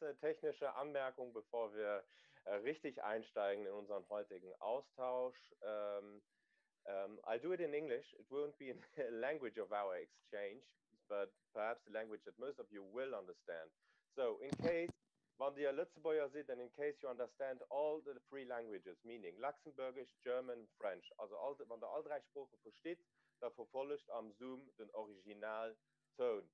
letzte technische Anmerkung, bevor wir äh, richtig einsteigen in unseren heutigen Austausch. Ähm, um, I'll do it in English. It won't be in the language of our exchange, but perhaps the language that most of you will understand. So in case wann Dir Lëtzebuerger sidd and in case you understand all the three languages, meaning Luxembourgish, German, French, also all, wann Der all dräi Sprooche verstitt, da verfollegt am Zoom den Originaltoun.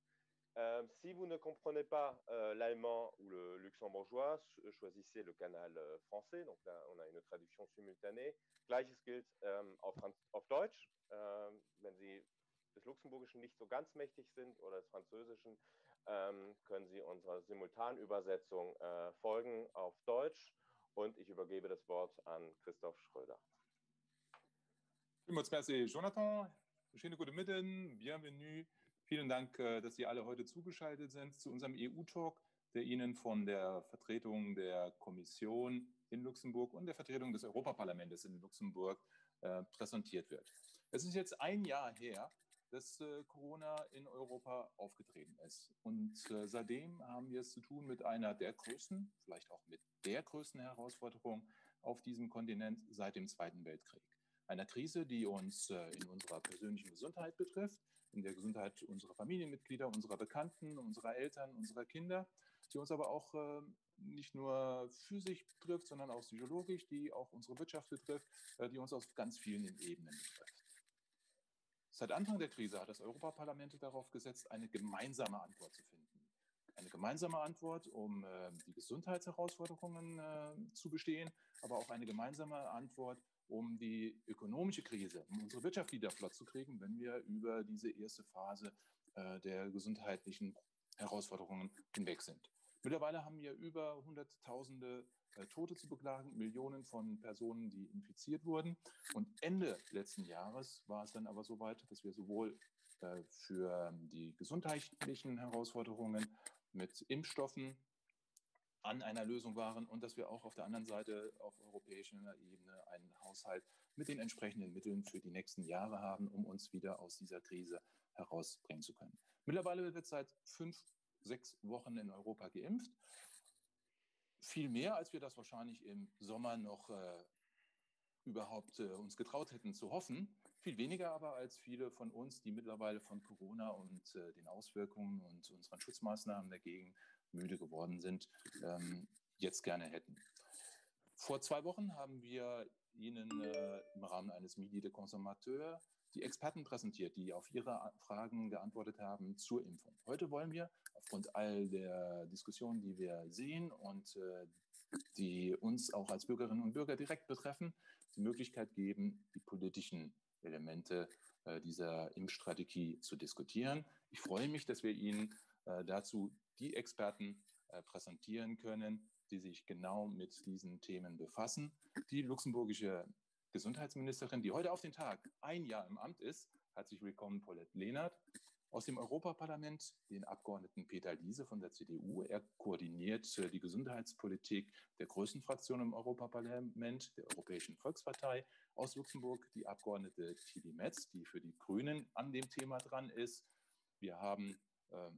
Euh, si vous ne comprenez pas euh, l'allemand ou le luxembourgeois, choisissez le canal euh, français. Donc là, on a une traduction simultanée. Gleiches gilt ähm, auf, Franz auf Deutsch. Ähm, wenn Sie des Luxemburgischen nicht so ganz mächtig sind oder des Französischen, ähm, können Sie unserer Simultanübersetzung äh, folgen auf Deutsch. Und ich übergebe das Wort an Christoph Schröder. Vielmals merci, Jonathan. Schöne gute Midden, bienvenue. Vielen Dank, äh, dass Sie alle heute zugeschaltet sind zu unserem EU-Talk, der Ihnen von der Vertretung der Kommission in Luxemburg und der Vertretung des Europaparlamentes in Luxemburg äh, präsentiert wird. Es ist jetzt ein Jahr her, dass äh, Corona in Europa aufgetreten ist. Und äh, seitdem haben wir es zu tun mit einer der größten, vielleicht auch mit der größten Herausforderung auf diesem Kontinent seit dem Zweiten Weltkrieg. Einer Krise, die uns äh, in unserer persönlichen Gesundheit betrifft, in der Gesundheit unserer Familienmitglieder, unserer Bekannten, unserer Eltern, unserer Kinder, die uns aber auch äh, nicht nur physisch betrifft, sondern auch psychologisch, die auch unsere Wirtschaft betrifft, äh, die uns auf ganz vielen Ebenen betrifft. Seit Anfang der Krise hat das Europaparlament darauf gesetzt, eine gemeinsame Antwort zu finden. Eine gemeinsame Antwort, um äh, die Gesundheitsherausforderungen äh, zu bestehen, aber auch eine gemeinsame Antwort, um die ökonomische Krise, um unsere Wirtschaft wieder flott zu kriegen, wenn wir über diese erste Phase äh, der gesundheitlichen Herausforderungen hinweg sind. Mittlerweile haben wir über Hunderttausende äh, Tote zu beklagen, Millionen von Personen, die infiziert wurden. Und Ende letzten Jahres war es dann aber soweit, dass wir sowohl äh, für die gesundheitlichen Herausforderungen mit Impfstoffen an einer Lösung waren und dass wir auch auf der anderen Seite auf europäischer Ebene einen Haushalt mit den entsprechenden Mitteln für die nächsten Jahre haben, um uns wieder aus dieser Krise herausbringen zu können. Mittlerweile wird seit fünf, sechs Wochen in Europa geimpft. Viel mehr, als wir das wahrscheinlich im Sommer noch äh, überhaupt äh, uns getraut hätten zu hoffen. Viel weniger aber als viele von uns, die mittlerweile von Corona und äh, den Auswirkungen und unseren Schutzmaßnahmen dagegen müde geworden sind, ähm, jetzt gerne hätten. Vor zwei Wochen haben wir Ihnen äh, im Rahmen eines Midi de Consommateur die Experten präsentiert, die auf ihre Fragen geantwortet haben zur Impfung. Heute wollen wir aufgrund all der Diskussionen, die wir sehen und äh, die uns auch als Bürgerinnen und Bürger direkt betreffen, die Möglichkeit geben, die politischen Elemente äh, dieser Impfstrategie zu diskutieren. Ich freue mich, dass wir Ihnen äh, dazu die Experten äh, präsentieren können, die sich genau mit diesen Themen befassen. Die luxemburgische Gesundheitsministerin, die heute auf den Tag ein Jahr im Amt ist. Herzlich willkommen, Paulette Lenert. Aus dem Europaparlament den Abgeordneten Peter Liese von der CDU. Er koordiniert äh, die Gesundheitspolitik der größten Fraktion im Europaparlament, der Europäischen Volkspartei. Aus Luxemburg die Abgeordnete Tilly Metz, die für die Grünen an dem Thema dran ist. Wir haben äh,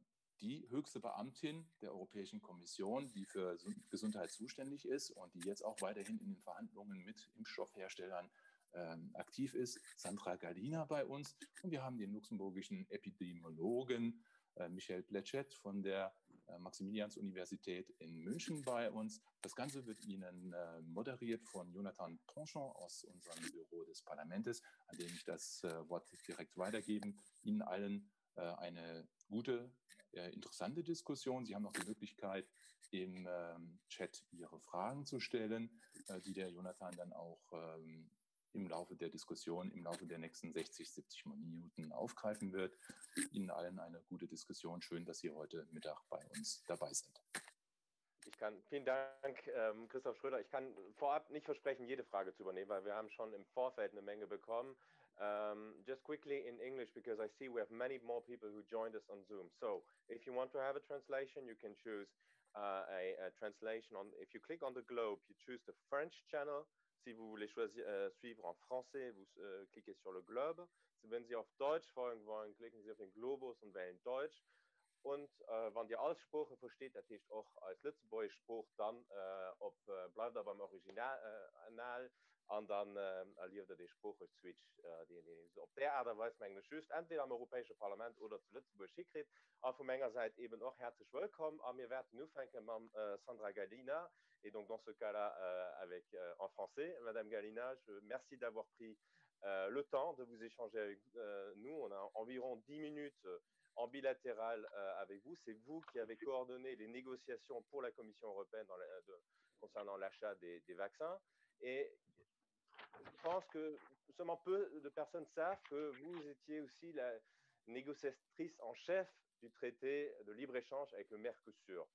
die höchste Beamtin der Europäischen Kommission, die für Gesundheit zuständig ist und die jetzt auch weiterhin in den Verhandlungen mit Impfstoffherstellern ähm, aktiv ist, Sandra Galina bei uns. Und wir haben den luxemburgischen Epidemiologen äh, Michel Pletschet von der äh, Maximilians-Universität in München bei uns. Das Ganze wird Ihnen äh, moderiert von Jonathan Ponchon aus unserem Büro des Parlaments, an dem ich das äh, Wort direkt weitergeben. Ihnen allen äh, eine gute, äh, interessante Diskussion. Sie haben noch die Möglichkeit, im ähm, Chat Ihre Fragen zu stellen, äh, die der Jonathan dann auch ähm, im Laufe der Diskussion, im Laufe der nächsten 60, 70 Minuten aufgreifen wird. Ihnen allen eine gute Diskussion. Schön, dass Sie heute Mittag bei uns dabei sind. Ich kann, vielen Dank, ähm, Christoph Schröder. Ich kann vorab nicht versprechen, jede Frage zu übernehmen, weil wir haben schon im Vorfeld eine Menge bekommen. Um, just quickly in English, because I see we have many more people who joined us on Zoom. So if you want to have a translation, you can choose uh, a, a translation on. If you click on the globe, you choose the French channel. Si vous voulez choisir, äh, suivre en français, vous äh, cliquez sur le globe. Wenn Sie auf Deutsch folgen wollen, klicken Sie auf den Globus und wählen Deutsch. Und wann Dir all Sprooche versteet, dat heescht och eis lëtzebuergesch Sprooch, dann op bleift Der beim Original an dann erlieft Der dee Sproocheswitch, deen een op där Aart a Weis, mengen ech, just entweder am Europäesche Parlament oder zu Lëtzebuerg hikritt. A vu menger Säit eben och häerzlech wëllkomm. A mir wäerten ufänke mam Sandra Gallina, et donc dans ce cas-là avec en français. Madame Gallina, je merci d'avoir pris le temps de vous échanger avec nous. On a environ 10 minutes en bilatéral avec vous. C'est vous qui avez coordonné les négociations pour la Commission européenne dans la, de, concernant l'achat des, des vaccins. Et je pense que seulement peu de personnes savent que vous étiez aussi la négociatrice en chef du traité de libre-échange avec le Mercosur.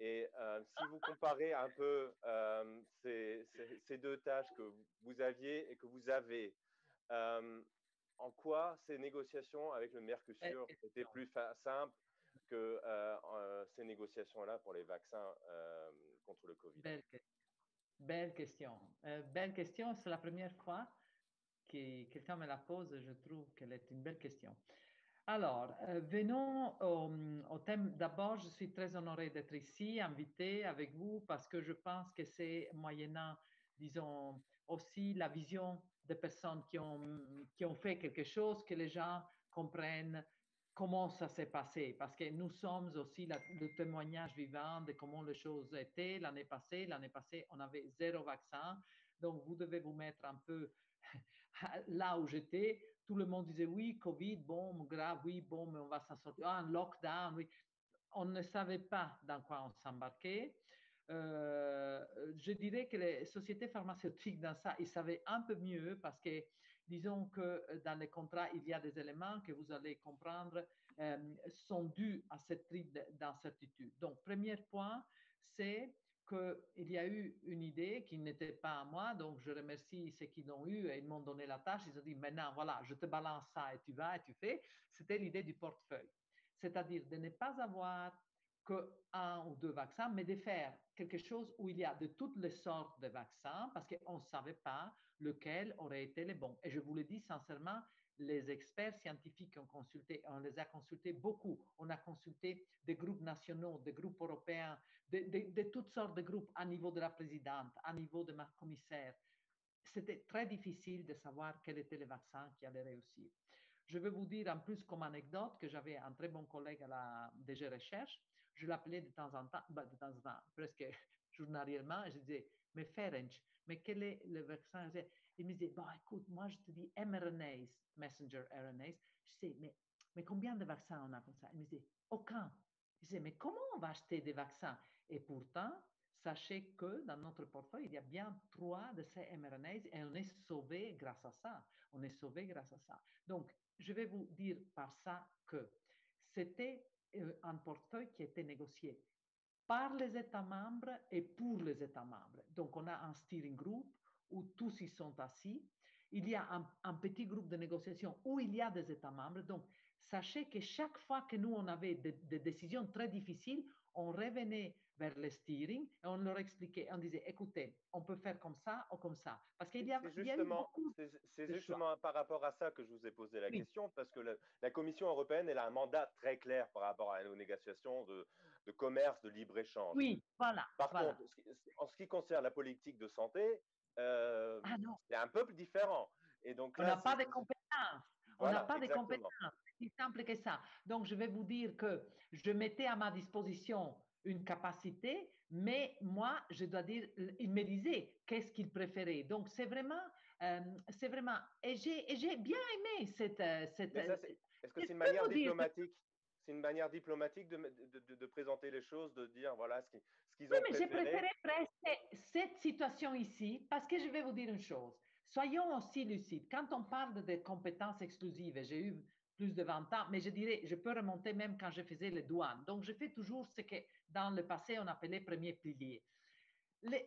Et euh, si vous comparez un peu euh, ces, ces, ces deux tâches que vous aviez et que vous avez, euh, en quoi ces négociations avec le Mercosur étaient plus simples que euh, euh, ces négociations-là pour les vaccins euh, contre le Covid Belle, belle question. Euh, belle question. C'est la première fois que quelqu'un me la pose. Je trouve qu'elle est une belle question. Alors, euh, venons au, au thème. D'abord, je suis très honorée d'être ici, invitée avec vous, parce que je pense que c'est moyennant, disons, aussi la vision des personnes qui ont, qui ont fait quelque chose, que les gens comprennent comment ça s'est passé, parce que nous sommes aussi la, le témoignage vivant de comment les choses étaient l'année passée. L'année passée, on avait zéro vaccin, donc vous devez vous mettre un peu là où j'étais. Tout le monde disait oui, Covid, bon, grave, oui, bon, mais on va s'en sortir. Ah, un lockdown, oui. On ne savait pas dans quoi on s'embarquait. Euh, je dirais que les sociétés pharmaceutiques dans ça, ils savaient un peu mieux parce que, disons que dans les contrats, il y a des éléments que vous allez comprendre euh, sont dus à cette type d'incertitude. Donc, premier point, c'est qu'il y a eu une idée qui n'était pas à moi, donc je remercie ceux qui l'ont eu et ils m'ont donné la tâche. Ils ont dit maintenant, voilà, je te balance ça et tu vas et tu fais. C'était l'idée du portefeuille, c'est-à-dire de ne pas avoir qu'un ou deux vaccins, mais de faire quelque chose où il y a de toutes les sortes de vaccins parce qu'on ne savait pas lequel aurait été le bon. Et je vous le dis sincèrement, les experts scientifiques ont consulté, on les a consultés beaucoup. On a consulté des groupes nationaux, des groupes européens, de, de, de toutes sortes de groupes à niveau de la présidente, à niveau de ma commissaire. C'était très difficile de savoir quel était le vaccin qui allait réussir. Je vais vous dire en plus comme anecdote que j'avais un très bon collègue à la DG Recherche. Je l'appelais de temps en temps, bah, de temps en temps, presque journalièrement, et je disais, mais Ferenc, mais quel est le vaccin Il me disait, bon, écoute, moi je te dis mRNAs, messenger RNAs. Je disais, mais, mais combien de vaccins on a comme ça Il me disait, aucun. Je disais, mais comment on va acheter des vaccins Et pourtant, sachez que dans notre portefeuille, il y a bien trois de ces mRNAs et on est sauvé grâce à ça. On est sauvé grâce à ça. Donc, je vais vous dire par ça que c'était euh, un portefeuille qui était négocié par les États membres et pour les États membres. Donc, on a un steering group où tous y sont assis. Il y a un, un petit groupe de négociation où il y a des États membres. Donc, sachez que chaque fois que nous, on avait des, des décisions très difficiles, on revenait vers le steering et on leur expliquait, on disait, écoutez, on peut faire comme ça ou comme ça. Parce qu'il y a, c'est justement, c'est justement par rapport à ça que je vous ai posé la oui. question, parce que la, la Commission européenne, elle a un mandat très clair par rapport à nos négociations de, de commerce, de libre-échange. Oui, voilà. Par voilà. contre, en ce qui concerne la politique de santé, euh, ah c'est un peu différent. Et donc on n'a pas de compétences. On n'a pas de compétences. C'est si simple que ça. Donc, je vais vous dire que je mettais à ma disposition une capacité, mais moi, je dois dire, il me disait qu'est-ce qu'il préférait. Donc, c'est vraiment, euh, c'est vraiment, et j'ai bien aimé cette. Euh, cette Est-ce que c'est une manière diplomatique C'est une manière diplomatique de, de, de, de, présenter les choses, de dire voilà ce qu'ils ce qu'ils oui, ont mais préféré. j'ai préféré presque cette situation ici parce que je vais vous dire une chose. Soyons aussi lucides. Quand on parle de compétences exclusives, j'ai eu plus de 20 ans, mais je dirais, je peux remonter même quand je faisais les douanes. Donc, je fais toujours ce que dans le passé, on appelait premier pilier.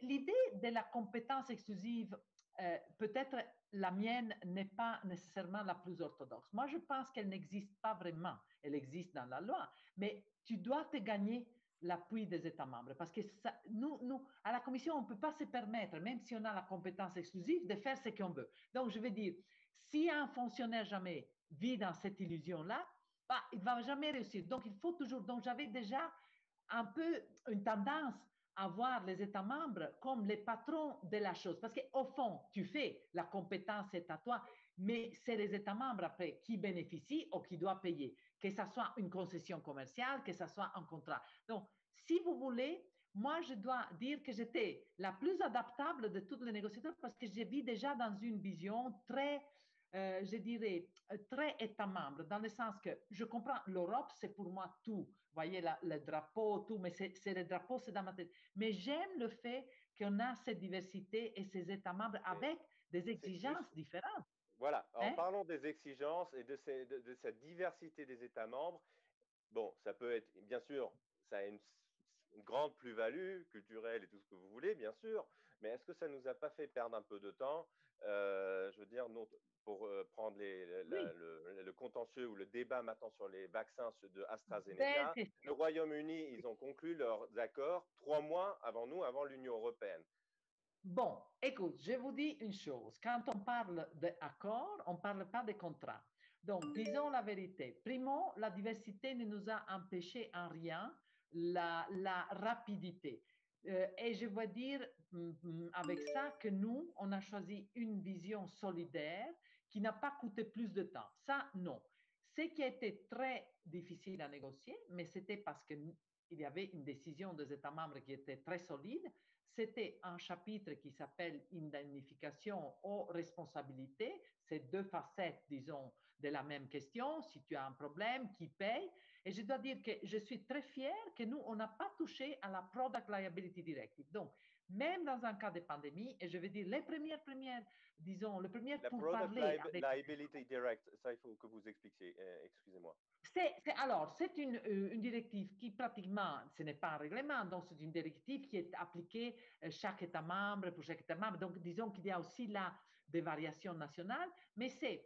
L'idée de la compétence exclusive, euh, peut-être la mienne n'est pas nécessairement la plus orthodoxe. Moi, je pense qu'elle n'existe pas vraiment. Elle existe dans la loi, mais tu dois te gagner l'appui des États membres. Parce que ça, nous, nous, à la Commission, on ne peut pas se permettre, même si on a la compétence exclusive, de faire ce qu'on veut. Donc, je veux dire, si un fonctionnaire jamais vit dans cette illusion-là, Bah, il ne va jamais réussir. Donc, il faut toujours. Donc, j'avais déjà un peu une tendance à voir les États membres comme les patrons de la chose. Parce qu'au fond, tu fais, la compétence est à toi, mais c'est les États membres après qui bénéficient ou qui doivent payer, que ce soit une concession commerciale, que ce soit un contrat. Donc, si vous voulez, moi, je dois dire que j'étais la plus adaptable de toutes les négociateurs parce que je vis déjà dans une vision très, euh, je dirais, très État membre, dans le sens que je comprends, l'Europe, c'est pour moi tout. Vous voyez, la, le drapeau, tout, mais c'est le drapeau, c'est dans ma tête. Mais j'aime le fait qu'on a cette diversité et ces États membres avec des exigences différentes. Voilà, en hein? parlant des exigences et de, ces, de, de cette diversité des États membres, bon, ça peut être, bien sûr, ça a une, une grande plus-value culturelle et tout ce que vous voulez, bien sûr, mais est-ce que ça ne nous a pas fait perdre un peu de temps euh, Je veux dire, non, pour euh, prendre les, la, oui. le, le contentieux ou le débat maintenant sur les vaccins de AstraZeneca, le Royaume-Uni, ils ont conclu leurs accords trois mois avant nous, avant l'Union européenne. Bon, écoute, je vous dis une chose. Quand on parle d'accord, on ne parle pas de contrat. Donc, disons la vérité. Primo, la diversité ne nous a empêché en rien la, la rapidité. Euh, et je veux dire mm, mm, avec ça que nous, on a choisi une vision solidaire qui n'a pas coûté plus de temps. Ça, non. Ce qui a été très difficile à négocier, mais c'était parce qu'il y avait une décision des États membres qui était très solide, c'était un chapitre qui s'appelle indemnification ou responsabilité. C'est deux facettes, disons, de la même question. Si tu as un problème, qui paye Et je dois dire que je suis très fière que nous, on n'a pas touché à la Product Liability Directive. Donc, même dans un cas de pandémie, et je veux dire les premières, premières, disons, les premières la pour Product parler avec... Liability Direct, ça il faut que vous expliquiez, euh, excusez-moi. C'est, c'est, alors, c'est une, euh, une directive qui pratiquement, ce n'est pas un règlement, donc c'est une directive qui est appliquée euh, chaque État membre pour chaque État membre. Donc, disons qu'il y a aussi là des variations nationales, mais c'est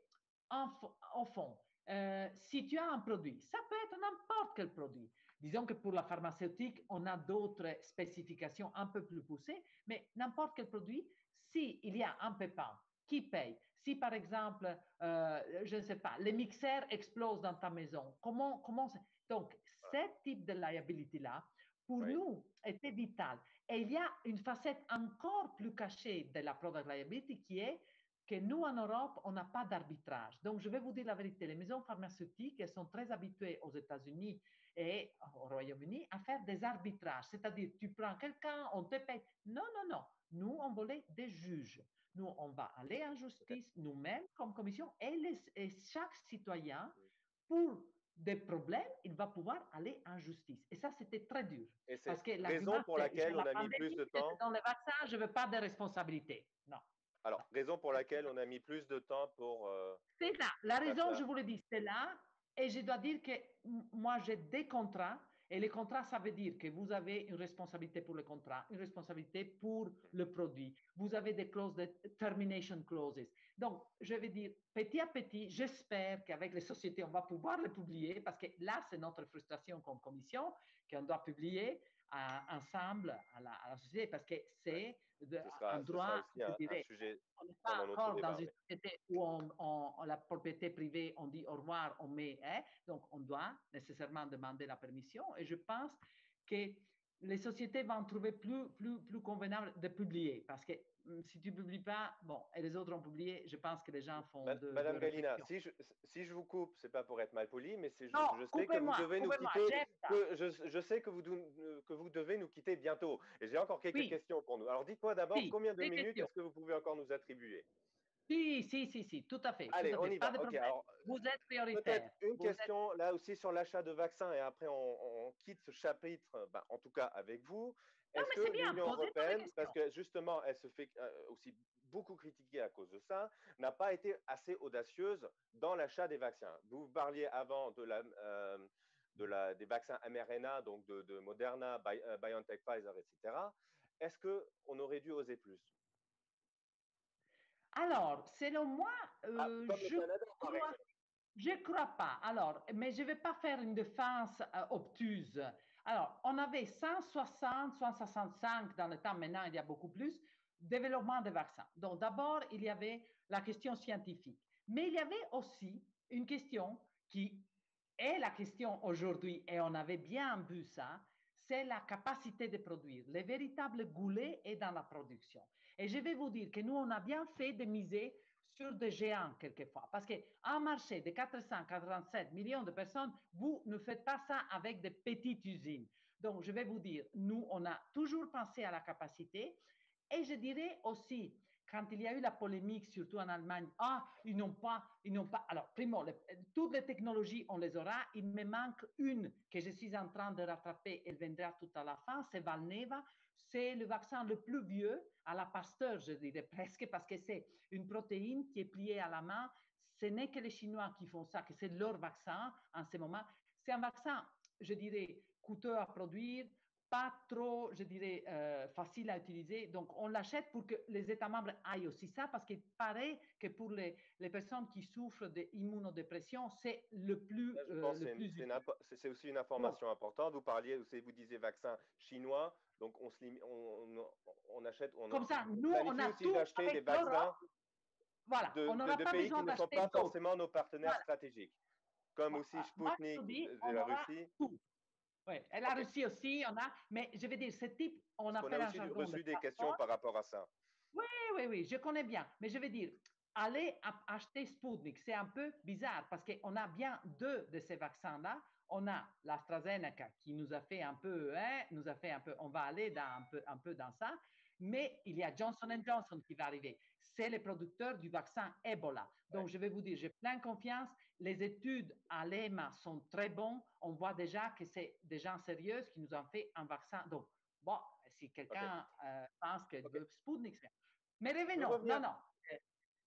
en, au fond, euh, si tu as un produit, ça peut être n'importe quel produit. Disons que pour la pharmaceutique, on a d'autres spécifications un peu plus poussées, mais n'importe quel produit, s'il y a un pépin, qui paye Si par exemple, euh, je ne sais pas, les mixeurs explosent dans ta maison, comment, comment Donc, ce type de liability-là, pour oui. nous, était vital. Et il y a une facette encore plus cachée de la product liability qui est que nous, en Europe, on n'a pas d'arbitrage. Donc, je vais vous dire la vérité, les maisons pharmaceutiques, elles sont très habituées aux États-Unis et au Royaume-Uni à faire des arbitrages. C'est-à-dire, tu prends quelqu'un, on te paye. Non, non, non. Nous, on voulait des juges. Nous, on va aller en justice nous-mêmes comme commission et, les, et chaque citoyen, pour des problèmes, il va pouvoir aller en justice. Et ça, c'était très dur. Et c'est la raison pour laquelle on a mis plus de temps. Dans les vaccins, je ne veux pas de responsabilité. Non. Alors, raison pour laquelle on a mis plus de temps pour. Euh, c'est là. La raison, je vous le dis, c'est là. Et je dois dire que moi, j'ai des contrats. Et les contrats, ça veut dire que vous avez une responsabilité pour le contrat, une responsabilité pour le produit. Vous avez des clauses de termination clauses. Donc, je vais dire, petit à petit, j'espère qu'avec les sociétés, on va pouvoir le publier parce que là, c'est notre frustration comme commission qu'on doit publier à, ensemble à la, à la société parce que c'est un droit. Un, un sujet on n'est pas encore dans une société où on, on, la propriété privée, on dit au revoir, on met, hein, donc on doit nécessairement demander la permission. Et je pense que les sociétés vont trouver plus, plus, plus convenable de publier parce que mm, si tu ne publies pas, bon, et les autres ont publié, je pense que les gens font. De, Madame de Galina, si je, si je vous coupe, c'est pas pour être mal poli, mais c'est je, je sais que vous devez nous quitter. Que je, je, sais que vous, que vous devez nous quitter bientôt. Et j'ai encore quelques oui. questions pour nous. Alors dites-moi d'abord oui, combien de minutes est-ce que vous pouvez encore nous attribuer Si, si, si, si, tout à fait. Allez, tout à on fait. y va. Okay, alors, vous êtes prioritaire. Peut-être une vous question êtes... là aussi sur l'achat de vaccins et après on, on quitte ce chapitre, ben, en tout cas avec vous. Est-ce que l'Union européenne, parce que justement elle se fait euh, aussi beaucoup critiquer à cause de ça, n'a pas été assez audacieuse dans l'achat des vaccins Vous parliez avant de la, euh, de la, des vaccins mRNA, donc de, de Moderna, Bi euh, BioNTech, Pfizer, etc. Est-ce qu'on aurait dû oser plus Alors, selon moi, euh, ah, je Canada, crois, je crois pas. Alors, mais je vais pas faire une défense euh, obtuse. Alors, on avait 160, 165 dans le temps, maintenant il y a beaucoup plus, développement des vaccins. Donc, d'abord, il y avait la question scientifique. Mais il y avait aussi une question qui est la question aujourd'hui, et on avait bien vu ça, c'est la capacité de produire. Le véritable goulet est dans la production. Et je vais vous dire que nous, on a bien fait de miser sur des géants quelquefois. Parce qu'un marché de 447 millions de personnes, vous ne faites pas ça avec des petites usines. Donc, je vais vous dire, nous, on a toujours pensé à la capacité. Et je dirais aussi, quand il y a eu la polémique, surtout en Allemagne, ah, ils n'ont pas, ils n'ont pas. Alors, primo, toutes les technologies, on les aura. Il me manque une que je suis en train de rattraper, elle viendra tout à la fin, c'est Valneva. C'est le vaccin le plus vieux, à la Pasteur, je dirais presque, parce que c'est une protéine qui est pliée à la main. Ce n'est que les Chinois qui font ça, que c'est leur vaccin en ce moment. C'est un vaccin, je dirais, coûteux à produire, pas trop, je dirais, euh, facile à utiliser. Donc, on l'achète pour que les États membres aillent aussi ça, parce qu'il paraît que pour les, les personnes qui souffrent d'immunodépression, c'est le plus. Euh, c'est aussi une information importante. Vous parliez, vous disiez vaccin chinois, donc on, se on, on, achète. On Comme ça, nous, on a aussi d'acheter des vaccins. Voilà, de, on de, de pays qui ne sont pas forcément nos partenaires stratégiques, comme aussi Sputnik de la Russie. Tout. Oui, et la Russie aussi, on a, mais je veux dire, ce type, on a appelle on a aussi reçu des questions par rapport à ça. Oui, oui, oui, je connais bien. Mais je veux dire, aller acheter Sputnik, c'est un peu bizarre parce qu'on a bien deux de ces vaccins-là. On a l'AstraZeneca qui nous a fait un peu, hein, nous a fait un peu, on va aller dans, un, peu, un peu dans ça, mais il y a Johnson Johnson qui va arriver. C'est le producteur du vaccin Ebola. Donc, je vais vous dire, j'ai plein confiance. Les études à l'EMA sont très bonnes. On voit déjà que c'est des gens sérieux qui nous ont fait un vaccin. Donc, bon, si quelqu'un euh, pense que okay. Sputnik, mais revenons. Non, non.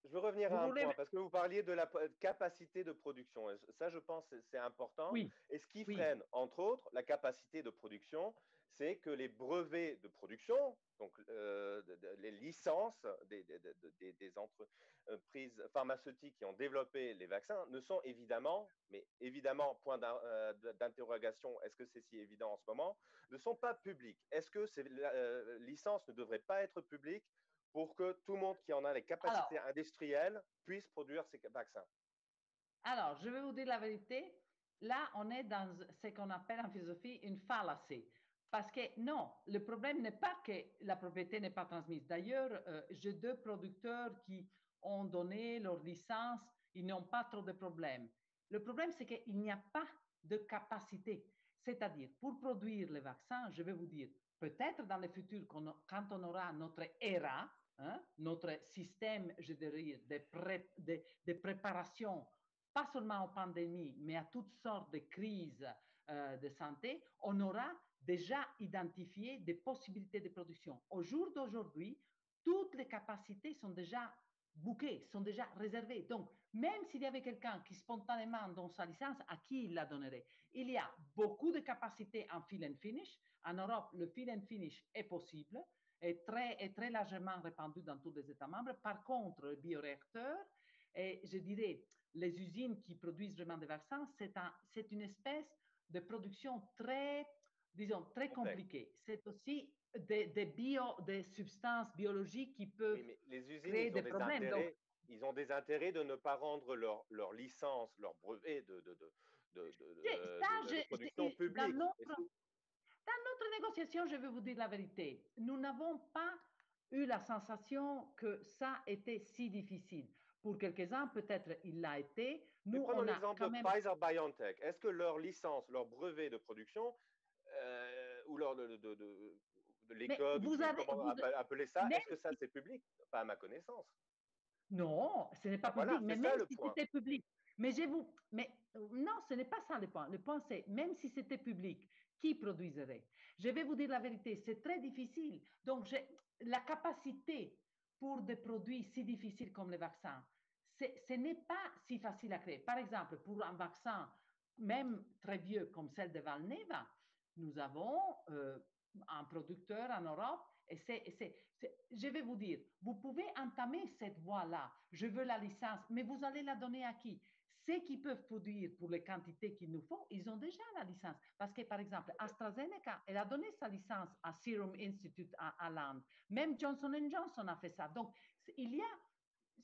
Je veux revenir à un point, parce que vous parliez de la capacité de production. Ça, je pense, c'est important. Oui. Et ce qui freine, entre autres, la capacité de production, c'est que les brevets de production, donc euh, les licences des, des, des, entreprises pharmaceutiques qui ont développé les vaccins, ne sont évidemment, mais évidemment, point euh, d'interrogation, est-ce que c'est si évident en ce moment, ne sont pas publiques. Est-ce que ces euh, licences ne devraient pas être publiques pour que tout le monde qui en a les capacités industrielles puisse produire ces vaccins Alors, je vais vous dire la vérité. Là, on est dans ce qu'on appelle en philosophie une fallacie. Parce que non, le problème n'est pas que la propriété n'est pas transmise. D'ailleurs, euh, j'ai deux producteurs qui ont donné leur licence, ils n'ont pas trop de problèmes. Le problème, c'est qu'il n'y a pas de capacité. C'est-à-dire, pour produire les vaccins, je vais vous dire, peut-être dans le futur, quand on aura notre ERA, hein, notre système, je dirais, de, pré, de, de préparation, pas seulement aux pandémies, mais à toutes sortes de crises euh, de santé, on aura déjà identifié des possibilités de production. Au jour d'aujourd'hui, toutes les capacités sont déjà bookées, sont déjà réservées. Donc, même s'il y avait quelqu'un qui spontanément donne sa licence, à qui il la donnerait Il y a beaucoup de capacités en fill and finish. En Europe, le fill and finish est possible, est très, est très largement répandu dans tous les États membres. Par contre, le bioréacteur, et je dirais, les usines qui produisent vraiment des vaccins, c'est un, une espèce de production très disons, très compliqué. C'est aussi des, des, bio, des substances biologiques qui peuvent oui, mais les usines, créer ils ont des, problèmes. Intérêts, Donc, ils ont des intérêts de ne pas rendre leur, leur licence, leur brevet de, de, de, de, de, ça, de, de production publique. Dans notre, dans notre négociation, je vais vous dire la vérité, nous n'avons pas eu la sensation que ça était si difficile. Pour quelques-uns, peut-être il l'a été. Nous, prenons on a l'exemple quand de même... Pfizer-BioNTech. Est-ce que leur licence, leur brevet de production euh, ou leur de, de, de, de l'école, vous avez, comment vous, appeler ça, est-ce que ça c'est public Pas à ma connaissance. Non, ce n'est pas ah, public, voilà, mais ça, même si c'était public. Mais je vous, mais non, ce n'est pas ça le point. Le point c'est, même si c'était public, qui produirait Je vais vous dire la vérité, c'est très difficile. Donc, la capacité pour des produits si difficiles comme les vaccins, ce n'est pas si facile à créer. Par exemple, pour un vaccin, même très vieux comme celle de Valneva, nous avons euh, un producteur en Europe et c'est, c'est, je vais vous dire, vous pouvez entamer cette voie-là. Je veux la licence, mais vous allez la donner à qui Ceux qui peuvent produire pour les quantités qu'il nous faut, ils ont déjà la licence. Parce que, par exemple, AstraZeneca, elle a donné sa licence à Serum Institute à, à l'Inde. Même Johnson Johnson a fait ça. Donc, il y a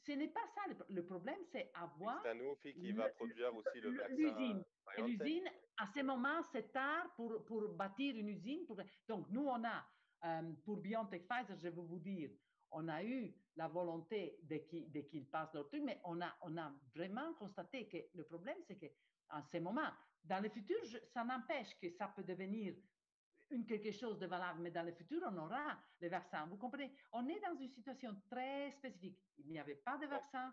Ce n'est pas ça. Le problème, c'est avoir. Sanofi qui va produire aussi le vaccin. L'usine. L'usine, à ce moment, c'est tard pour, pour bâtir une usine. Pour... Donc, nous, on a, euh, pour BioNTech Pfizer, je vais vous dire, on a eu la volonté de qu'ils de qu passent leur truc, mais on a, on a vraiment constaté que le problème, c'est qu'en ce moment, dans le futur, je, ça n'empêche que ça peut devenir une quelque chose de valable, mais dans le futur, on aura les vaccins. Vous comprenez On est dans une situation très spécifique. Il n'y avait pas de vaccin.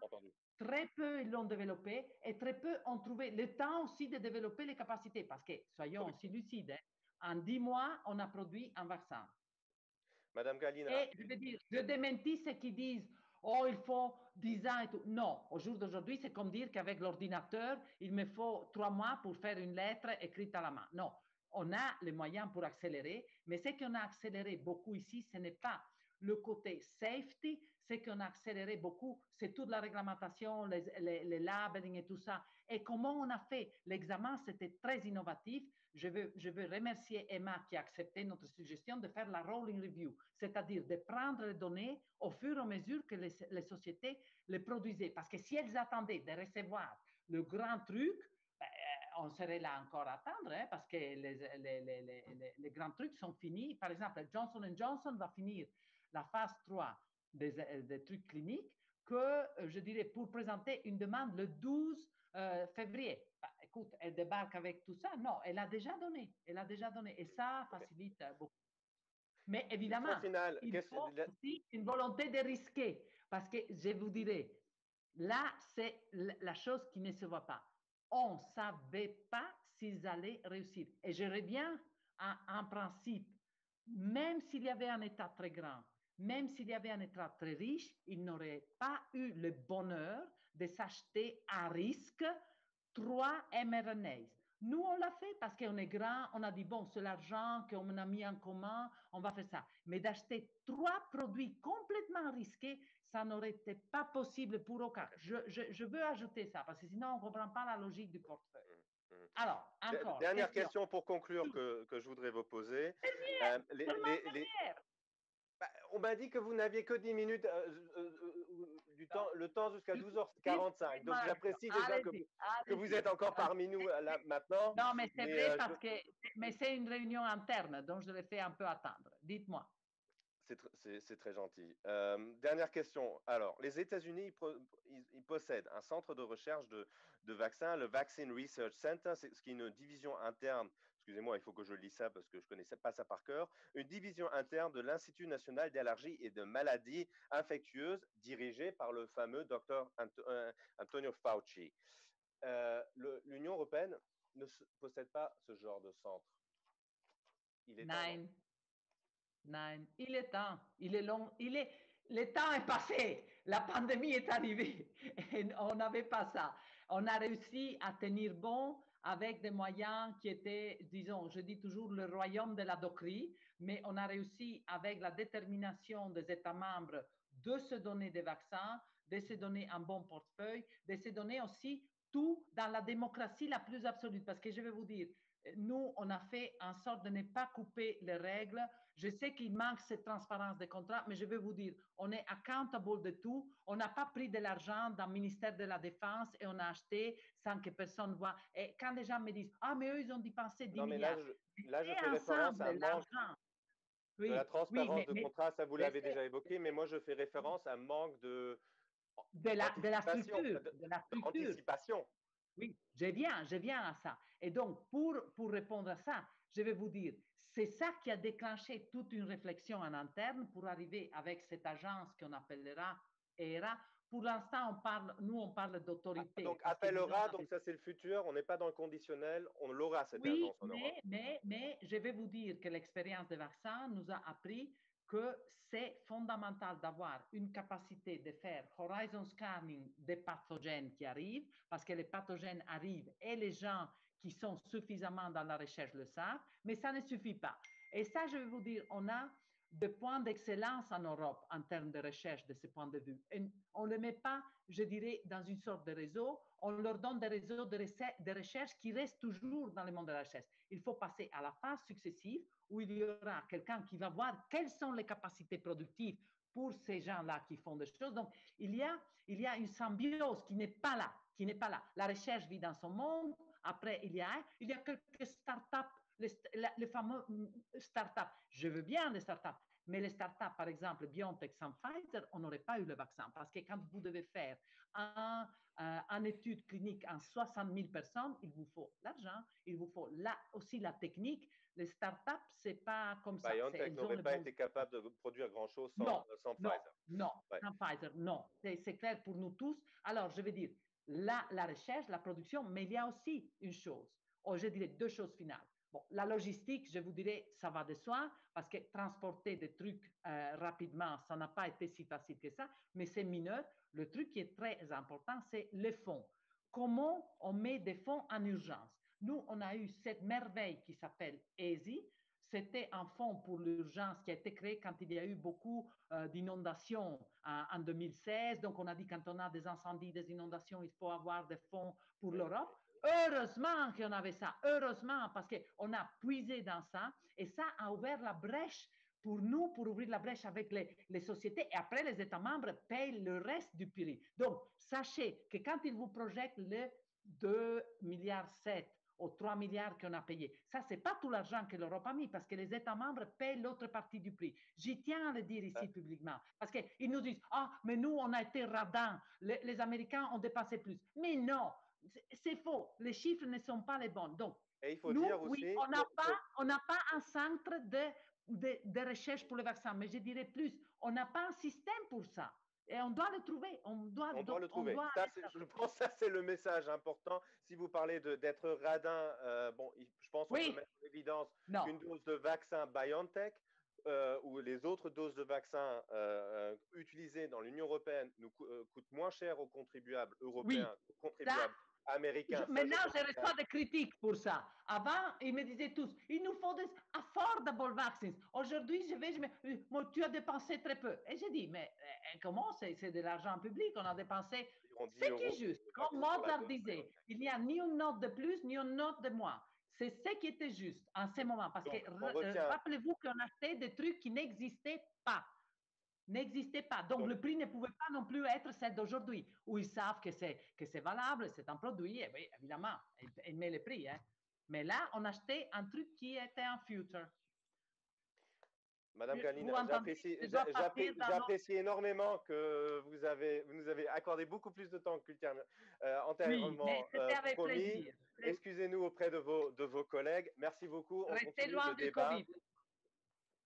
Très peu ils l'ont développé et très peu ont trouvé le temps aussi de développer les capacités. Parce que, soyons aussi lucides, hein, en dix mois, on a produit un vaccin. Madame Galina. Et je veux dire, je démentis ceux qui disent Oh, il faut 10 ans et tout. Non, au jour d'aujourd'hui, c'est comme dire qu'avec l'ordinateur, il me faut trois mois pour faire une lettre écrite à la main. Non, on a les moyens pour accélérer, mais ce qu'on a accéléré beaucoup ici, ce n'est pas le côté safety, ce qu'on a accéléré beaucoup, c'est toute la réglementation, les, les, les labeling et tout ça. Et comment on a fait l'examen, c'était très innovatif. Je veux, je veux remercier Emma qui a accepté notre suggestion de faire la rolling review, c'est-à-dire de prendre les données au fur et à mesure que les, les sociétés les produisaient. Parce que si elles attendaient de recevoir le grand truc, ben, on serait là encore à attendre, hein, parce que les, les, les, les, grands trucs sont finis. Par exemple, Johnson Johnson va finir la phase 3 des, des trucs cliniques que, euh, je dirais, pour présenter une demande le 12 euh, février. Bah, écoute, elle débarque avec tout ça. Non, elle a déjà donné. Elle a déjà donné. Et ça facilite beaucoup. Mais évidemment, final, il faut aussi une volonté de risquer. Parce que je vous dirais, là, c'est la chose qui ne se voit pas. On ne savait pas s'ils allaient réussir. Et je reviens à un principe. Même s'il y avait un État très grand, même s'il y avait un État très riche, il n'aurait pas eu le bonheur de s'acheter à risque trois mRNAs. Nous, on l'a fait parce qu'on est grand, on a dit, bon, c'est l'argent qu'on a mis en commun, on va faire ça. Mais d'acheter trois produits complètement risqués, ça n'aurait été pas possible pour aucun. Je, je, je veux ajouter ça parce que sinon, on ne comprend pas la logique du portefeuille. Mmh, mmh. Alors, encore. Dernière question, question pour conclure que, que je voudrais vous poser. Dernière, euh, les, les, les, bah, on m'a dit que vous n'aviez que 10 minutes euh, euh, euh du temps, le temps jusqu'à 12h45. Donc j'apprécie déjà que, que vous êtes encore parmi nous euh, là, maintenant. Non, mais c'est vrai euh, parce que mais c'est une réunion interne, donc je l'ai fait un peu attendre. Dites-moi. C'est très gentil. Euh, dernière question. Alors, les États-Unis, ils, ils, possèdent un centre de recherche de, de vaccins, le Vaccine Research Center, ce qui est une division interne excusez-moi, il faut que je lise ça parce que je ne connaissais pas ça par cœur, une division interne de l'Institut national d'allergie et de maladies infectieuses dirigée par le fameux docteur euh, Antonio Fauci. Euh, L'Union européenne ne possède pas ce genre de centre. Il est Nine. Temps. Nine. Il est temps. Il est long. Il est... Le temps est passé. La pandémie est arrivée. Et on n'avait pas ça. On a réussi à tenir bon avec des moyens qui étaient, disons, je dis toujours le royaume de la docrie, mais on a réussi avec la détermination des États membres de se donner des vaccins, de se donner un bon portefeuille, de se donner aussi tout dans la démocratie la plus absolue. Parce que je vais vous dire, nous, on a fait en sorte de ne pas couper les règles. Je sais qu'il manque cette transparence des contrats, mais je vais vous dire, on est accountable de tout. On n'a pas pris de l'argent dans le ministère de la Défense et on a acheté sans que personne voit. Et quand les gens me disent, ah, mais eux, ils ont dépensé 10 non, mais milliards. Là, je, là, je fais référence à un manque oui, de la transparence oui, mais, de mais, contrat, ça vous l'avez déjà évoqué, mais moi, je fais référence à un manque de... De la, de la structure. De la structure. Anticipation. Oui, je viens, je viens à ça. Et donc, pour, pour répondre à ça, je vais vous dire, c'est ça qui a déclenché toute une réflexion en interne pour arriver avec cette agence qu'on appellera ERA. Pour l'instant, on parle, nous, on parle d'autorité. Ah, donc, appellera, donc ça, c'est le futur. On n'est pas dans le conditionnel. On l'aura, cette oui, agence. Mais, mais, mais je vais vous dire que l'expérience des vaccins nous a appris que c'est fondamental d'avoir une capacité de faire horizon scanning des pathogènes qui arrivent, parce que les pathogènes arrivent et les gens qui sont suffisamment dans la recherche le savent, mais ça ne suffit pas. Et ça, je vais vous dire, on a des points d'excellence en Europe en termes de recherche de ce point de vue. Et on ne les met pas, je dirais, dans une sorte de réseau, on leur donne des réseaux de, de recherche qui restent toujours dans le monde de la recherche. Il faut passer à la phase successive où il y aura quelqu'un qui va voir quelles sont les capacités productives pour ces gens-là qui font des choses. Donc, il y a, il y a une symbiose qui n'est pas là, qui n'est pas là. La recherche vit dans son monde. Après, il y a, il y a quelques startups, les, les fameux startups. Je veux bien les startups, mais les startups, par exemple, BioNTech sans Pfizer, on n'aurait pas eu le vaccin parce que quand vous devez faire un, euh, une étude clinique en 60 000 personnes, il vous faut l'argent, il vous faut là aussi la technique. Les startups, c'est pas comme ça. BioNTech n'aurait pas été capable de produire grand-chose sans, non, sans Pfizer. Non, non sans Pfizer, non. C'est clair pour nous tous. Alors, je vais dire, la, la recherche, la production, mais il y a aussi une chose, ou je dirais deux choses finales. Bon, la logistique, je vous dirais, ça va de soi, parce que transporter des trucs euh, rapidement, ça n'a pas été si facile que ça, mais c'est mineur. Le truc qui est très important, c'est les fonds. Comment on met des fonds en urgence Nous, on a eu cette merveille qui s'appelle ESI. C'était un fonds pour l'urgence qui a été créé quand il y a eu beaucoup euh, d'inondations en, en 2016. Donc, on a dit quand on a des incendies, des inondations, il faut avoir des fonds pour l'Europe. Heureusement qu'on avait ça, heureusement, parce qu'on a puisé dans ça et ça a ouvert la brèche pour nous, pour ouvrir la brèche avec les, les sociétés. Et après, les États membres payent le reste du prix. Donc, sachez que quand ils vous projettent le 2 milliards 7 ou 3 milliards qu'on a payé, ça, c'est pas tout l'argent que l'Europe a mis parce que les États membres payent l'autre partie du prix. J'y tiens à le dire ici publiquement parce qu'ils nous disent, ah, mais nous, on a été radins, les, les Américains ont dépensé plus. Mais non, c'est faux. Les chiffres ne sont pas les bons. Donc, Et il faut nous, dire aussi oui, on n'a que- pas, on n'a pas un centre de, de, de recherche pour le vaccin, mais je dirais plus, on n'a pas un système pour ça. Et on doit le trouver. On doit, On doit le on trouver. doit Ça, aller c'est- ça. je pense que ça, c'est le message important. Si vous parlez de- d'être radin, euh, bon, il- je pense qu'on Oui. peut mettre en évidence Non. qu'une dose de vaccin BioNTech euh, ou les autres doses de vaccins euh, euh, utilisées dans l'Union européenne nous co- euh, coûtent moins cher aux contribuables européens qu'aux contribuables américains. Je- Ça, je maintenant, pense je que reçois des critiques pour ça. Avant, ils me disaient tous, il nous faut des affordable vaccines. Aujourd'hui, je vais, je me, moi, tu as dépensé très peu. Et j'ai dit, mais euh, comment c'est, c'est de l'argent public, on a dépensé environ 10 Ce qui euros est juste, de comme vaccin pour la Mozart dose disait, BioNTech. il n'y a ni une note de plus, ni une note de moins. C'est ce qui était juste en ce moment. Parce Donc, que on re- euh, retient- rappelez-vous qu'on achetait des trucs qui n'existaient pas. N'existaient pas. Donc, Donc- le prix ne pouvait pas non plus être celle d'aujourd'hui, où ils savent que c'est, que c'est valable, c'est un produit, et oui, évidemment, ils, ils mettent le prix. Hein. Mais là, on achetait un truc qui était un future. Madame Vous Gallina, entendez, j'apprécie, je dois j'a- partir j'appré- dans j'apprécie énormément que vous, avez, vous nous avez accordé beaucoup plus de temps qu'ultérieurement, euh, Oui, antérieurement mais c'était euh, avec promis. plaisir. Excusez-nous auprès de vos, de vos collègues. Merci beaucoup. On Restez continue loin le du débat. Covid.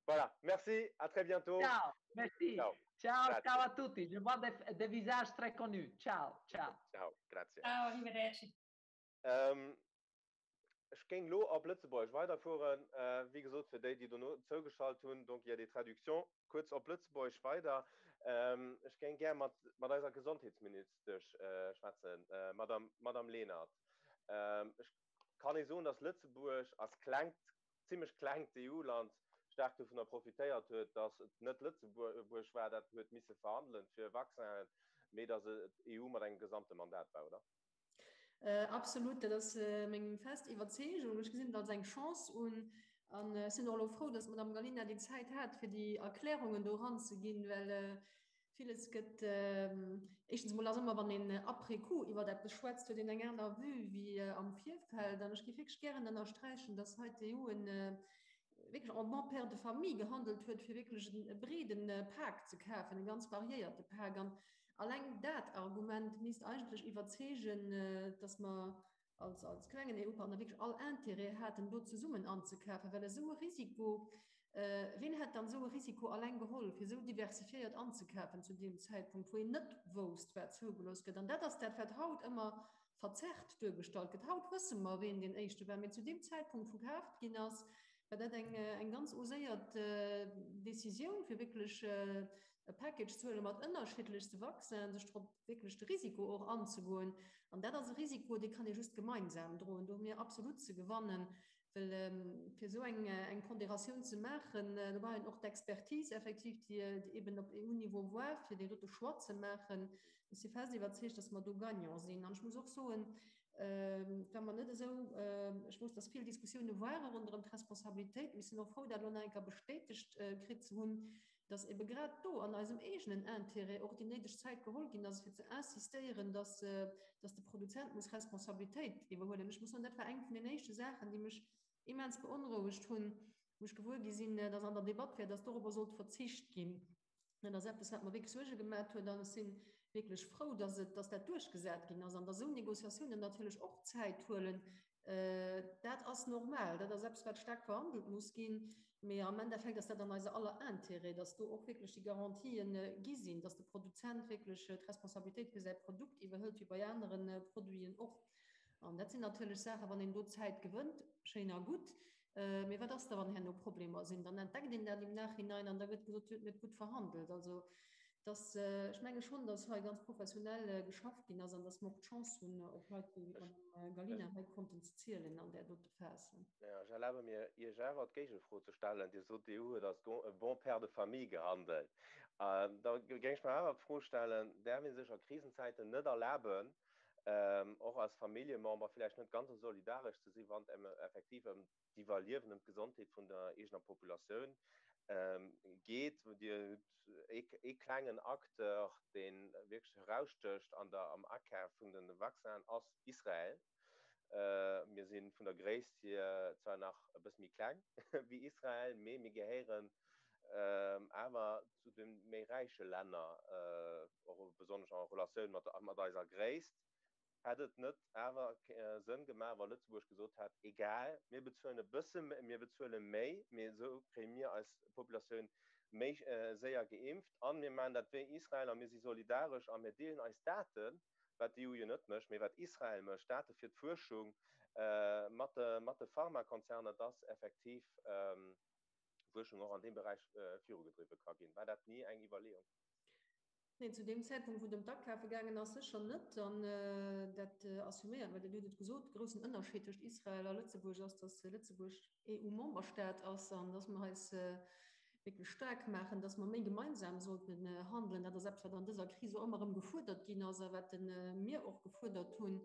Voilà. Merci. À très bientôt. Ciao, merci. Ciao. Ciao, Grazie. ciao a tutti. Je vois des, des visages très connus. Ciao, ciao. Ciao. Grazie. Ciao, arrivederci. Ähm, ech géing lo op Lëtzebuergesch weiderfueren. Äh, wéi gesot, fir déi, déi dono zougeschalt hunn, donc il y a des traductions, kuerz op Lëtzebuergesch weider. Ähm, ech géing gär mat, mat eiser Gesondheetsministesch äh, schwätzen, äh, Madame, Madame Lenert. Ähm, ech kann ee soen, dass Lëtzebuerg als klengt, zimmlech klengt EU-Land staark dovunner profitéiert huet, dass et net Lëtzebuerg war, dat huet misse verhandelen fir Vaccinen, mee dass et d'EU mat engem gesamte Mandat war, oder? Äh, absolut, dat ass äh, meng fest Iwwerzeegung. Ech gesinn et als eng Chance un. An ech sinn och elo frou, dass d'Madame Gallina déi Zäit hat, fir déi Erklärungen do eranzeginn, well äh, villes gëtt, éischtens emol ass ëmmer, wann een après coup iwwer eppes schwätzt, huet een eng aner Vue wéi am Virfeld. An ech géif wierklech gären ënnersträichen, dass hei d'EU en wierklech en bon père de famille gehandelt huet, fir wierklech e breede Pak ze kafen, e ganz variéierte Pak. An alleng dat Argument misst eigentlech iwwerzeegen, dass mer als, als klengen EU-Partner wierklech all Intérêt haten, do zesummen anzekafen, well esou e Risiko, wien hätt dann esou e Risiko alleng geholl, fir esou diversifiéiert anzekafen zu deem Zäitpunkt, wou een net wousst, wat zougelooss gëtt. An dat ass dat, wat haut ëmmer verzerrt duergestallt gëtt. Haut wësse mer, wien deen Éischte war, mee zu deem Zäitpunkt, wou kaaft ginn ass, war dat eng, eng ganz oséiert Décisioun, fir wierklech e Package ze huele mat ënnerschiddlechste Vaccinen, sech drop wierklech de Risiko och anzegoen. An dat ass e Risiko, dee kann ee just gemeinsam droen. Do hu mir absolut ze gewannen, well fir esou eng, eng Ponderatioun ze maachen, do brauch een och d'Expertise effektiv, déi, déi eben op EU-Niveau war, fir deen dote Choix ze maachen. Ech si fest iwwerzeegt, dass mer do Gagnant sinn. An ech muss och soen, wa mer net esou, ech wousst, dass vill Diskussioune ware ronderëm d'Responsabilitéit, mee ech sinn och frou, dat elo nach eng Kéier bestätegt kritt ze hunn. Dass ebe grad do an eisem eegenen Intérêt och déi néideg Zäit geholl ginn ass, fir ze insistéieren, dass, dass de Produzent muss Responsabilitéit iwwerhuelen. Ech muss soen, dat war eng vun den éischte Saachen, déi mech immens beonrouegt hunn, wou ech gewuer gi sinn, dass an der Debatt wär, dass dorobber sollt verzicht ginn. Dat ass eppes, wat mer wierklech Suerge gemaat huet. An ech si wierklech frou, dass et, dass dat duerchgesat ginn ass an dass esou Négociatiounen natierlech och Zäit huelen. Dat ass normal, dat ass eppes, wat staark verhandelt muss ginn. Mee am Endeffekt ass dat an eiser aller Intérêt, dass do och wierklech déi Garantien gi sinn, dass de Produzent wierklech d'Responsabilitéit fir säi Produkt iwwerhëlt, wéi bei anere Produiten och. An dat sinn natierlech Saachen, wann een do Zäit gewënnt, schéin a gutt. Mee wat ass da, wann herno Problemer sinn? Dann entdeckt een dat im Nachhinein an da gëtt gesot, Dir hutt net gutt verhandelt. Also dass, ech menge schonn, dass hei ganz professionell geschafft ginn ass an dass mer och d'Chance hunn, op Leit wéi d'Madame Gallina hei konnten ze zielen an där dote Phas. Jo, ech erlabe mir, Iech awer d'Géigefro ze stellen. Dir sot, d'EU huet als bon père de famille gehandelt. Da géing ech mer awer d'Fro stellen, Däerf ee sech a Krisenzäiten net erlaben, och als Familljemember villäicht net ganz esou solidaresch ze sinn, wann et effektiv ëm d'Iwwerliewen, ëm d'Gesondheet vun der eegener Populatioun geet. Dir hutt ee klengen Acteur, dee wierklech erausstécht an der, am Akaf vun de Vaccinen, ass Israel. Mir si vun der Gréisst hier zwar nach e bësse méi kleng wéi Israel, mee mir gehéieren awer zu de méi räiche Länner, och besonnesch en Relatioun mat eiser Gréisst. Hätt et net awer Sënn gemaach, wa Lëtzebuerg gesot hätt, egal, mir bezuelen e bësse, mir bezuele méi, mee esou kréie mir eis Populatioun méi séier geimpft an mir maachen dat wéi Israel a mir si solidaresch a mir deelen eis Daten, wat d'EU jo net mécht, mee wat Israel mécht, Date fir d'Fuerschung mat de Pharmakonzerner, dass effektiv Fuerschung och an deem Beräich virugedriwwe ka ginn. War dat ni eng Iwwerleeung? Neen, zu deem Zäitpunkt, wou et ëm d'Akafe gaangen ass, sécher net. An dat assuméiert, well Dir hutt et gesot, de groussen Ënnerscheed tëscht Israel a Lëtzebuerg ass, datt Lëtzebuerg EU-Memberstaat ass an datt mer eis wierklech staark maachen, datt mer méi gemeinsam sollten handelen. Dat ass eppes, wat an dëser Kris och ëmmer erëm gefuerdert ginn ass a wat mir och gefuerdert hunn.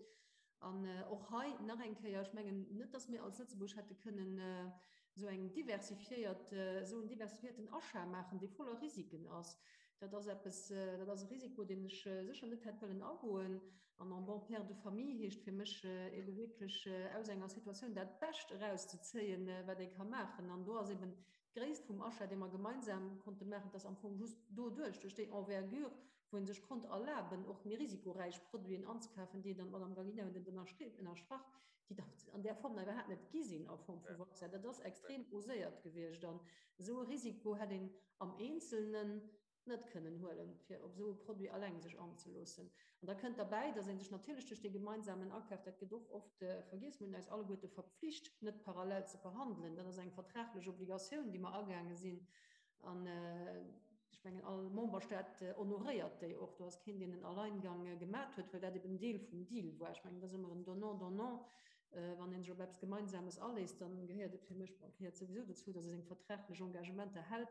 An och hei nach eng Kéier, ech mengen net, dass mir als Lëtzebuerg hätte kënnen esou eng diversifiéiert, esou en diversifiéierten Achat maachen, dee voller Risiken ass. Dat ass eppes, dat ass e Risiko, deen ech sécher net hätt wëllen agoen. An en bon père de famille heescht fir mech ebe wierklech aus enger Situatioun dat Bescht erauszezéien, wat ee ka maachen. An do ass eben d'Gréisst vum Achat, dee mer gemeinsam konnte maachen, dass am Fong just doduerch, duerch déi Envergure, wou ee sech konnt erlaben, och méi risikoräich Produiten anzekafen, déi dann, d'Madame Gallina huet et ënnerstrach, déi dann an där Form nach iwwerhaapt net gi sinn a Form vu Vaccin. Dat ass extrem oséiert gewiescht an esou e Risiko hätt een am Eenzelnen net kënnen huelen, fir op esou e Produit alleng sech anzeloossen. An da kënnt derbäi, dass ee sech natierlech duerch dee gemeinsamen Akaf, dat gëtt och oft vergiess, mir hunn eis alleguerte verpflicht, net parallel ze verhandelen. Dat ass eng vertraglech Obligatioun, déi mer agaange sinn. An ech mengen, all Memberstaat honoréiert déi och. Do ass keen, deen en Alleingang gemat huet, well dat eben Deel vum Deal war. Ech mengen, dat ass ëmmer en Donnant-donnant. Wann ee sech op eppes Gemeinsames aleesst, dann gehéiert et fir mech, bon, gehéiert souwisou dozou, dass ee seng vertraglech Engagementer hält.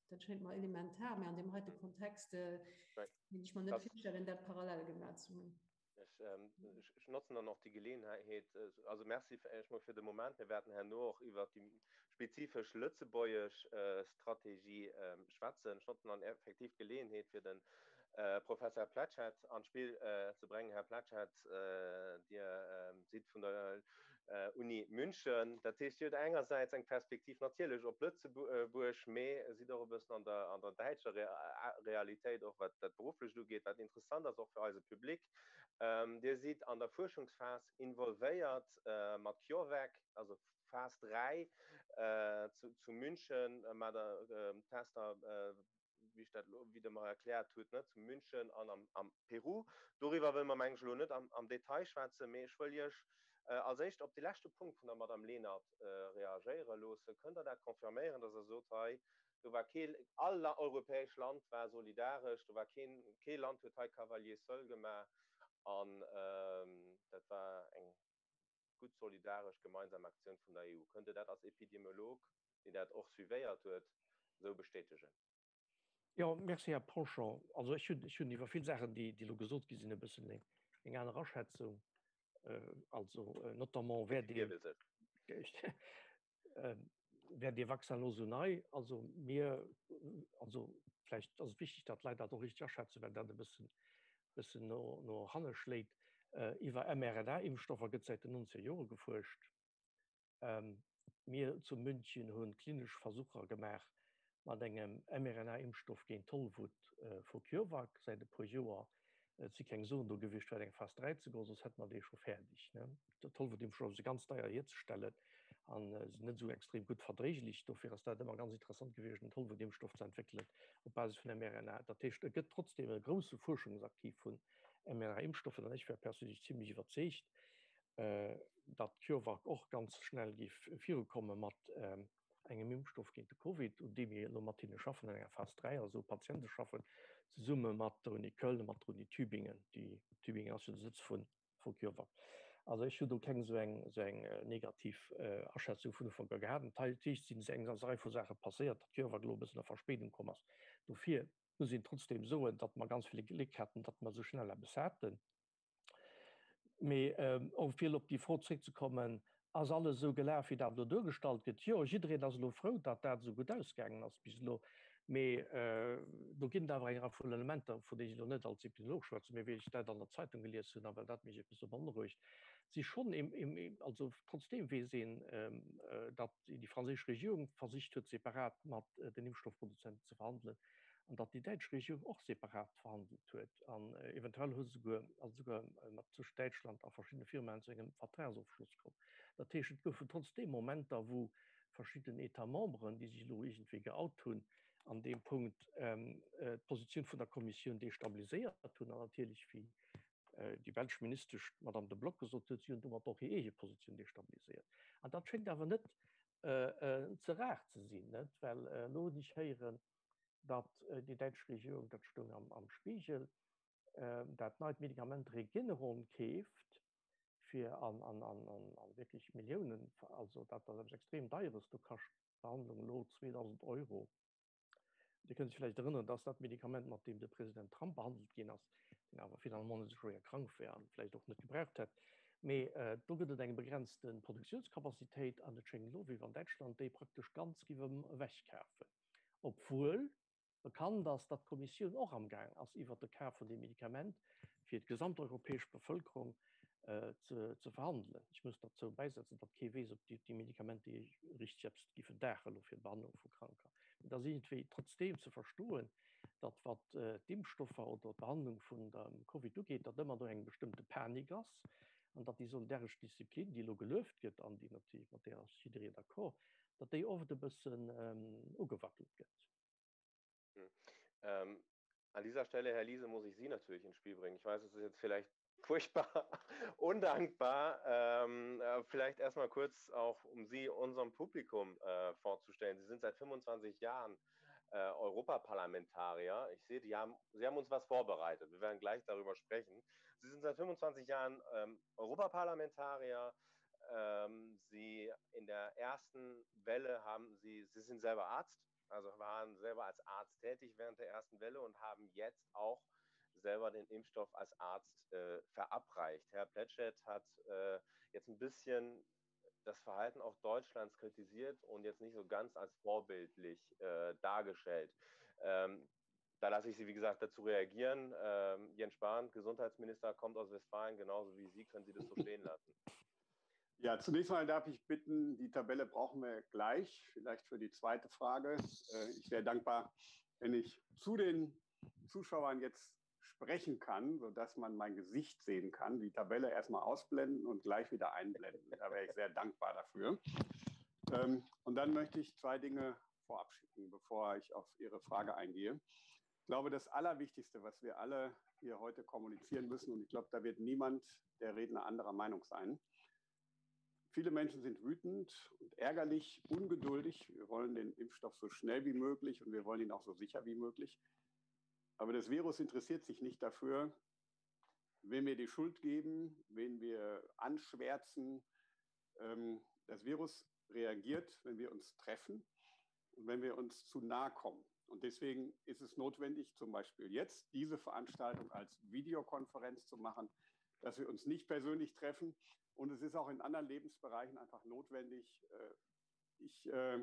Dat schéngt mer elementar, mä an deem heite Kontext kéint ech mer net virstellen, dat parallel gemaach ze hunn. Ech notzen dann och déi Geleeënheet, also Merci éischt mol fir de Moment. Mir wäerten herno och iwwert déi spezifesch lëtzebuergesch Strategie schwätzen. Ech notzen dann effektiv d'Geleeënheet, fir de Professor Pletschette an d'Spill ze bréngen. Här Pletschette, Dir sidd vun der Uni München. Dat heescht, Dir hutt engersäits eng Perspektiv natierlech op Lëtzebuerg, mee sidd och e bëssen an der, an der däitscher Realitéit, och wat dat Berufflecht ugeet, wat interessant ass och fir eise Public. Dir sidd an der Fuerschungsphas involvéiert mat CureVac, also Phas 3 zu, zu München, mat der Tester, wéi ech dat elo, wéi Der mer erkläert hutt, ne, zu München an am, am Peru. Doriwwer wëlle mer, meng ech, elo net am, am Detail schwätzen, mee ech wëll Iech als éischt op de leschte Punkt vun der Madame Lenert reagéiere loossen. Kënnt Der dat confirméieren, dass Der sot, hei, do war kee, all europäesch Land war solidaresch, do war keen, kee Land huet hei Cavalier seul gemaach an dat war eng gutt solidaresch gemeinsam Aktioun vun der EU. Kënnt Dir dat als Epidemiolog, deen dat och suivéiert huet, esou bestätegen? Jo, merci, Här Ponchon. Also ech hunn, ech hunn iwwer vill Saachen, déi, déi elo gesot gi sinn, e bëssen eng, eng aner Aschätzung. Also notamment wäert een. Wär dee Vaccin elo esou nei? Also mir, also vläicht ass et wichteg, datt d'Leit dat och richteg aschätzen, well dat e bëssen, bëssen no, no hanne schléit. Iwwer mRNA-Impfstoffer gëtt säit den nonzeger Jore gefuerscht. Mir zu München hu klinesch Versucher gemaach mat engem mRNA-Impfstoff géint Tollwut vu CureVac säit e puer Joer. Et si keng Suen do gewiescht, fir an eng Phas 3 ze goen, soss hätte mer dee scho fäerdeg. Tollwutimpfstoffer si ganz deier hierzestellen a sinn net esou extrem gutt verdréiglech. Dofir ass dat ëmmer ganz interessant gewiescht, en Tollwutimpfstoff ze entwéckelen op Basis vun mRNA. Dat heescht, et gëtt trotzdeem e grousse Fuerschungsaktiv vun mRNA-Impfstoffen an ech wär perséinlech zimlech iwwerzeegt, datt CureVac och ganz schnell géif virukomme mat engem Impfstoff géint de Covid, un deem mir elo mat hinne schaffen, an enger Phas 3, also Patiente schaffen, zesumme mat der Uni Köln a mat der Uni Tübingen. Déi Tübingen ass jo de Sëtz vu vu CureVac. Also ech hunn do keng esou eng esou eng negativ Aschätzung vun Ufank u gehat. Natierlech sinn eng ganz Rei vu Saache passéiert, datt CureVac elo e bëssen a Verspéidung komm ass. Dofir muss een trotzdeem soen, datt mer ganz vill Gléck haten, datt mer esou schnell eppes haten. Mee och fir elo op déi Fro zréckzekommen, Ass alles esou gelaf, wéi dat elo duergestallt gëtt? Jo, jiddereen ass elo frou, datt dat esou gutt ausgaangen ass bis elo. Mee do ginn et awer eng Rei vun Elementer, vun deenen ech elo net als Epidemiolog schwätzen, mee wéi ech dat an der Zeitung gelies hunn a well dat mech e bësse beonrouegt, si schonn, also trotzdeem weess een, datt déi franséisch Regierung versicht huet, separat mat den Impfstoffproduzenten ze verhandelen, an datt déi däitsch Regierung och separat verhandelt huet an eventuell hu se souguer, also souguer mat tëscht Däitschland a verschiddene Firmaen zu engem Vertragsofschloss komm. Dat heescht, et goufen trotzdeem Momenter, wou verschidden États membres, déi sech elo iergendwéi geout hunn an deem Punkt, d'Positioun vun der Kommissioun destabiliséiert hunn an natierlech, wéi déi belsch Ministesch, d'Madame De Block, gesot huet, si hunn domat och hir eege Positioun destabiliséiert. An dat schéngt awer net ze rar ze sinn, net? Well elo hunn ech héieren, datt déi däitsch Regierung, dat stoung am Spiegel, dat neit Medikament Regeneron keeft, fir an wierklech Milliounen, also dat ass eppes extrem Deieres, do kascht d'Behandlung elo 2.000 Euro. Dir kënnt Iech vläicht erënneren, dass dat Medikament, mat deem de President Trump behandelt ginn ass, deen awer finalement net esou schwéier krank war an vläicht och net gebraucht hätt, mee do gëtt et eng begrenzte Produktiounscapacitéit an et schéngt elo, wéi wann Däitschland déi praktesch ganz géif ewechkafen, obwuel bekannt ass, datt d'Kommissioun och amgaang ass, iwwert de Kaf vun deem Medikament fir d'gesamteuropäesch Bevëlkerung ze verhandelen. Ech muss derzou bäisetzen, datt kee weess, ob déi Medikamenter richteg eppes géifen daachen elo fir d'Behandlung vu Kranker. Mee et ass iergendwéi trotzdeem ze verstoen, datt wat d'Impfstoffer oder d'Behandlung vun dem Covid ugeet, datt ëmmer do eng bestëmmte Panik ass an datt déi solidaresch Disziplin, déi elo gelueft gëtt an déi natierlech, mat där ass jiddereen d'accord, datt déi oft e bëssen ugewackelt gëtt. Ähm, an dieser Stelle, Herr Liese, muss ich Sie natürlich ins Spiel bringen. Ich weiß, es ist jetzt vielleicht furchtbar undankbar. Ähm, äh, vielleicht erstmal kurz auch, um Sie unserem Publikum äh, vorzustellen. Sie sind seit 25 Jahren äh, Europaparlamentarier. Ich sehe, die haben, Sie haben uns was vorbereitet. Wir werden gleich darüber sprechen. Sie sind seit 25 Jahren ähm, Europaparlamentarier. Ähm, Sie in der ersten Welle haben Sie, Sie sind selber Arzt, also waren selber als Arzt tätig während der ersten Welle und haben jetzt auch selber den Impfstoff als Arzt äh, verabreicht. Herr Pletschet hat äh, jetzt ein bisschen das Verhalten auch Deutschlands kritisiert und jetzt nicht so ganz als vorbildlich äh, dargestellt. Ähm, da lasse ich Sie, wie gesagt, dazu reagieren. Ähm, Jens Spahn, Gesundheitsminister, kommt aus Westfalen, genauso wie Sie, können Sie das so stehen lassen. Ja, zunächst mal darf ich bitten, die Tabelle brauchen wir gleich, vielleicht für die zweite Frage. Äh, ich wäre dankbar, wenn ich zu den Zuschauern jetzt sprechen kann, sodass man mein Gesicht sehen kann. Die Tabelle erstmal ausblenden und gleich wieder einblenden. Da wäre ich sehr dankbar dafür. Ähm, und dann möchte ich zwei Dinge vorab schicken, bevor ich auf Ihre Frage eingehe. Ich glaube, das Allerwichtigste, was wir alle hier heute kommunizieren müssen, und ich glaube, da wird niemand der Redner anderer Meinung sein, Viele Menschen sind wütend und ärgerlich, ungeduldig. Wir wollen den Impfstoff so schnell wie möglich und wir wollen ihn auch so sicher wie möglich. Aber das Virus interessiert sich nicht dafür, wem wir die Schuld geben, wen wir anschwärzen. Ähm, das Virus reagiert, wenn wir uns treffen und wenn wir uns zu nahe kommen. Und deswegen ist es notwendig, zum Beispiel jetzt diese Veranstaltung als Videokonferenz zu machen, dass wir uns nicht persönlich treffen. Und es ist auch in anderen Lebensbereichen einfach notwendig, äh, Ich äh,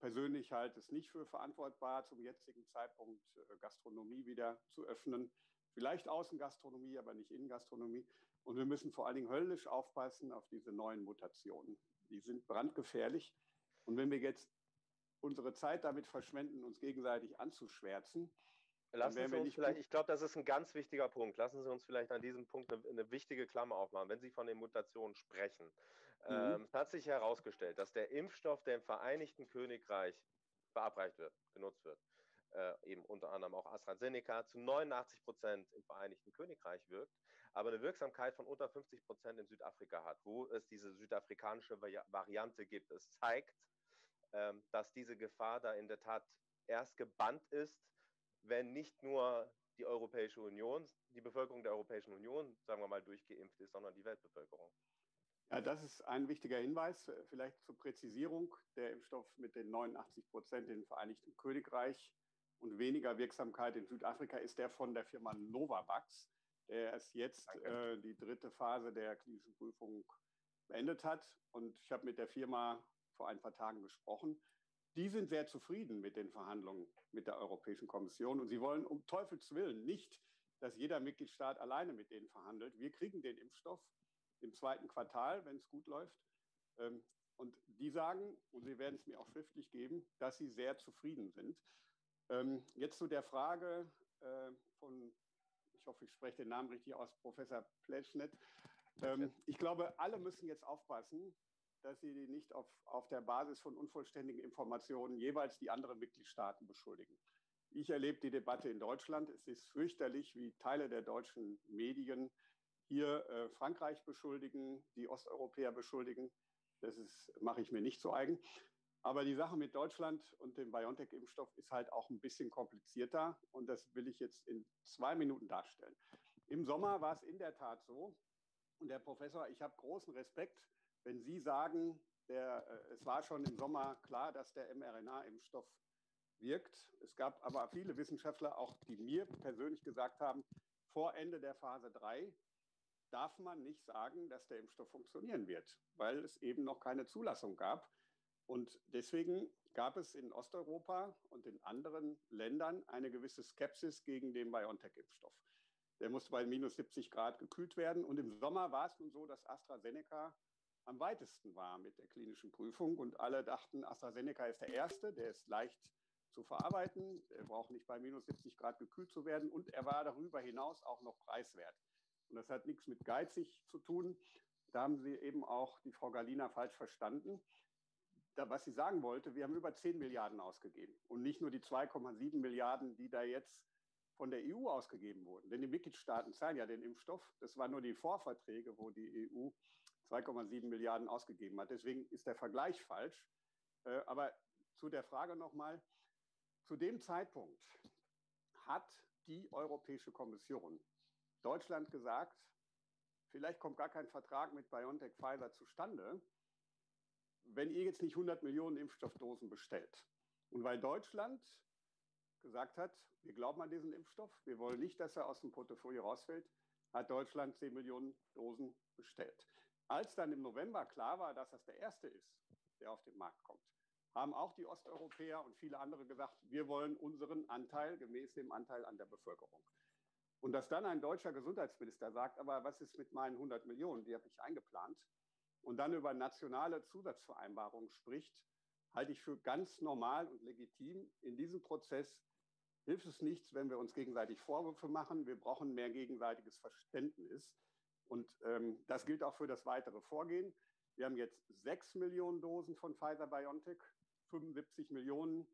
persönlich halte es nicht für verantwortbar, zum jetzigen Zeitpunkt äh, Gastronomie wieder zu öffnen. Vielleicht Außengastronomie, aber nicht Innengastronomie. Und wir müssen vor allen Dingen höllisch aufpassen auf diese neuen Mutationen. Die sind brandgefährlich. Und wenn wir jetzt unsere Zeit damit verschwenden, uns gegenseitig anzuschwärzen, Lassen Sie uns vielleicht, ich glaube, das ist ein ganz wichtiger Punkt. Lassen Sie uns vielleicht an diesem Punkt eine, eine wichtige Klammer aufmachen, wenn Sie von den Mutationen sprechen. Mhm. Ähm, es hat sich herausgestellt, dass der Impfstoff, der im Vereinigten Königreich verabreicht wird, genutzt wird, äh, eben unter anderem auch AstraZeneca, zu 89 Prozent im Vereinigten Königreich wirkt, aber eine Wirksamkeit von unter 50 Prozent in Südafrika hat, wo es diese südafrikanische Variante gibt. Es zeigt, ähm, dass diese Gefahr da in der Tat erst gebannt ist, wenn nicht nur die Europäische Union, die Bevölkerung der Europäischen Union, sagen wir mal, durchgeimpft ist, sondern die Weltbevölkerung. Ja, das ist ein wichtiger Hinweis, vielleicht zur Präzisierung. Der Impfstoff mit den 89 Prozent im Vereinigten Königreich und weniger Wirksamkeit in Südafrika ist der von der Firma Novavax, der erst jetzt äh, die dritte Phase der klinischen Prüfung beendet hat. Und ich habe mit der Firma vor ein paar Tagen gesprochen. Die sind sehr zufrieden mit den Verhandlungen mit der Europäischen Kommission und sie wollen um Teufels Willen nicht, dass jeder Mitgliedstaat alleine mit denen verhandelt. Wir kriegen den Impfstoff im zweiten Quartal, wenn es gut läuft. Ähm, und die sagen, und sie werden es mir auch schriftlich geben, dass sie sehr zufrieden sind. Ähm, jetzt zu der Frage äh, von, ich hoffe, ich spreche den Namen richtig aus, Professor Pleschnet. Ähm, ich glaube, alle müssen jetzt aufpassen, dass sie nicht auf, auf der Basis von unvollständigen Informationen jeweils die anderen Mitgliedstaaten beschuldigen. Ich erlebe die Debatte in Deutschland. Es ist fürchterlich, wie Teile der deutschen Medien hier äh, Frankreich beschuldigen, die Osteuropäer beschuldigen. Das ist, mache ich mir nicht zu eigen. Aber die Sache mit Deutschland und dem BioNTech-Impfstoff ist halt auch ein bisschen komplizierter. Und das will ich jetzt in zwei Minuten darstellen. Im Sommer war es in der Tat so, und Herr Professor, ich habe großen Respekt, wenn Sie sagen, der, äh, es war schon im Sommer klar, dass der mRNA-Impfstoff wirkt. Es gab aber viele Wissenschaftler, auch die mir persönlich gesagt haben, vor Ende der Phase 3 darf man nicht sagen, dass der Impfstoff funktionieren wird, weil es eben noch keine Zulassung gab. Und deswegen gab es in Osteuropa und in anderen Ländern eine gewisse Skepsis gegen den BioNTech-Impfstoff. Der musste bei minus 70 Grad gekühlt werden. Und im Sommer war es nun so, dass AstraZeneca am weitesten war mit der klinischen Prüfung. Und alle dachten, AstraZeneca ist der erste, der ist leicht zu verarbeiten, er braucht nicht bei minus 70 Grad gekühlt zu werden und er war darüber hinaus auch noch preiswert. Und das hat nichts mit geizig zu tun. Da haben Sie eben auch die Frau Galina falsch verstanden. Da, was sie sagen wollte, wir haben über 10 Milliarden ausgegeben und nicht nur die 2,7 Milliarden, die da jetzt von der EU ausgegeben wurden. Denn die Mitgliedstaaten zahlen ja den Impfstoff. Das waren nur die Vorverträge, wo die EU 2,7 Milliarden ausgegeben hat. Deswegen ist der Vergleich falsch. Äh, aber zu der Frage nochmal. Zu dem Zeitpunkt hat die Europäische Kommission Deutschland gesagt, vielleicht kommt gar kein Vertrag mit BioNTech Pfizer zustande, wenn ihr jetzt nicht 100 Millionen Impfstoffdosen bestellt. Und weil Deutschland gesagt hat, wir glauben an diesen Impfstoff, wir wollen nicht, dass er aus dem Portfolio rausfällt, hat Deutschland 10 Millionen Dosen bestellt. Als dann im November klar war, dass das der erste ist, der auf den Markt kommt, haben auch die Osteuropäer und viele andere gesagt, wir wollen unseren Anteil gemäß dem Anteil an der Bevölkerung. Und dass dann ein deutscher Gesundheitsminister sagt, aber was ist mit meinen 100 Millionen, die habe ich eingeplant, und dann über nationale Zusatzvereinbarungen spricht, halte ich für ganz normal und legitim. In diesem Prozess hilft es nichts, wenn wir uns gegenseitig Vorwürfe machen. Wir brauchen mehr gegenseitiges Verständnis. Und ähm, das gilt auch für das weitere Vorgehen. Wir haben jetzt 6 Millionen Dosen von Pfizer-BioNTech, 75 Millionen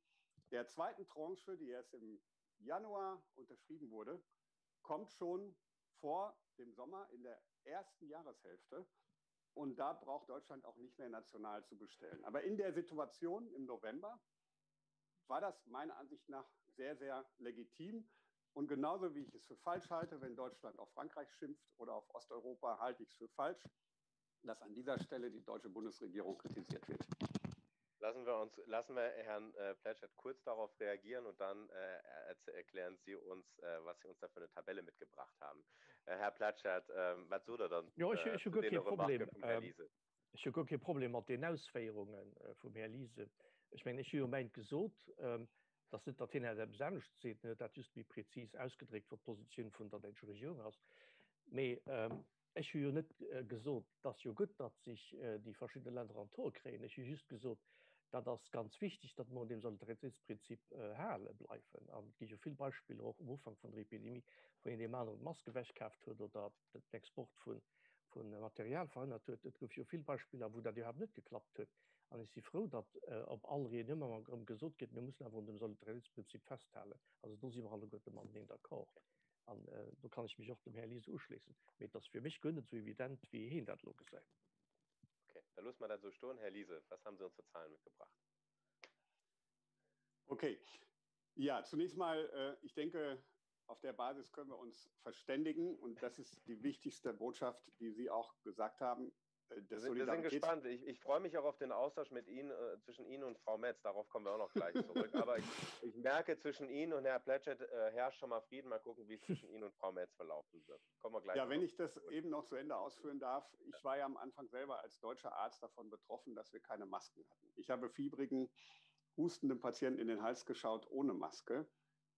der zweiten Tranche, die erst im Januar unterschrieben wurde, kommt schon vor dem Sommer in der ersten Jahreshälfte. Und da braucht Deutschland auch nicht mehr national zu bestellen. Aber in der Situation im November war das meiner Ansicht nach sehr, sehr legitim. Und genauso wie ich es für falsch halte, wenn Deutschland auf Frankreich schimpft oder auf Osteuropa, halte ich es für falsch, dass an dieser Stelle die deutsche Bundesregierung kritisiert wird. Lassen wir uns, lassen wir Herrn äh, Pletschert kurz darauf reagieren und dann äh, erklären Sie uns, äh, was Sie uns da für eine Tabelle mitgebracht haben. Äh, Herr Pletschert, äh, was soll da dann? Jo, ech, ech hu guer kee Problem. Ech hu guer kee Problem mat den Ausféierunge vum Här Liese. Ech mengen, ech hu jo mäint gesot, dass net, datt hien eppes anescht seet, en huet dat just méi prezis ausgedréckt, wat d'Positioun vun der däitscher Regierung ass. Mee ech hu jo net gesot, et ass jo gutt, datt sech déi verschidde Länner an d'Hoer kréien. Ech hu just gesot, dat ass ganz wichteg, datt mer un deem Solidaritéitsprinzip hale bleiwen. An et gi jo vill Beispiller och um Ufank vun der Epidemie, wou een deem aneren d'Mask ewechkaaft huet oder den Export vu Material verhënnert huet. Et gouf jo vill Beispiller, wou dat iwwerhaapt net geklappt huet. An ech si frou, datt op all Reunioun ëmmer erëm gesot gëtt, mir mussen awer un dem Solidaritéitsprinzip festhalen. Also do si mer alleguerte mateneen d'accord. An do kann ech mech och dem Här Liese uschléissen. Mee et ass fir mech guer net esou evident, wéi heen dat elo gesäit. Okay, da loosse mer dat esou stoen. Här Liese, was haben Sie uns für Zahlen mitgebracht? Okay. Ja, zunächst mal, ich denke, auf der Basis können wir uns verständigen. Und das ist die wichtigste Botschaft, die Sie auch gesagt haben. Wir sind, wir sind gespannt. Ich, ich freue mich auch auf den Austausch mit Ihnen, äh, zwischen Ihnen und Frau Metz. Darauf kommen wir auch noch gleich zurück. Aber ich, ich merke, zwischen Ihnen und Herrn Pletschet äh, herrscht schon mal Frieden. Mal gucken, wie es zwischen Ihnen und Frau Metz verlaufen wird. Kommen wir gleich. Ja, wenn ich das eben noch zu Ende ausführen darf. Ich war ja am Anfang selber als deutscher Arzt davon betroffen, dass wir keine Masken hatten. Ich habe fiebrigen, hustenden Patienten in den Hals geschaut ohne Maske.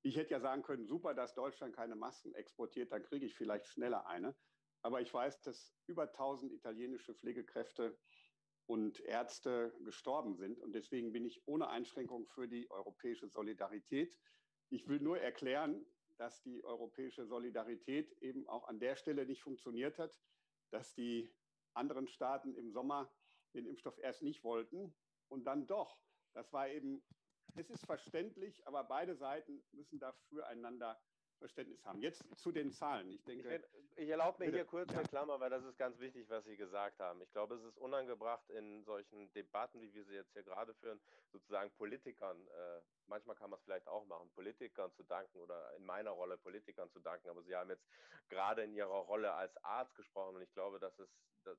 Ich hätte ja sagen können, super, dass Deutschland keine Masken exportiert, dann kriege ich vielleicht schneller eine. Aber ich weiß, dass über 1000 italienische Pflegekräfte und Ärzte gestorben sind. Und deswegen bin ich ohne Einschränkung für die europäische Solidarität. Ich will nur erklären, dass die europäische Solidarität eben auch an der Stelle nicht funktioniert hat, dass die anderen Staaten im Sommer den Impfstoff erst nicht wollten und dann doch. Das war eben, es ist verständlich, aber beide Seiten müssen dafür einander Verständnis haben. Jetzt zu den Zahlen. Ich denke, ich, ich erlaube mir hier kurz eine Klammer, weil das ist ganz wichtig, was Sie gesagt haben. Ich glaube, es ist unangebracht, in solchen Debatten, wie wir sie jetzt hier gerade führen, sozusagen Politikern, äh, manchmal kann man es vielleicht auch machen, Politikern zu danken oder in meiner Rolle Politikern zu danken. Aber Sie haben jetzt gerade in Ihrer Rolle als Arzt gesprochen und ich glaube, dass, es,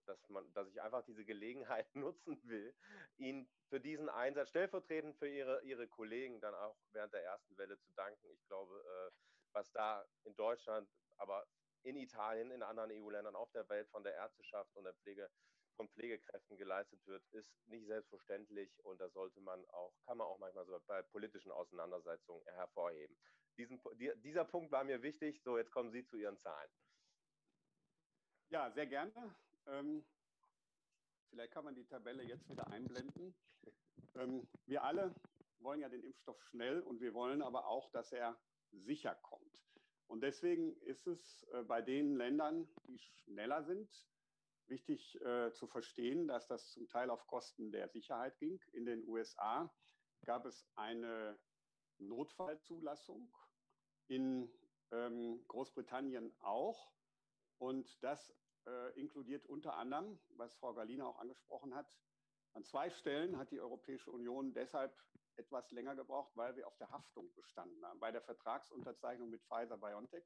dass, man, dass ich einfach diese Gelegenheit nutzen will, Ihnen für diesen Einsatz stellvertretend für Ihre, Ihre Kollegen dann auch während der ersten Welle zu danken. Ich glaube, äh, was da in Deutschland, aber in Italien, in anderen EU-Ländern auf der Welt von der Ärzteschaft und der Pflege von Pflegekräften geleistet wird, ist nicht selbstverständlich und da sollte man auch, kann man auch manchmal so bei politischen Auseinandersetzungen hervorheben. Diesen, dieser Punkt war mir wichtig. So, jetzt kommen Sie zu Ihren Zahlen. Ja, sehr gerne. Ähm, vielleicht kann man die Tabelle jetzt wieder einblenden. Ähm, wir alle wollen ja den Impfstoff schnell und wir wollen aber auch, dass er sicher kommt. Und deswegen ist es äh, bei den Ländern, die schneller sind, wichtig äh, zu verstehen, dass das zum Teil auf Kosten der Sicherheit ging. In den USA gab es eine Notfallzulassung, in ähm, Großbritannien auch. Und das äh, inkludiert unter anderem, was Frau Galina auch angesprochen hat, an zwei Stellen hat die Europäische Union deshalb etwas länger gebraucht, weil wir auf der Haftung bestanden haben. Bei der Vertragsunterzeichnung mit Pfizer-BioNTech,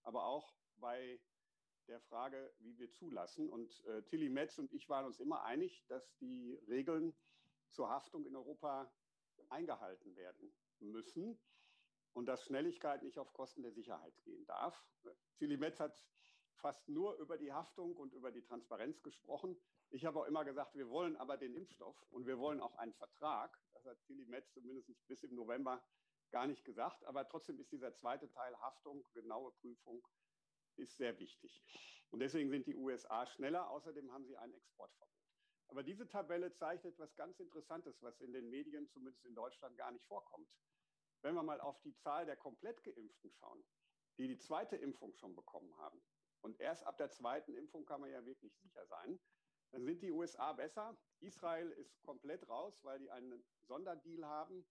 aber auch bei der Frage, wie wir zulassen. Und äh, Tilly Metz und ich waren uns immer einig, dass die Regeln zur Haftung in Europa eingehalten werden müssen und dass Schnelligkeit nicht auf Kosten der Sicherheit gehen darf. Tilly Metz hat fast nur über die Haftung und über die Transparenz gesprochen. Ich habe auch immer gesagt, wir wollen aber den Impfstoff und wir wollen auch einen Vertrag. Das hat Tilly Metz zumindest bis im November gar nicht gesagt. Aber trotzdem ist dieser zweite Teil Haftung, genaue Prüfung, ist sehr wichtig. Und deswegen sind die USA schneller. Außerdem haben sie ein Exportverbot. Aber diese Tabelle zeigt etwas ganz Interessantes, was in den Medien, zumindest in Deutschland, gar nicht vorkommt. Wenn wir mal auf die Zahl der komplett Geimpften schauen, die die zweite Impfung schon bekommen haben, und erst ab der zweiten Impfung kann man ja wirklich sicher sein, dann sind die USA besser. Israel ist komplett raus, weil die einen Sonderdeal haben,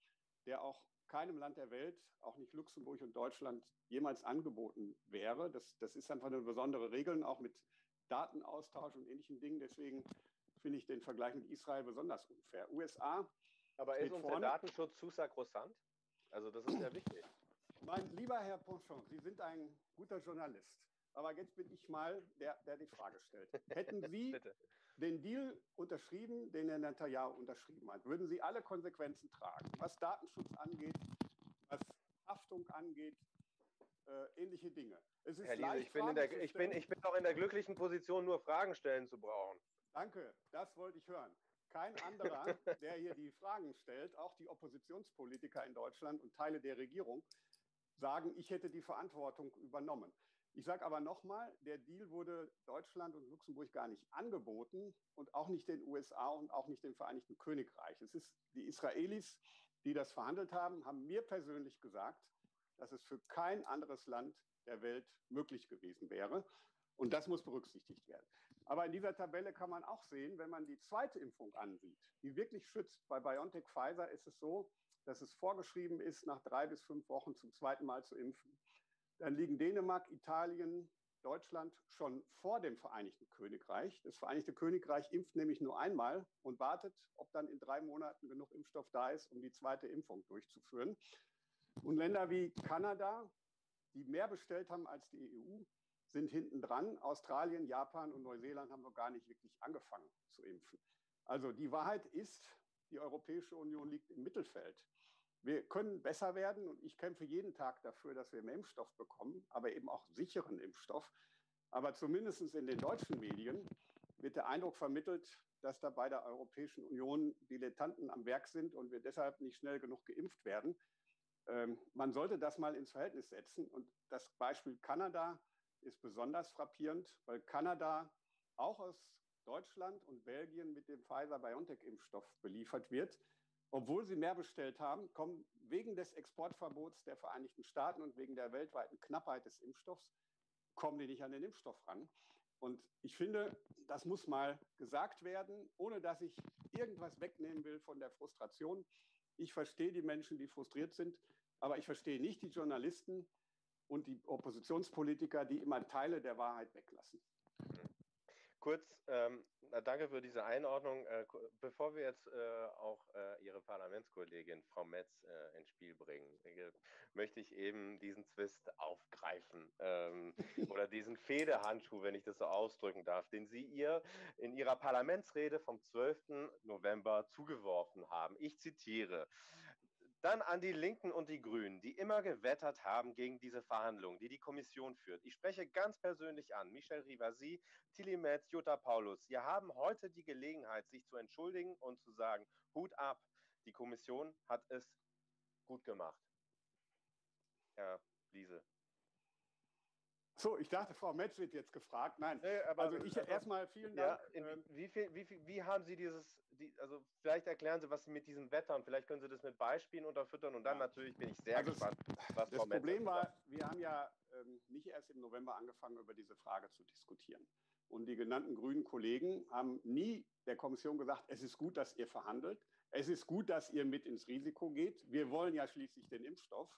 der auch keinem Land der Welt, auch nicht Luxemburg und Deutschland, jemals angeboten wäre. Das, das ist einfach eine besondere Regel, auch mit Datenaustausch und ähnlichen Dingen. Deswegen finde ich den Vergleich mit Israel besonders unfair. USA. Aber ist uns der Datenschutz zu sakrosant? Also das ist ja wichtig. Mein lieber Herr Ponchon, Sie sind ein guter Journalist. Aber jetzt bin ich mal der, der die Frage stellt. Hätten Sie den Deal unterschrieben, den Herr Netanyahu unterschrieben hat, würden Sie alle Konsequenzen tragen, was Datenschutz angeht, was Haftung angeht, äh, ähnliche Dinge. Es ist Herr Liese, ich bin, in der, ich, bin, ich bin doch in der glücklichen Position, nur Fragen stellen zu brauchen. Danke, das wollte ich hören. Kein anderer, der hier die Fragen stellt, auch die Oppositionspolitiker in Deutschland und Teile der Regierung, sagen, ich hätte die Verantwortung übernommen. Ich sage aber nochmal, der Deal wurde Deutschland und Luxemburg gar nicht angeboten und auch nicht den USA und auch nicht dem Vereinigten Königreich. Es ist die Israelis, die das verhandelt haben, haben mir persönlich gesagt, dass es für kein anderes Land der Welt möglich gewesen wäre. Und das muss berücksichtigt werden. Aber in dieser Tabelle kann man auch sehen, wenn man die zweite Impfung ansieht, die wirklich schützt. Bei BioNTech Pfizer ist es so, dass es vorgeschrieben ist, nach drei bis fünf Wochen zum zweiten Mal zu impfen. Dann liegen Dänemark, Italien, Deutschland schon vor dem Vereinigten Königreich. Das Vereinigte Königreich impft nämlich nur einmal und wartet, ob dann in drei Monaten genug Impfstoff da ist, um die zweite Impfung durchzuführen. Und Länder wie Kanada, die mehr bestellt haben als die EU, sind hinten dran. Australien, Japan und Neuseeland haben noch gar nicht wirklich angefangen zu impfen. Also die Wahrheit ist, die Europäische Union liegt im Mittelfeld. Wir können besser werden und ich kämpfe jeden Tag dafür, dass wir mehr Impfstoff bekommen, aber eben auch sicheren Impfstoff. Aber zumindest in den deutschen Medien wird der Eindruck vermittelt, dass da bei der Europäischen Union Dilettanten am Werk sind und wir deshalb nicht schnell genug geimpft werden. Ähm, man sollte das mal ins Verhältnis setzen. Und das Beispiel Kanada ist besonders frappierend, weil Kanada auch aus Deutschland und Belgien mit dem Pfizer-BioNTech-Impfstoff beliefert wird. Obwohl sie mehr bestellt haben, kommen wegen des Exportverbots der Vereinigten Staaten und wegen der weltweiten Knappheit des Impfstoffs, kommen die nicht an den Impfstoff ran. Und ich finde, das muss mal gesagt werden, ohne dass ich irgendwas wegnehmen will von der Frustration. Ich verstehe die Menschen, die frustriert sind, aber ich verstehe nicht die Journalisten und die Oppositionspolitiker, die immer Teile der Wahrheit weglassen. Kurz, ähm, danke für diese Einordnung. Äh, bevor wir jetzt äh, auch äh, Ihre Parlamentskollegin Frau Metz äh, ins Spiel bringen, äh, möchte ich eben diesen Zwist aufgreifen ähm, oder diesen Fehdehandschuh, wenn ich das so ausdrücken darf, den Sie ihr in Ihrer Parlamentsrede vom 12. November zugeworfen haben. Ich zitiere. Dann an die Linken und die Grünen, die immer gewettert haben gegen diese Verhandlungen, die die Kommission führt. Ich spreche ganz persönlich an Michel Rivasi, Tilly Metz, Jutta Paulus. Sie haben heute die Gelegenheit, sich zu entschuldigen und zu sagen, Hut ab, die Kommission hat es gut gemacht. Herr Liese. So, ich dachte, Frau Metz wird jetzt gefragt. Nein, nee, aber, also ich also, erstmal vielen Dank. Ja, in, ähm, wie, viel, wie, viel, wie haben Sie dieses, die, also vielleicht erklären Sie, was Sie mit diesem Wetter und vielleicht können Sie das mit Beispielen unterfüttern und dann ja. natürlich bin ich sehr also gespannt, was das Frau Metz Problem war, wir haben ja ähm, nicht erst im November angefangen, über diese Frage zu diskutieren. Und die genannten grünen Kollegen haben nie der Kommission gesagt, es ist gut, dass ihr verhandelt. Es ist gut, dass ihr mit ins Risiko geht. Wir wollen ja schließlich den Impfstoff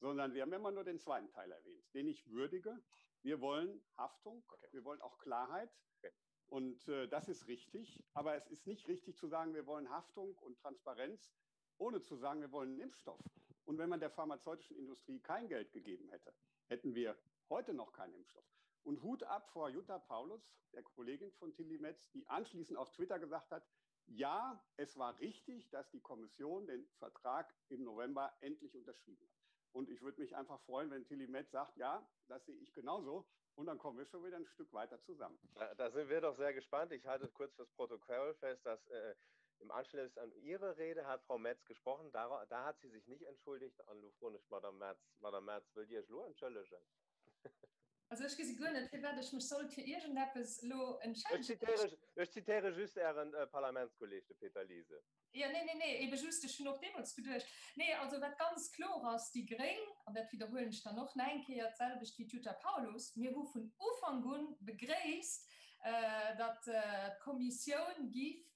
sondern wir haben immer nur den zweiten Teil erwähnt, den ich würdige. Wir wollen Haftung, okay. wir wollen auch Klarheit. Okay. Und äh, das ist richtig. Aber es ist nicht richtig zu sagen, wir wollen Haftung und Transparenz, ohne zu sagen, wir wollen Impfstoff. Und wenn man der pharmazeutischen Industrie kein Geld gegeben hätte, hätten wir heute noch keinen Impfstoff. Und Hut ab vor Jutta Paulus, der Kollegin von Tilly Metz, die anschließend auf Twitter gesagt hat, ja, es war richtig, dass die Kommission den Vertrag im November endlich unterschrieben hat. Und ich würde mich einfach freuen, wenn Tilly Metz sagt, ja, das sehe ich genauso. Und dann kommen wir schon wieder ein Stück weiter zusammen. Da, da sind wir doch sehr gespannt. Ich halte kurz fürs Protokoll fest, dass äh, im Anschluss an Ihre Rede hat Frau Metz gesprochen. Da, da hat sie sich nicht entschuldigt. An Lufrunisch, Madame Merz, Madame Merz, will Dir elo entschëllegen? Also ech gesi guer net, firwat ech mech sollt fir iergendeppes elo Ech entschëllegen. zitéiere, ech zitéiere just Ären Parlamentskolleg, de Peter Liese. Jo, nee, nee, nee, ebe just, ech hunn och deemools geduecht. Nee, also wat ganz kloer ass, déi Gréng, an dat widderhuelen ech dann och nach eng Kéier, d'selwecht wéi d'Jutta Paulus, mir hu vun Ufank un begréisst, datt d'Kommissioun giff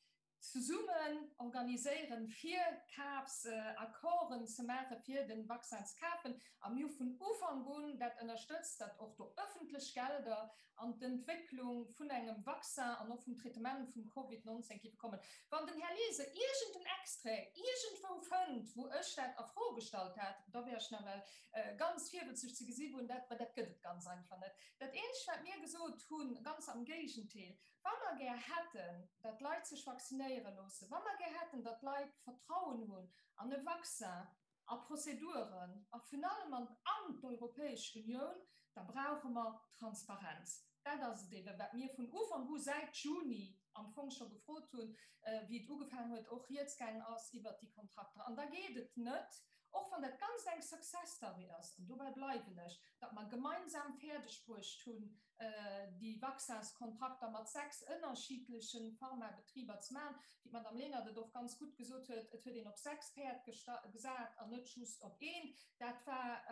zesummen organiséieren, fir Kafsaccorden ze maachen, fir de Vaccin ze kafen. A mir hu vun Ufank un dat ënnerstëtzt, datt och do ëffentlech Gelder an d'Entwécklung vun engem Vaccin an och vum Traitement vum Covid 19 géife kommen. Wann den Här Liese iergend en Extrait iergendwou fënnt, wou ech dat a Fro gestallt hat, da wär ech nawell ganz virwëtzeg ze gesi wou en dat, mä dat gëtt et ganz einfach net. Dat eenzegt wat mir gesot hunn, ganz am Géigentéel, Wa mer gär hätten, datt d'Leit sech vaccinéiere loossen, wa mer gär hätten, datt d'Leit Vertrauen hunn an e Vaccin, a Prozeduren a vun allem an an d'Europäesch Unioun, da brauche mer Transparenz. Dat ass et eeben, wat mir vun Ufank u säit Juni. am Fong scho gefrot hunn, wéi et ugefaangen huet, och rieds gaang ass iwwert déi Kontrakter. An da geet et net, och wann dat Ganzt eng Success Story ass, an dobäi bleiwen ech, datt mer gemeinsam fäerdegbruecht hunn, déi Vaccins-Kontrakter mat 6 ënnerschiddleche Pharmabetriber ze maachen. Wéi d'Madame Lenert et och ganz gutt gesot huet, et huet een op 6 Päerd gesat an net just op eent. Dat war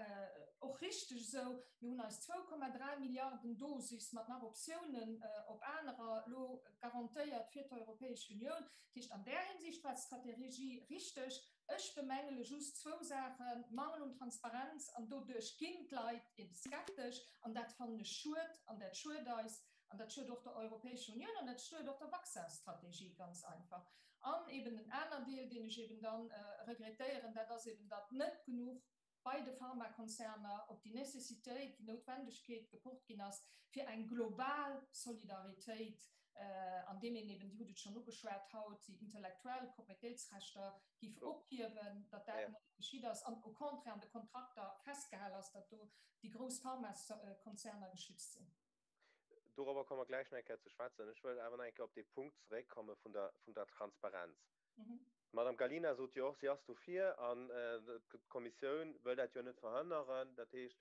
och richteg esou. Mir hunn eis 2,3 Milliarden Dosis mat nach Optiounen op anerer elo garantéiert fir d'Europäesch Unioun. Dat heescht, an där Hinsicht war d'Strategie richteg. Ech bemängele just zwou Saachen, Mangel un Transparenz, an doduerch ginn d'Leit ebe skeptesch, an dat fannen ech schued, an dat schued eis, an dat schued och der Europäescher Unioun, an dat schued och der Vaccin-Strategie ganz einfach. An eben en aner Deel, deen ech eben da regrettéieren, dat ass eben, datt net genuch bei de Pharmakonzerner op déi Nécessitéit, déi Noutwendegkeet gepocht ginn ass, fir eng global Solidaritéit, andeem een eben, Dir hutt et schonn ugeschwat haut, déi intellektuell Proprietéitsrechter géif ophiewen, datt dat net geschitt ass an au contraire an de Kontrakter festgehal ass, datt do déi grouss Pharmakonzerner geschützt sinn. Dorobber komme mer gläich nach eng Kéier ze schwätzen. Ech wëll awer nach eng Kéier op dee Punkt zeréckkomme vun der, vun der Transparenz. D'Madame Gallina sot jo och, si ass dofir an d'Kommissioun wëll dat jo net verhënneren. Dat heescht,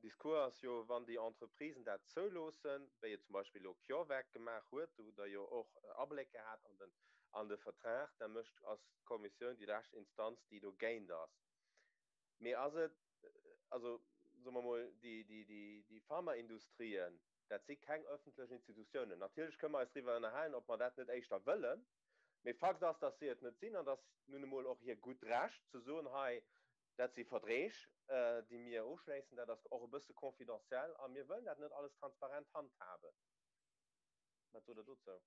Discours ass jo, wann déi Entreprisen dat zouloossen, wéi et zum Beispill elo CureVac gemaach huet, do hutt Der jo och Abléck gehat an den, an de Vertrag, da mécht, ass d'Kommissioun déi lescht Instanz, déi dogéint ass. Mee ass et, also soe mer emol, déi, déi, déi, déi Pharmaindustrien, dat si keng öffentlech Institutiounen. Natierlech kënne mer eis driwwer ënnerhalen, ob mer dat net éischter wëllen. Mee Fakt ass, dass si et net sinn an dass nun emol och hir gutt Recht ze soen, hei, dat si Verträg, déi mir ofschléissen, dat ass och e bësse confidentiel a mir wëllen dat net alles transparent handhaben. Wat sot Der dozou?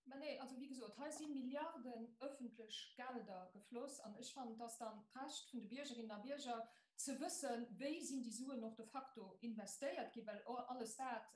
Mä nee, also wéi gesot, hei si Milliarden öffentlech Gelder gefloss an ech fannen, et ass dann d'Recht vun de Biergerinnen a Bierger ze wëssen, wéi sinn déi Suen och de facto investéiert ginn, well alles dat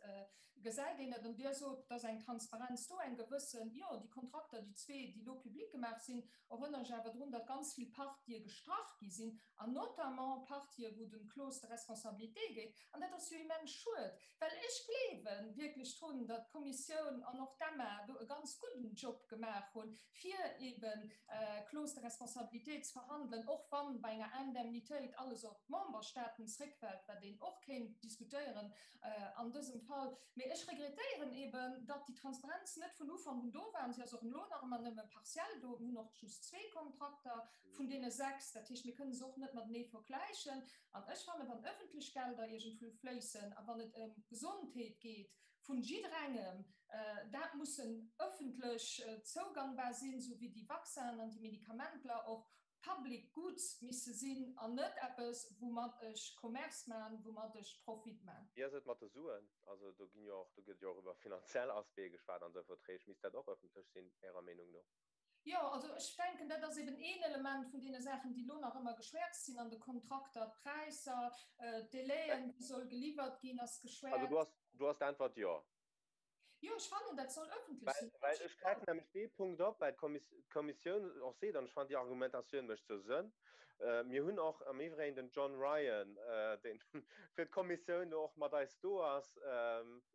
gesäit een net. An Dir sot, et ass eng Transparenz do, eng gewëssen. Jo, déi Kontrakter, déi zwee, déi elo public gemaach sinn, erënnere ech awer drun, datt ganz vill Partië gestrach gi sinn, an notamment Partië wou et ëm d'Clause de responsabilité geet. An dat ass jo immens schued, well ech gleewe wierklech drun, datt d'Kommissioun an och d'EMA do e ganz gudden Job gemaach hunn, fir eben Clause de responsabilité ze verhandelen, och wann bei enger Indemnitéit alles op d'Memberstaaten zréckfält, wat een och kéint diskutéieren an dësem Fall. Mee ech regrettéieren eben, datt déi Transparenz net vun Ufank un do war, an si ass och elo nach ëmmer nëmme partiell do. Mir hunn och just zwee Kontrakter vun deene sechs, dat heescht, mir kënne se och net matenee vergläichen. An ech fannen, wann ëffentlech Gelder iergendwou fléissen a wann et ëm d'Gesondheet geet vun jidderengem, dat mussen ëffentlech zougangbar sinn, esou wéi déi Vaccinen an déi Medikamentler och public goods misse sinn an net eppes, woumat ech Commerce man, woumat ech Profit man. Wéi ass et mat de Suen? Also do ginn jo och, do gëtt jo och iwwer finanziell Aspecte geschwat an esou Verträg. Misst dat och ëffentlech sinn, Ärer Meenung no? Jo, also ech denken, dat ass eben een Element vun deene Saachen, déi elo nach ëmmer geschwäerzt sinn an de Kontrakter, d'Präisser, d'Délaien, wéi soll geliwwert ginn, ass geschwäerzt. Also do ass, do ass d'Äntwert jo. Jo, ech fannen, dat soll ëffentlech sinn. Well ech gräifen nämlech dee Punkt op, well d'Kommissioun och seet, an ech fannen, déi Argumentatioun mécht sou Sënn, mir hunn och am Iwwregen den John Ryan, deen fir d'Kommissioun elo och mat eis do ass,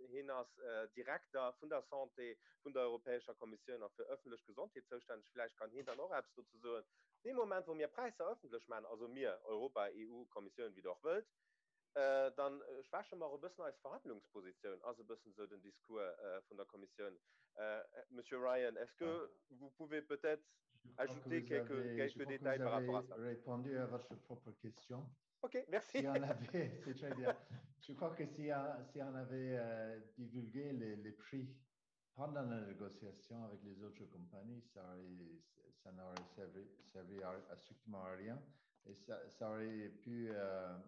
hien ass Direkter vun der Santé vun der Europäescher Kommissioun a fir ëffentlech Gesondheet zoustänneg, vläicht kann hien dann och eppes dozou soen, dee Moment wou mir Präisser ëffentlech maachen, also mir, Europa, EU, Kommissioun, wéi Der och wëllt, da schwäche mer och e bëssen eis Verhandlungspositioun, ass e bëssen esou den Discours vun der Kommissioun. Monsieur Ryan, est-ce que vous pouvez peut-être ajouter quelques, quelques détails par rapport à ça? répondu à votre propre question. Ok, merci. Si on avait, c'est très bien. Je crois que si, si on avait euh, divulgué les, les prix pendant la négociation avec les autres compagnies, ça, aurait, ça n'aurait servi, servi à, à strictement à rien et ça, ça aurait pu euh,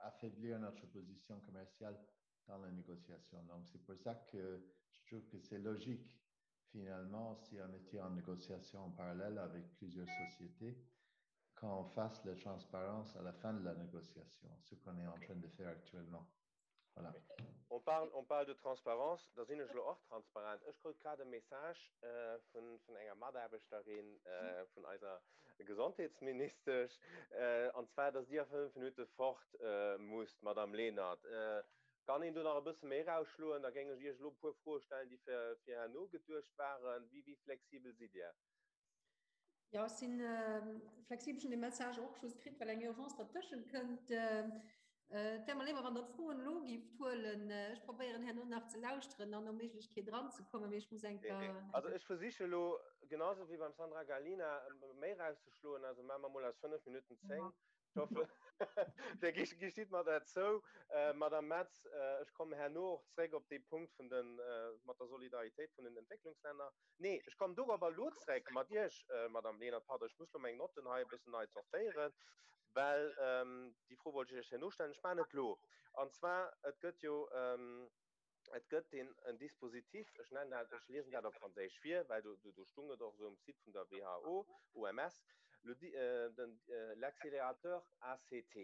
affaiblir notre position commerciale dans la négociation. Donc, c'est pour ça que je trouve que c'est logique, finalement, si on était en négociation en parallèle avec plusieurs sociétés, qu'on fasse la transparence à la fin de la négociation, ce qu'on est en train de faire actuellement. Voilà. On parle, on parle de transparence, da sinn ech elo och transparent. Ech krut grad e Message äh, vun, vun enger Mataarbechterin äh, vun eiser Gesondheetsministesch, äh, an zwar, dass Dir a 5 Minutte fort äh, musst, Madame Lenert. Äh, Kann een do nach e bësse méi erausschloen? Da géing ech Iech elo e puer Froe stellen, déi fir fir herno geduecht waren. Wéi wéi flexibel sidd Dir? Jo, ech si flexibel. Ech hunn de Message och just kritt, well eng Urgence dertëschent kënnt. Et wär mer léiwer, wann Der d'Froen elo géift huelen. Ech probéieren herno nach ze lauschteren an no Méiglechkeet eranzekommen, mee ech muss eng Kéier. Also ech versiche elo, genau esou wéi beim Sandra Gallina, méi erauszeschloen. Also maache mer mol aus 5 Minutten 10. Ech hoffen, Dir gestitt mer dat zou. Madame Metz, ech kommen herno och zréck op dee Punkt vun de, mat der Solidaritéit vun den Entwécklungslänner. Nee, ech kommen dorobber elo zréck mat Iech, Madame Lenert. Pardon, ech muss elo meng Notten hei e bëssen nei zortéieren, well déi Fro wollt ech Iech herno stellen. Ech maachen et elo. An zwar, et gëtt jo, et gëtt deen en Dispositif, ech nennen dat, ech liesen dat op Franséisch vir, well do, do stung et och esou um Site vun der WHO, OMS, le, den, l'accélérateur ACT,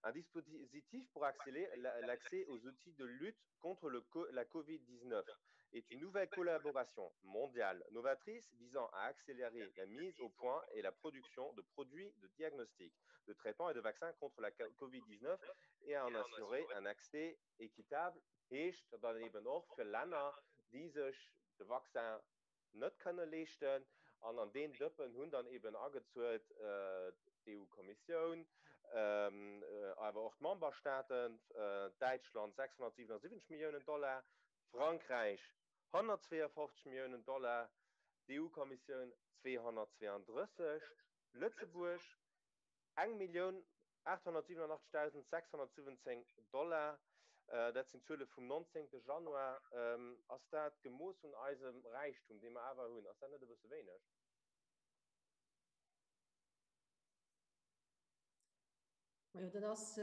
un dispositif pour accélérer l'accès aux outils de lutte contre le, la Covid-19 est une nouvelle collaboration mondiale novatrice visant à accélérer la mise au point et la production de produits de diagnostic, de traitement et de vaccins contre la Covid-19 et à en assurer un accès équitable heescht dann eben och fir Länner, déi sech de Vaccin net kënne leeschten. An an deen Dëppen hunn dann eben agezuelt d'EU-Kommissioun, awer och d'Memberstaaten, Däitschland 677 Milliounen Dollar, Frankräich 152 Milliounen Dollar, d'EU-Kommissioun 232, Lëtzebuerg 1.887.617 Dollar, dat sinn d'Zuele vum 19. Januar. Ass dat, gemooss un eisem Räichtum, dee mer awer hunn, ass dat net e bësse wéineg? Majo, dat ass,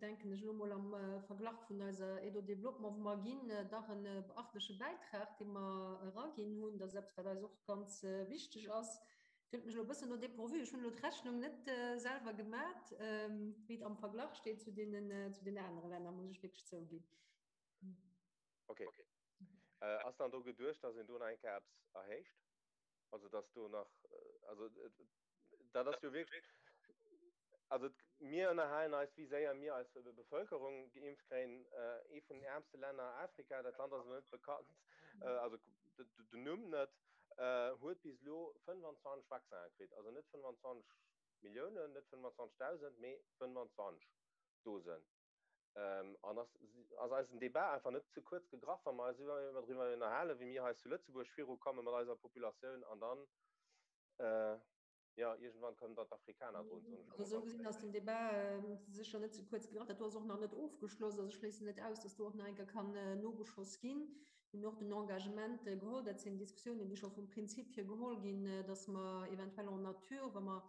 denken ech elo mol, am Verglach vun eiser Aide au développement, wou mer ginn, dach e beachtleche Bäitrag, dee mer eraginn hunn. Dat ass eppes, wat eis och ganz wichteg ass. Et hëlt mech elo e bëssen au dépourvu. Ech hunn elo d'Rechnung net selwer gemat, wéi et am Verglach steet zu deenen, zu den anere Länner, muss ech wierklech zouginn. Okay. Ass dann do geduecht, dass een do nach eng Kéier eppes erhéicht? Also dass do nach, also dat ass jo wierklech, also mir ënnerhalen eis, wéi séier mir eis Bevëlkerung geimpft kréien. Ee vun den äermste Länner, Afrika, dat Land ass elo net bekannt, also den Numm net, huet bis elo 25 Vaccinen kritt. Also net 25 Milliounen, net 25.000, mee 25 Dosen. An ass ass eisen Debat einfach net ze kuerz gegraff, wa mer eis iwwer driwwer ënnerhalen, wéi mir hei zu Lëtzebuerg virukomme mat eiser Populatioun an dann, jo, iergendwann kommen dann d'Afrikaner drun, soen ech emol. Esou gesinn ass den Debat sécher net ze kuerz gegraff. Dat do ass och nach net ofgeschloss. Also ech schléissen net aus, dass do och nach eng Kéier kann nogeschoss ginn. Mir hunn och den Engagement geholl, dat sinn Diskussiounen, déi scho vum Prinzip hier geholl ginn, dass mer eventuell en nature, wa mer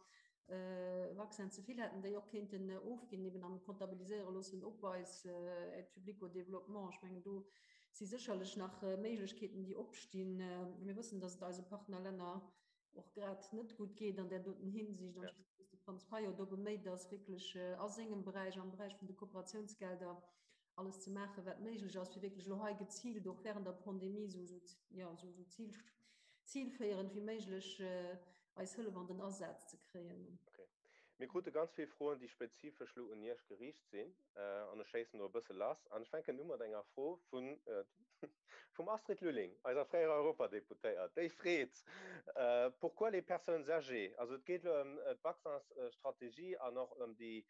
Vaccin ze vill hätten, déi och kéinten ofginn, eben an comptabiliséiere loossen op eis Aide publique au développement. Ech mengen, do si sécherlech nach Méiglechkeeten, déi opstinn. Mir wëssen, dass et eise Partnerlänner och grad net gutt geet an där doten Hinsicht. An ech weess, dass de Franz Fayot do beméit ass, wierklech a sengem Beräich, am Beräich vun de Kooperatiounsgelder, alles ze maachen, wat méiglech ass, fir wierklech elo hei geziilt och während der Pandemie esou, jo, esou zilféierend wéi méiglech eis Hëllef an den Asaz ze kréien. Okay. Mir krute ganz vill Froen, déi spezifesch elo un Iech geriicht sinn, an ech schéissen do e bësse lass. An ech fänken u mat enger Fro vun, vum Astrid Lulling, eiser fréierer Europadeputéiert, déi freet, Pourquoi les personnes âgées, also et geet elo ëm d'Vaccinsstrategie an och ëm déi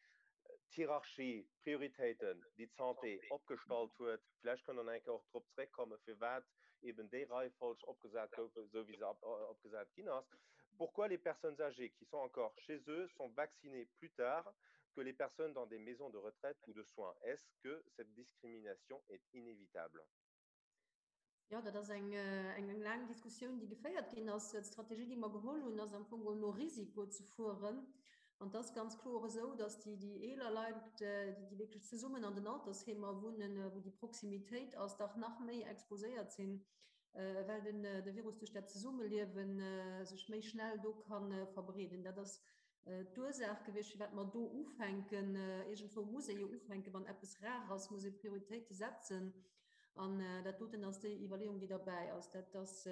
d'Hierarchie, d'Prioritéiten, déi d'Santé opgestallt huet. Vläicht kënnt Der nach eng Kéier och drop zréckkommen, firwat eben déi Reifolg opgesat gouf, esou wéi se opgesat ginn ass. Pourquoi les personnes âgées qui sont encore chez eux sont vaccinées plus tard que les personnes dans des maisons de retraite ou de soins? Est-ce que cette discrimination est inévitable? Jo, dat ass eng, eng laang Diskussioun, déi geféiert ginn ass. D'Strategie, déi mer geholl hunn, ass am Fong geholl no Risiko ze fueren. An et ass ganz kloer esou, datt déi, déi eeler Leit, déi, déi wierklech zesummen an den Altersheemer wunnen, wou déi Proximitéit ass, dach nach méi exposéiert sinn, well den, de Virus duerch dat Zesummeliewe sech méi schnell do ka verbreeden. Dat ass d'Ursaach gewiescht, firwat mer do ufänken. Iergendwou muss ee jo ufänken, wann eppes rar ass, muss ee Prioritéite setzen. An dat doten ass déi Iwwerleeung, déi derbäi ass. Dat ass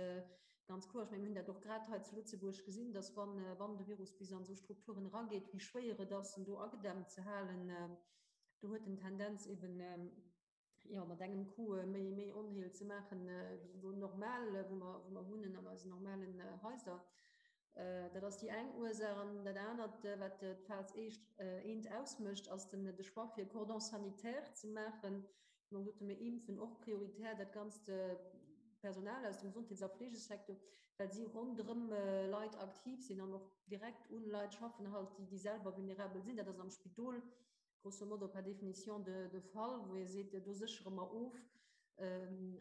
ganz kloer. Ech mengen, mir hunn dat och grad hei zu Lëtzebuerg gesinn, dass wann, wann de Virus bis an esou Strukturen erageet, wéi schwéier et ass, en do agedämmt ze halen. Do huet en Tendenz eben. Jo, mat engem Coup méi, méi Onheel ze maachen, wéi elo normal, wou mer, wou mer wunnen an eisen normalen Haiser. Dat ass déi eng Ursaach. An dat anert, wat d'Phas eent ausmécht, ass den, de Choix fir e Cordon sanitaire ze maachen. Wou mer gesot hunn, mir impfen och prioritär dat ganzt Personal aus dem Gesondheets a Fleegesecteur, well si ronderëm Leit aktiv sinn an och direkt un Leit schaffen halt, déi, déi selwer vulnerabel sinn. Dat ass am Spidol grosso modo per définition de, de Fall, wou ee seet, do séchere mer of.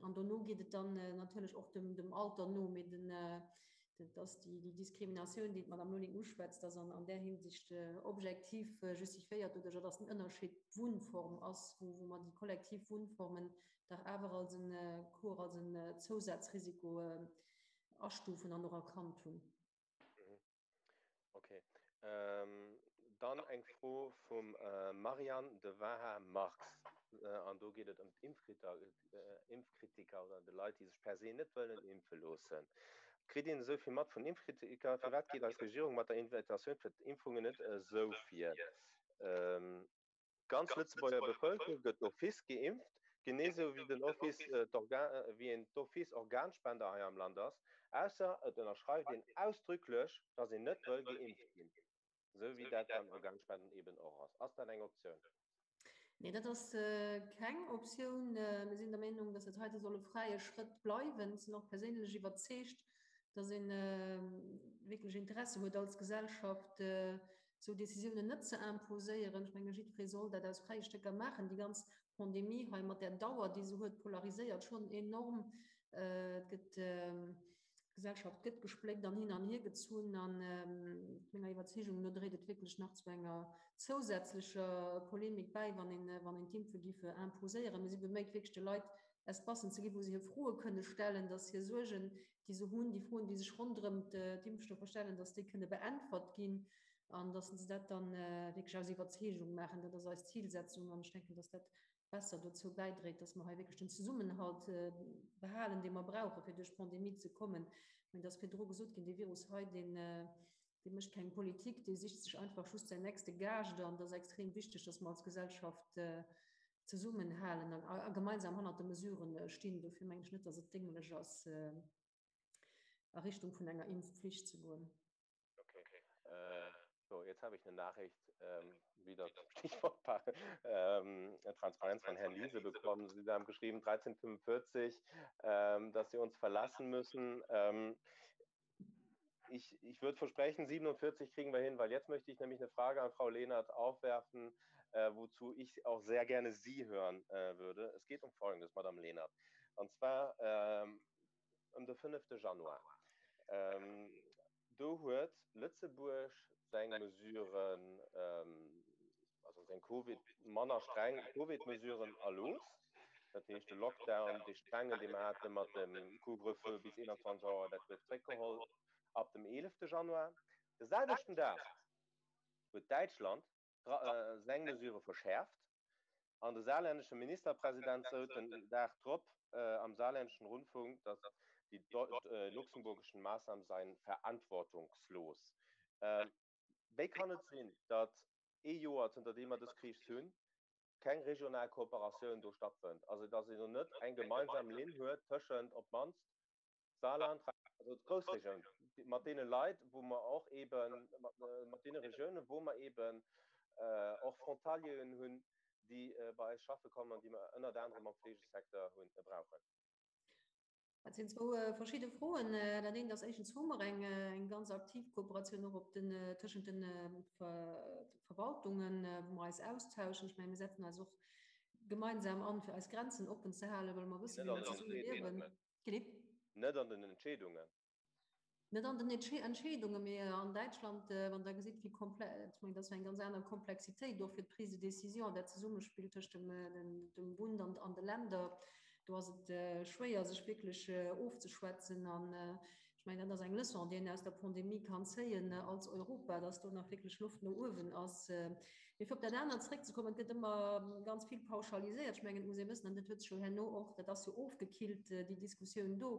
An dono geet et dann natierlech och dem, dem Alter no. Mee den, dass déi, déi Diskriminatioun, déi d'Madame Lulling uschwätzt, ass an, an där Hinsicht objektiv justifiéiert, doduerjer dass den Ënnerscheed d'Wunnform ass, wou, wou mer déi kollektiv Wunnformen dach awer als en Cours, als en Zousazrisiko astufen an och erkannt hunn. Okay. Ähm, dann eng Fro vum äh, Marianne de Waha Marx. Äh, an do geet et ëm d'Impfkritiker, äh, Impfkritiker oder de Leit, déi sech per se net wëllen impfe loossen. Kritt een esou vill mat vun Impfkritiker? Firwat geet eis Regierung mat der Invitatioun fir d'Impfungen net esou vir? Ähm, D'ganz Lëtzebuerger Bevëlkerung gëtt d'office geimpft, genee sou wéi den Office wéi een d'office Organspender hei am Land ass, ausser et ënnerschreift een ausdrücklech, datt een net wëll geimpft ginn, sou wéi dat beim Organspenden eben och ass. Ass dat eng Optioun? Nee, dat ass keng Optioun. Mir sinn der Meenung, datt dat heite soll e fräie Schrëtt bleiwen. Ech sinn och perséinlech iwwerzeegt, datt ee wierklech Interesse huet als Gesellschaft, esou Décisiounen net ze imposéieren. Ech menge jiddweree soll dat aus fräie Stécker maachen. Déi ganz Pandemie hei mat där Dauer, déi se huet, polariséiert schonn enorm. Et gëtt, d'Gesellschaft gëtt gespléckt an hin an hier gezunn. An menger Iwwerzeegung no dréit et wierklech nach zu enger zousätzlecher Polemik bäi, wann een, wann een d'Impfe géif imposéieren. Mir si beméit, wierklech de Leit Espacen ze ginn, wou se hir Froe kënne stellen, dass hir Suergen, déi se hunn, déi Froen, déi sech ronderëm d'Impfstoffer stellen, dass déi kënne beäntwert ginn an dass se dat dann wierklech aus Iwwerzeegung maachen. Dat ass eis Zilsetzung an ech denken, dass dat besser dozou bäidréit, dass mer hei wierklech den Zesummenhalt behalen, dee mer brauchen, fir duerch d'Pandemie ze kommen. Mä et ass virdru gesot ginn, dee Virus hei, deen, dee mécht keng Politik, dee sicht sech einfach just säin nächste Gaascht an et ass extrem wichteg, dass mer als Gesellschaft zesummenhalen a gemeinsam hannert de Mesuren stinn. Dofir mengen ech net, dass et dénglech ass, a Richtung vun enger Impfpflicht ze goen. Okay. Äh, so, jetzt habe ich eine Nachricht ähm, wieder zum Stichwort ähm, Transparenz von Herrn Liese bekommen. Sie haben geschrieben 1345, ähm, dass Sie uns verlassen müssen. Ähm, ich, ich würde versprechen, 47 kriegen wir hin, weil jetzt möchte ich nämlich eine Frage an Frau Lehnert aufwerfen, äh, wozu ich auch sehr gerne Sie hören äh, würde. Es geht um Folgendes, Madame Lehnert. Und zwar ähm, um de 5. Januar. Ähm, do huet Lëtzebuerg seng Mesuren, ähm, also seng Covid, manner streng Covid-Mesuren erlooss. Dat heescht de Lockdown, dee strengen, dee mer hate mat dem Couvre-feu bis 21 Auer, dat gouf zréckgeholl ab dem 11. Januar. De selwechten Dag huet Däitschland seng Mesure verschäerft an de saarlännesche Ministerpresident sot den Dag drop am saarländischen Rundfunk, datt déi luxemburgischen Maßnahmen seien verantwortungslos. Wéi kann et sinn, datt ee Joer zënter deem mer dës Kris hunn, keng regional Kooperatioun do stattfënnt, also datt een do net eng gemeinsam Linn huet tëschent op d'mannst Saarland, also d'Groussregioun, mat deene Leit, wou mer och eeben, mat deene Regiounen, wou mer eeben och Frontalieren hunn, déi bei eis schaffe kommen an déi mer ënnert anerem am Fleegesecteur hunn, brauchen. Dat sinn zwou verschidde Froen. Dat eent ass, éischtens hu mer eng ganz aktiv Kooperatioun och op den, tëschent de Verwaltungen, wou mer eis austauschen. Ech mengen, mir setzen eis och gemeinsam an, fir eis Grenzen oppen ze halen, well mer wëssen, wéi mer zesumme liewen. Net an den Entscheedungen. Net an den Entscheedungen, mee an Däitschland, wann Der gesitt, wéi komple-, ech mengen, dat ass jo eng ganz aner Komplexitéit och fir d'Prise de décision, dat Zesummespill tëscht dem, dem Bund an, an de Länder, do ass et schwéier, sech wierklech ofzeschwätzen. An ech mengen, dat ass eng Leçon, déi een aus der Pandemie kann zéien als Europa, dass do nach wierklech Loft no uewen ass. Mee fir op dat anert zréckzekommen, et gëtt ëmmer ganz vill pauschaliséiert. Ech mengen, et muss ee wëssen, an dat huet sech jo herno och, dat ass jo ofgekillt, déi Diskussioun do,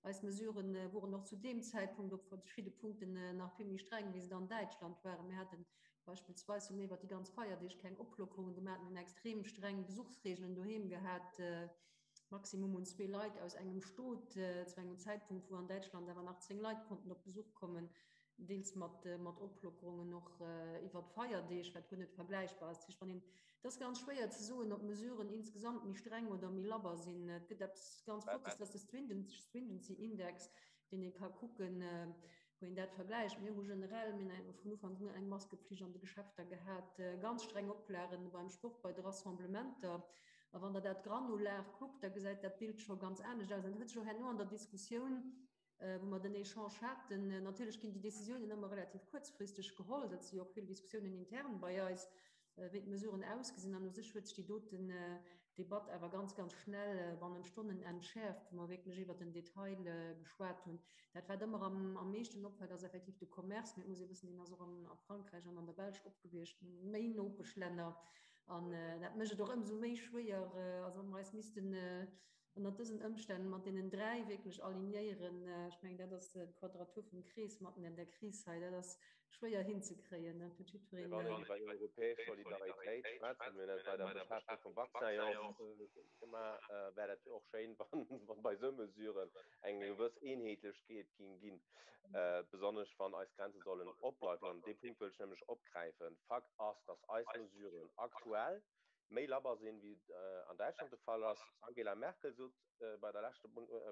eis Mesurë woren och zu deem Zäitpunkt op verschidde Punkten nach vill méi streng, wéi se an Däitschland waren. Mir haten Beispillsweis hu mir iwwer déi ganz Feierdeeg keng Oplockerungen gemaach. Mir hunn extrem streng Besuchsreegelen doheem gehat, Maximum un zwee Leit aus engem Stot, zu engem Zäitpunkt, wou an Däitschland awer nach 10 Leit konnten op Besuch kommen, deels mat mat Oplockerungen och iwwer d'Feierdeeg, wat guer net vergläichbar ass. Dat heescht, wann een, et ass ganz schwéier ze soen, ob d'Mesuren insgesamt méi streng oder méi labber sinn. Et gëtt eppes ganz Flottes, dat ass de Stringency Index, deen ee ka kucken, wou een dat vergläicht. Mir hu generell, mir hunn vun Ufank un eng Maskepflicht an de Geschäfter gehat, ganz streng Oplagen beim Sport, bei de Rassemblementer. A wann Der dat granular kuckt, da gesäit dat Bild scho ganz anescht aus. An dat huet sech och herno an der Diskussioun, wou mer den Echange haten, natierlech ginn déi Décisiounen ëmmer relativ kuerzfristeg geholl, dat si jo och vill Diskussiounen intern bei eis, wéi d'Mesuren ausgesinn. An u sech huet sech déi doten Debatt awer ganz, ganz schnell bannent Stonnen entschäerft, wou mer wierklech iwwert den Detail geschwat hunn. Dat, wat ëmmer am am meeschten opfält, ass effektiv de Commerce. Mee et muss ee wëssen, deen ass och an a Frankräich an an der Belsch opgewiescht, méi Nopeschlänner. An dat mécht et och ëmsou méi schwéier, also wa mer eis missten ënnert dësen Ëmstänn mat deenen 3 wierklech alignéieren, ech mengen, dat ass d'Quadratur vum Krees matten an der Kris hei, dat ass schwéier hinzekréien. Dat huet jiddwereen. Wann een iwwer europäesch Solidaritéit schwätzt, mir hunn dat bei der Beschafung vum Vaccin jo och gemaach, wär dat jo och schéin, wann bei esou Mesuren eng gewëss Eenheetlechkeet géing ginn, besonnesch wann eis Grenze sollen opbleiwen. An dee Punkt wëll ech nämlech opgräifen. Fakt ass, dass eis Mesuren aktuell méi labber sinn, wéi et an Däitschland de Fall ass. Angela Merkel sot bei der leschte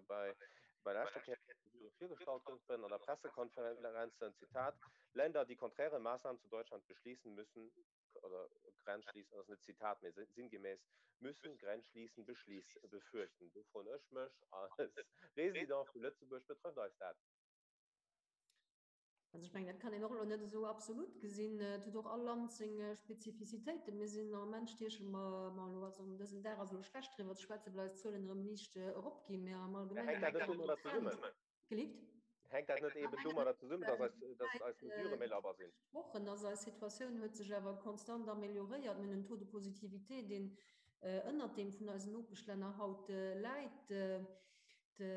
bei bei der leschter Kéier, wéi d'Mesurë virgestallt goufen an der Pressekonferenz, Zitat, Länder, die konträre Maßnahmen zu Deutschland beschließen müssen, oder Grenzschließen, das ist net Zitat, mee sinngemäß, müssen Grenzschließen beschließen, befürchten. Do froen ech mech als Résident vu Lëtzebuerg, betrëfft eis dat? Also ech mengen, dat kann een och elo net esou absolut gesinn. Et huet och all Land seng Spezifizitéiten. Mir sinn am Moment stieche mer, ma elo ass an dësem Dag ass elo schlecht driwwer ze schwätzen, well eis Zuelen erëm liicht eropginn, mä am Allgemengen. Hänkt dat net domadder zesummen? Gelift? Hänkt dat net eeben domadder zesummen, dass eis, dass eis Mesurë méi labber sinn? Wochen ass eis Situatioun huet sech awer konstant amelioréiert. Mir hunn en Taux de positivité, deen ënnert deem vun eisen Nopeschlänner haut läit.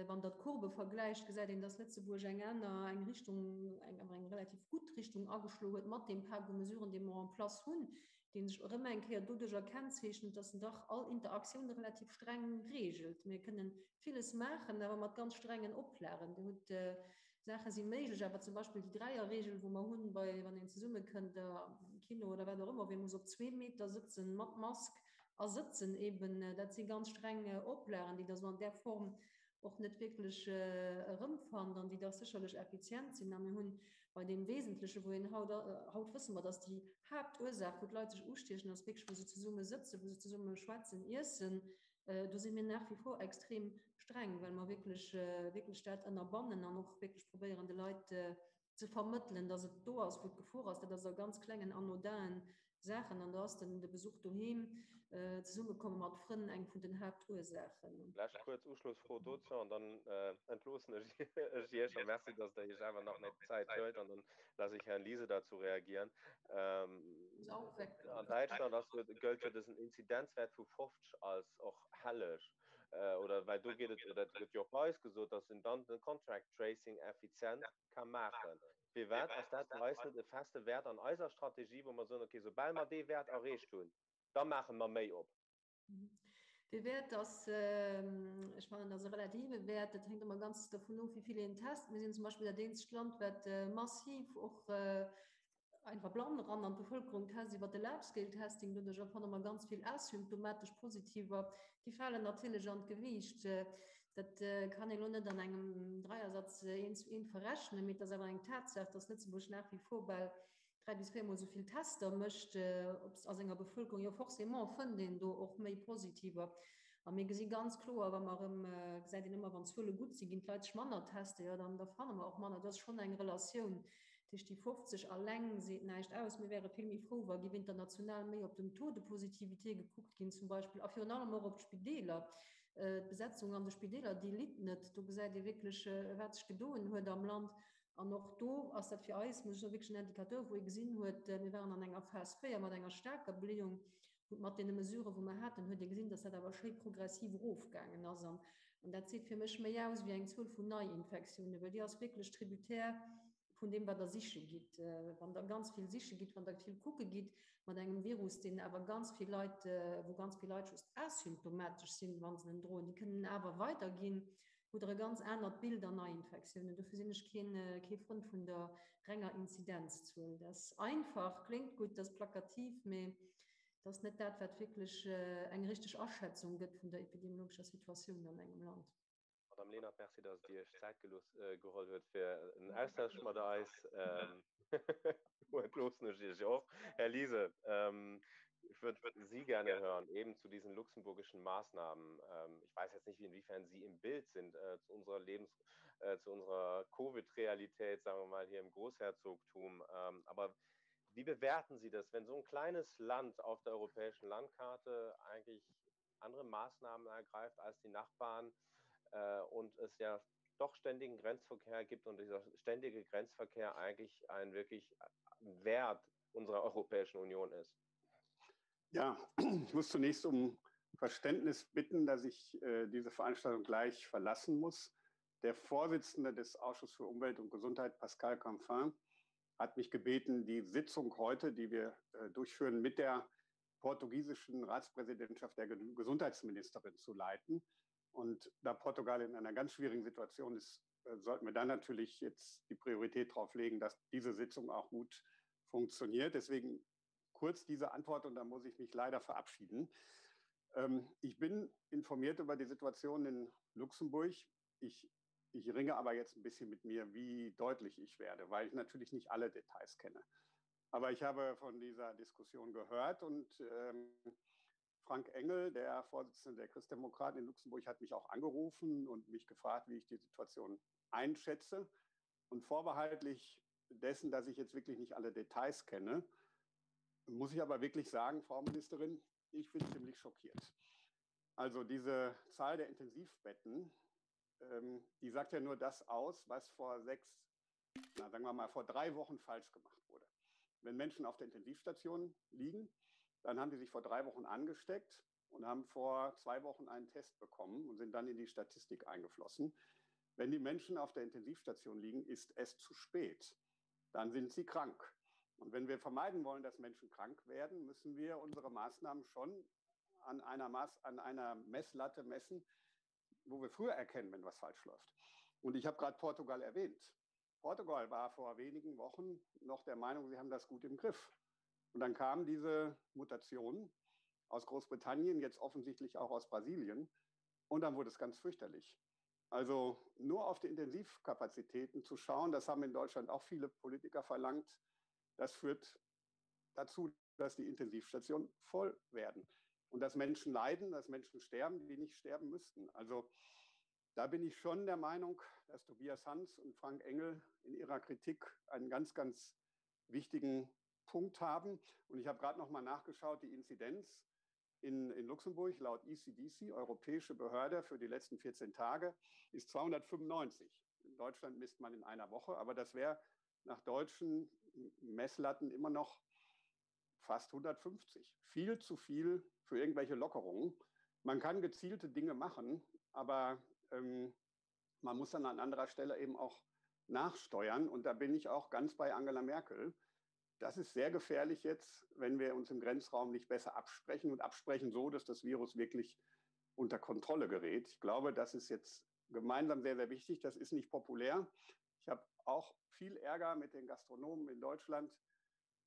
Wann Der d'Courbe vergläicht, gesäit een, dass Lëtzebuerg eng aner, eng Richtung, eng awer eng relativ gutt Richtung ageschloe huet mat deem Pak u Mesuren, dee mer en place hunn, dee sech erëm eng Kéier doduerjer kennzeechent, dass en dach all Interaktioun relativ streng reegelt. Mir kënnen villes maachen, awer mat ganz strengen Oplagen. Dir hutt, Saache si méiglech, awer zum Beispill déi Dräierreegel, wou mer hunn, bei, wann een zesummekënnt am Kino oder wat och ëmmer, wee muss op zwee Meter sëtzen mat Mask, a sëtzen eben, dat si ganz streng Oplagen, déi Der esou an där Form och net wierklech erëmfannt an déi dach sécherlech effizient sinn. A mir hunn bei deem Wesentleche, wou een haut, haut wësse mer, dass déi Haaptursaach, wou d'Leit sech ustiechen, ass wierklech, wou se zesumme sëtzen, wou se zesumme schwätzen, iessen. Do si mir nach wie vor extrem streng, well mer wierklech, wierklech dat ënnerbannen an och wierklech probéieren, de Leit ze vermëttelen, dass et do ass, wou d'Gefor ass. Dat ass a ganz klengen, anodinen Saachen. An do ass den de Besuch doheem, zesummekomme mat Frënn eng vun den Haaptursaachen. Lescht kuerz Uschlossfro dozou an dann entloossen ech Iech. A Merci, dass Der Iech awer nach méi Zäit huelt. An dann lasse ich Herrn Liese dazu reagieren. An Däitschland ass jo, gëllt jo dësen Inzidenzwäert vu 50 als och helleg. Oder well do geet et, oder et gëtt jo och bei eis gesot, dass een dann den Contract Tracing effizient ka maachen. Firwat ass dat bei eis net e feste Wäert an eiser Strategie, wou mer soen, okay, soubal mer dee Wäert erreecht hunn, da maache mer méi op? Dee Wäert ass, ech fannen, dat ass e relative Wäert. Dat hänkt ëmmer ganz dovun of, wéi vill een test. Mir sinn zum Beispill dat eenzegt Land, wat massiv och einfach blann eran an d'Bevëlkerung test iwwer de Large-Scale-Testing. Doduerch erfanne mer ganz vill asymptomatesch Positiver. Déi falen natierlech an d'Gewiicht. Dat kann een elo net an engem Dräiersatz eent zu eent verrechnen, mee et ass awer eng Tatsaach, dass Lëtzebuerg nach wie vor bal dräi bis véiermol esou vill Tester mécht a senger Bevëlkerung. Jo, forcément fënnt een do och méi Positiver. A mir gesi ganz kloer, wa mer erëm, gesäit een ëmmer, wann d'Zuele gutt sinn, ginn d'Leit sech manner testen, jo, dann da fanne mer och manner. Dat ass schonn eng Relatioun. Dat heescht, déi 50 alleng seet näischt aus. Mir wäre vill méi frou, wa géif international méi op den Taux de positivité gekuckt ginn zum Beispill a virun allem och op d'Spideeler. D'Besetzung an de Spideeler, déi litt net. Do gesäit ee wierklech, wat sech gedoen huet am Land. An och do ass dat fir eis, muss ech soen, wierklech en Indicateur, wou ee gesinn huet, mir waren an enger Phas 4 mat enger staarker Bléiung, wou mat deene Mesuren, wou mer haten, huet ee gesinn, dass dat awer schéi progressiv erofgaangen ass. An dat seet fir mech méi aus wéi eng Zuel vun Neiinfektiounen, well déi ass wierklech tributaire. vun deem, wat Der siche gitt. Wann Der ganz vill siche gitt, wann Der vill kucke gitt mat engem Virus, deen awer ganz vill Leit, wou ganz vill Leit just asymptomatesch sinn, wa se en droen, déi kënnen en awer weiderginn, hutt Der e ganz anert Bild an Neiinfektiounen. Dofir sinn ech keen, kee Frënd vun der renger Inzidenzzuel. Dat ass einfach, kléngt gutt, dat ass plakativ, mee dat ass net dat, wat wierklech eng richteg Aschätzung gëtt vun der epidemiologescher Situatioun an engem Land. Madame Lenert, merci, dass Dir Iech Zäit gelooss, geholl huet fir en Austausch mat eis. Entloossen ech Iech och. Här Liese, ich würde Sie gerne hören, eben zu diesen luxemburgischen Maßnahmen. Ich weiß jetzt nicht, inwiefern Sie im Bild sind äh, zu unserer Lebens-, äh, zu unserer Covid-Realität, sagen wir mal, hier im Großherzogtum. Ähm, aber wie bewerten Sie das, wenn so ein kleines Land auf der europäischen Landkarte eigentlich andere Maßnahmen ergreift als die Nachbarn äh, und es ja doch ständigen Grenzverkehr gibt und dieser ständige Grenzverkehr eigentlich ein wirklich Wert unserer Europäischen Union ist? Ja, ich muss zunächst um Verständnis bitten, dass ich äh, diese Veranstaltung gleich verlassen muss. Der Vorsitzende des Ausschusses für Umwelt und Gesundheit, Pascal Canfin, hat mich gebeten, die Sitzung heute, die wir äh, durchführen, mit der portugiesischen Ratspräsidentschaft der Gesundheitsministerin zu leiten. Und da Portugal in einer ganz schwierigen Situation ist, äh, sollten wir dann natürlich jetzt die Priorität darauf legen, dass diese Sitzung auch gut funktioniert. Deswegen kurz diese Antwort und da muss ich mich leider verabschieden. Ähm, ich bin informiert über die Situation in Luxemburg. Ich, ich ringe aber jetzt ein bisschen mit mir, wie deutlich ich werde, weil ich natürlich nicht alle Details kenne. Aber ich habe von dieser Diskussion gehört und ähm, Frank Engel, der Vorsitzende der Christdemokraten in Luxemburg, hat mich auch angerufen und mich gefragt, wie ich die Situation einschätze. Und vorbehaltlich dessen, dass ich jetzt wirklich nicht alle Details kenne, muss ich aber wirklich sagen, Frau Ministerin, ich bin ziemlich schockiert. Also diese Zahl der Intensivbetten, ähm, die sagt ja nur das aus, was vor sechs, na, sagen wir mal, vor drei Wochen falsch gemacht wurde. Wenn Menschen auf der Intensivstation liegen, dann haben die sich vor drei Wochen angesteckt und haben vor zwei Wochen einen Test bekommen und sind dann in die Statistik eingeflossen. Wenn die Menschen auf der Intensivstation liegen, ist es zu spät. Dann sind sie krank. Und wenn wir vermeiden wollen, dass Menschen krank werden, müssen wir unsere Maßnahmen schon an einer, Maß, an einer Messlatte messen, wo wir früher erkennen, wenn was falsch läuft. Und ich habe gerade Portugal erwähnt. Portugal war vor wenigen Wochen noch der Meinung, sie haben das gut im Griff. Und dann kam diese Mutation aus Großbritannien, jetzt offensichtlich auch aus Brasilien. Und dann wurde es ganz fürchterlich. Also nur auf die Intensivkapazitäten zu schauen, das haben in Deutschland auch viele Politiker verlangt, das führt dazu, dass die Intensivstationen voll werden und dass Menschen leiden, dass Menschen sterben, die nicht sterben müssten. Also da bin ich schon der Meinung, dass Tobias Hans und Frank Engel in ihrer Kritik einen ganz, ganz wichtigen Punkt haben. Und ich habe gerade noch mal nachgeschaut, die Inzidenz in, in Luxemburg laut ECDC, Europäische Behörde für die letzten 14 Tage, ist 295. In Deutschland misst man in einer Woche, aber das wäre nach deutschen Messlatten immer noch fast 150. Viel zu viel für irgendwelche Lockerungen. Man kann gezielte Dinge machen, aber ähm, man muss dann an anderer Stelle eben auch nachsteuern. Und da bin ich auch ganz bei Angela Merkel. Das ist sehr gefährlich jetzt, wenn wir uns im Grenzraum nicht besser absprechen und absprechen so, dass das Virus wirklich unter Kontrolle gerät. Ich glaube, das ist jetzt gemeinsam sehr, sehr wichtig. Das ist nicht populär. Ich habe auch viel Ärger mit den Gastronomen in Deutschland.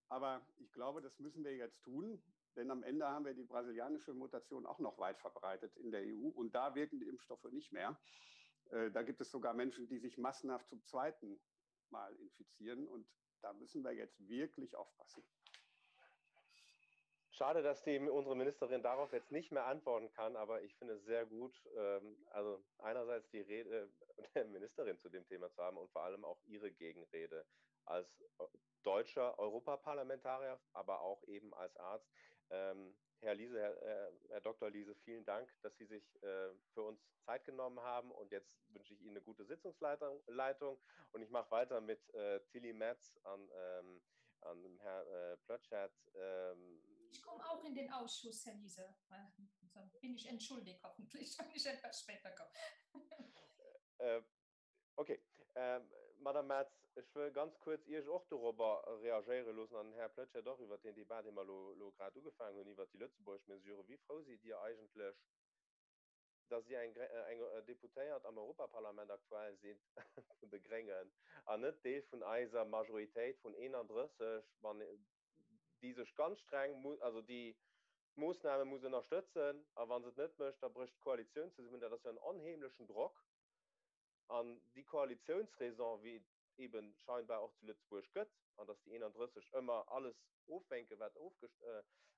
Aber ich glaube, das müssen wir jetzt tun, denn am Ende haben wir die brasilianische Mutation auch noch weit verbreitet in der EU und da wirken die Impfstoffe nicht mehr. Äh, da gibt es sogar Menschen, die sich massenhaft zum zweiten Mal infizieren und da müssen wir jetzt wirklich aufpassen. Schade, dass die, unsere Ministerin darauf jetzt nicht mehr antworten kann, aber ich finde es sehr gut, ähm, also einerseits die Rede der Ministerin zu dem Thema zu haben und vor allem auch ihre Gegenrede als äh, deutscher Europaparlamentarier, aber auch eben als Arzt. Ähm, Herr Liese, Herr, äh, Herr Dr. Liese, vielen Dank, dass Sie sich äh, für uns Zeit genommen haben. Und jetzt wünsche ich Ihnen eine gute Sitzungsleitung. Leitung. Und ich mache weiter mit äh, Tilly Metz an, ähm, an Herr äh, Plötschert. Ähm, ich komme auch in den Ausschuss, Herr Liese. Dann bin ich entschuldigt, hoffentlich, wenn ich etwas später komme. äh, okay. Ähm, Madame Metz, ech wëll ganz kuerz Iech och dorobber reagéiere loossen an den Här Pletschette och iwwert deen Debat, dee mer elo elo grad ugefaangen hunn iwwert déi lëtzebuergesch Mesuren. Wéi frou sidd Dir eigentlech, datt Dir eng eng Deputéiert am Europaparlament aktuell sidd vun de Gréngen an net Deel vun eiser Majoritéit vun 31, wann déi sech ganz streng, also déi d'Moossname muss ënnerstëtzen a wa se et net mécht, da brécht d'Koalitioun zesummen. Dat ass jo en onheemlechen Drock. An déi Koalitiounsraison, wéi et eebe scheinbar och zu Lëtzebuerg gëtt, an datt déi 31 ëmmer alles ofwénken, wat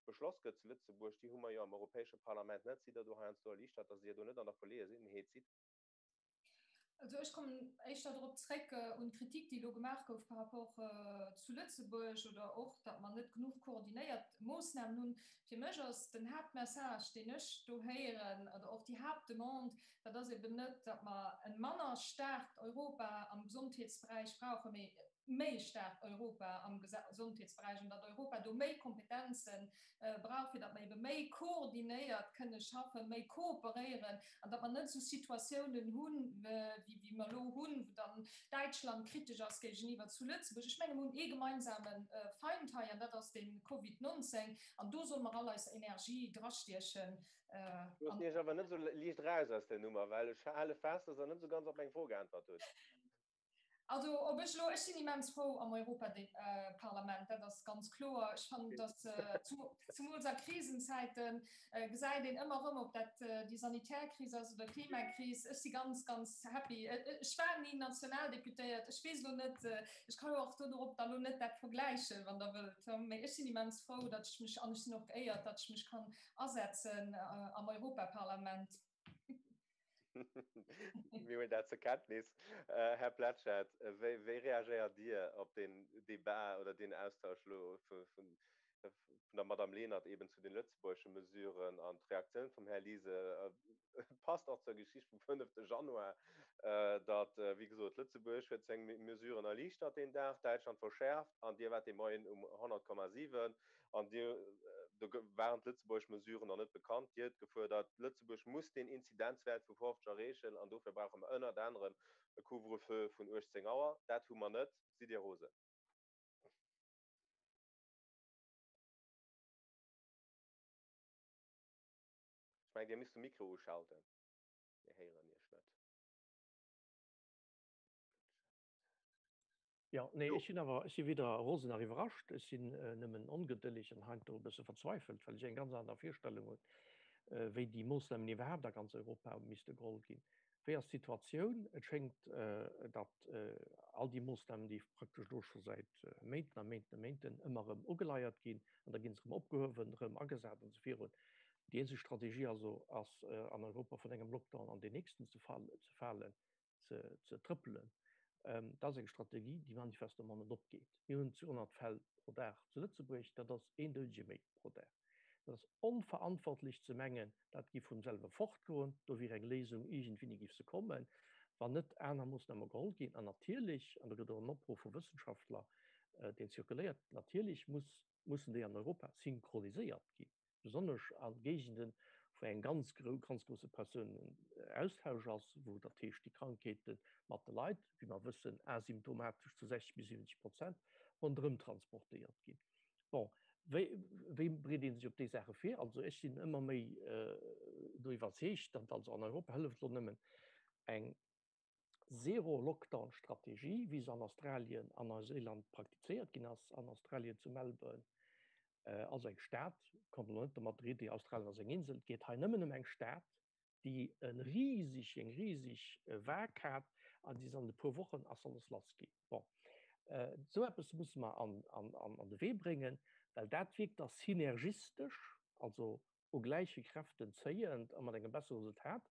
beschloss gëtt zu Lëtzebuerg, déi hu mer jo am Europäesche Parlament net. Sidd Der do heiansdo erliichtert, datt Dir do net an der Verleeënheet sidd? Also ech kommen éischter drop zréck un d'Kritik, déi elo gemaach gouf par rapport zu Lëtzebuerg oder och, datt mer net genuch koordinéiert Moossnamen hunn. Fir mech ass den Haaptmessage, deen ech do héieren, oder och déi Haaptdemande, dat ass eben net, datt mer e manner staarkt Europa am Gesondheetsberäich brauchen, mee méi staarkt Europa am Gesondheetsberäich an datt Europa do méi Kompetenzen brauch, fir datt mer ebe méi koordinéiert kënne schaffen, méi kooperéieren an datt mer net esou Situatiounen hunn, wéi mer elo hunn, wou dann Däitschland kritesch ass géigeniwwer zu Lëtzebuerg. Ech menge mer hunn ee gemeinsame Feind hei an dat ass de Covid 19 an do solle mer all eis Energie drastiechen. Ech loossen Iech awer net esou liicht eraus aus där Nummer, well ech hale fest, datt Der net esou ganz op meng Fro geäntwert hutt. Also ob ech elo, ech sinn immens frou am Europaparlament, dat ass ganz kloer. Ech fannen, datt zumools a Krisenzäite gesäit een ëmmer erëm, ob dat déi sanitär Kris ass oder d'Klimakris. Ech si ganz, ganz happy. Ech war ni Nationaldeputéiert, ech weess elo net, ech ka jo och do dorop da lo net dat vergläichen, wann Der wëllt. Mee ech sinn immens frou, datt ech mech, an ech sinn och geéiert, datt ech mech kann asetzen am Europaparlament. Mir huelen dat zur Kenntnis. Här Pletschette, wéi reagéiert Dir op deen Debat oder deen Austausch elo vun der Madame Lenert eben zu den lëtzebuergesche Mesuren an d'Reaktioun vum Här Liese passt och zur Geschicht vum fënnefte Januar, datt, wéi gesot, Lëtzebuerg huet seng Mesuren erliichtert deen Dag, Däitschland verschäerft an Dir waart dee Moien um 100,7 An Dir, do waren d'lëtzebuergesch Mesuren nach net bekannt, Dir hutt gefuerdert, Lëtzebuerg muss deen Inzidenzwäert vu 50 erreechen an dofir brauche mer ënnert anerem e Couvre-feu vun 18 Auer. Dat hu mer net. Sidd Dir rosen? Ech mengen, Dir misst de Mikro uschalten. Mir héieren Iech net. Jo, nee, ech sinn awer, ech si weder rosen nach iwwerrascht. Ech sinn nëmmen ongedëlleg an heiansdo e bësse verzweifelt, well ech eng ganz aner Virstellung hunn, wéi déi Moossnamen iwwerhaapt a ganz Europa misste geholl ginn. Wéi ass d'Situatioun? Et schéngt, datt all déi Moossnamen, déi praktesch elo scho säit Méinten a Méinten a Méinten ëmmer erëm ugeleiert ginn, an da gi se erëm opgehuewen, erëm agesat an esou virun. Déi eenzeg Strategie also ass, an Europa vun engem Lockdown an deen nächsten ze falen. ze trëppelen, dat ass eng Strategie, déi manifestement net opgeet. Mir hunn 200 Fäll pro Dag zu Lëtzebuerg, dat ass een Doudege méi pro Dag. Dat ass onverantwortlech ze mengen, dat géif vum selwe fortgoen, do wier eng Léisung, iergendwéini géif se kommen, wann net aner Moossname geholl ginn. An natierlech, an do gëtt och en Opruff vu Wëssenschaftler, deen zirkuléiert, natierlech muss, mussen déi an Europa synchroniséiert ginn. besonnesch a Géigenden, wou eng ganz ganz grousse Persounenaustausch ass, wou dat heescht déi Krankheete mat de Leit, wéi mer wëssen, asymptomatesch zu 60 bis 70 Prozent ronderëm transportéiert ginn. Bon, wéi wéi bereet ee sech op déi Saache vir? Also ech sinn ëmmer méi do iwwerzeegt, datt also an Europa hëlleft elo nëmmen eng Zero-Lockdown-Strategie, wéi se an Australien an Neuseeland praktizéiert ginn ass, an Australien zu Melbourne ass eng Stad, kommt elo net domat der Idee, Australien ass eng Insel, et geet hei nëmmen ëm eng Stad, déi e riseg, eng riseg Vague hat an déi se an e puer Wochen ass alles lass ginn. Bon, esou eppes musse mer an, an, an de Wee bréngen, well dat wierkt da synergistesch, also u gläiche Kräften zéiend a mat engem bessere Resultat,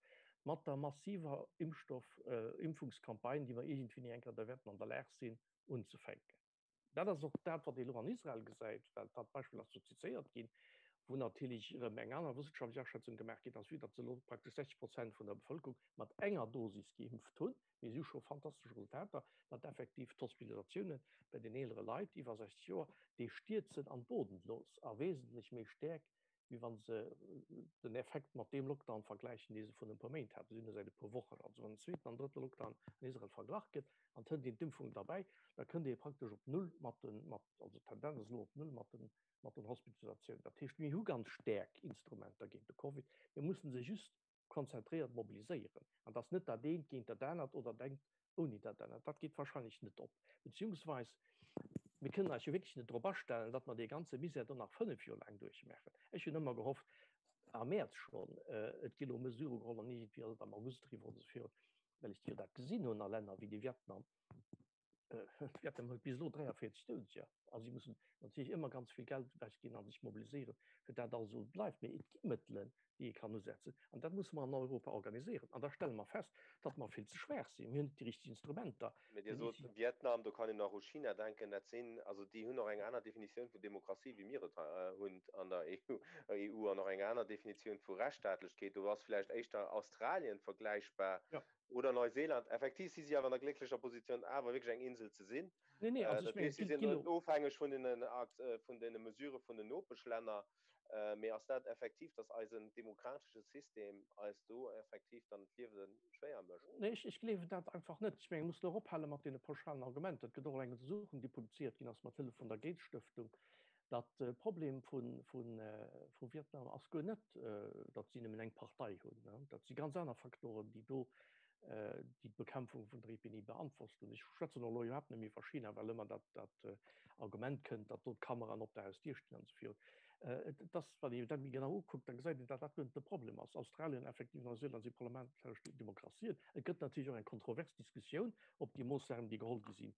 mat der massiver Impfstoff, Impfungscampagne, déi mer iergendwéini eng Kéier da wäerten an der Lag sinn unzefänken. Dat ass och dat, wat ee elo an Israel gesäit, well dat Beispill ass do zizéiert ginn, wou natierlech erëm eng aner wëssenschaftlech Aschätzung gemaach ginn ass, vue datt se elo praktesch 60 Prozent vun der Bevëlkerung mat enger Dosis geimpft hunn. Mee si hu scho fantastesch Resultater, datt effektiv d'Hospitalisatiounen bei den eelere Leit iwwer 60 Joer, déi stierzen an d'Bodenlos a wesentlech méi stäerk. wéi wa se den Effekt mat deem Lockdown vergläichen, dee se vrun e puer Méint haten. Si hunn e säit e puer Wochen. Also wann den zweeten an drëtte Lockdown an Israel verglach gëtt an et hëlt een d'Impfung derbäi, da kënnt ee praktesch op Null mat den, mat, also d'Tendenz ass elo op Null mat den, mat den Hospitalisatiounen. Dat heescht, mir hu ganz staark Instrumenter géint de Covid. Mir mussen se just konzentréiert mobiliséieren. An dass net dat eent géint dat anert oder dat engt ouni dat anert, dat geet wahrscheinlech net op. Beziehungsweis, mir kënnen eis jo wierklech net drop astellen, datt mer dee ganze Misär do nach fënnf Joer laang duerchmaachen. Ech hunn ëmmer gehofft, am Mäerz schonn, et gi lo Mesurë geholl an iergendwéi ass et am August eriwwer oder esou virun, well ech jo dat gesinn hunn a Länner wéi de Vietnam, Vietnam huet bis elo 43 Doudeger a si mussen natierlech ëmmer ganz vill Geld ewechginn a sech mobiliséieren, fir dat alles esou bleift. Mee et gi Mëttelen, déi ee kann usetzen an dat musse mer an Europa organiséieren. An da stelle mer fest, datt mer vill ze schwaach sinn. Mir hunn net déi richteg Instrumenter. Mee Dir sot Vietnam, do kann een och u China denken. Dat sinn, also déi hunn och eng aner Definitioun vun Demokratie, wéi mir et hunn an der EU an och eng aner Definitioun vu Rechtsstaatlechkeet. Do ass vläicht éischter Australien vergläichbar. Oder Neuseeland. Effektiv si si awer an der glécklecher Positioun, awer wierklech eng Insel ze sinn. Nee, nee, also ech mengen, si sinn net ofhängeg vun den, vun deene Mesurë vun den Nopeschlänner. Mee ass dat effektiv, datt eisen demokratesche System eis do effektiv dann d'Liewe schwéier mécht? Nee, ech gleewen dat einfach net. Ech mengen, mir mussen och ophale mat deene pauschalen Argumenter. Et gëtt och elo eng Untersuchung, déi publizéiert ginn ass mat Hëllef vun der Gates-Stëftung, datt de Problem vu Vietnam ass guer net, datt si nëmmen eng Partei hunn. Dat si ganz aner Faktoren, déi do déi d'Bekämpfung vun der Epidemie beantwortet hunn. Ech schwätzen och elo iwwerhaapt net méi iwwer China, well ëmmer dat Argument kënnt, datt do d'Kameraen op der Hausdier stinn an esou virun. Et ass, wann ee dat méi genau ukuckt, da gesäit een, datt dat guer net de Problem ass. Australien, effektiv, Neuseeland si parlamentaresch Demokratien. Et gëtt natierlech och eng kontrovers Diskussioun, ob déi Moossnamen, déi geholl gi sinn,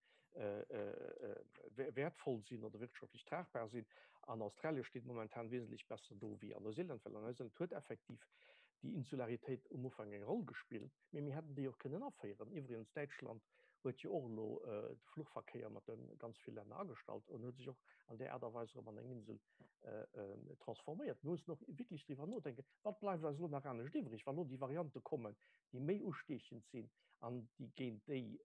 wäertvoll sinn oder wirtschaftlech tragbar sinn. An Australien steet momentan wesentlech besser do wéi an Neuseeland, well an Neuseeland huet effektiv déi Insularitéit um Ufank eng Roll gespillt, mee mir hätten déi och kënnen aféieren. Iwwregens, Däitschland huet jo och elo de Fluchverkéier mat de ganz vill Länner agestallt an huet sech och an där Aart a Weis erëm an eng Insel transforméiert. Mir mussen och wierklech driwwer nodenken, Wat bleift eis elo nach anescht iwwreg, wa lo déi Variante kommen, déi méi ustiechend sinn an déi géint déi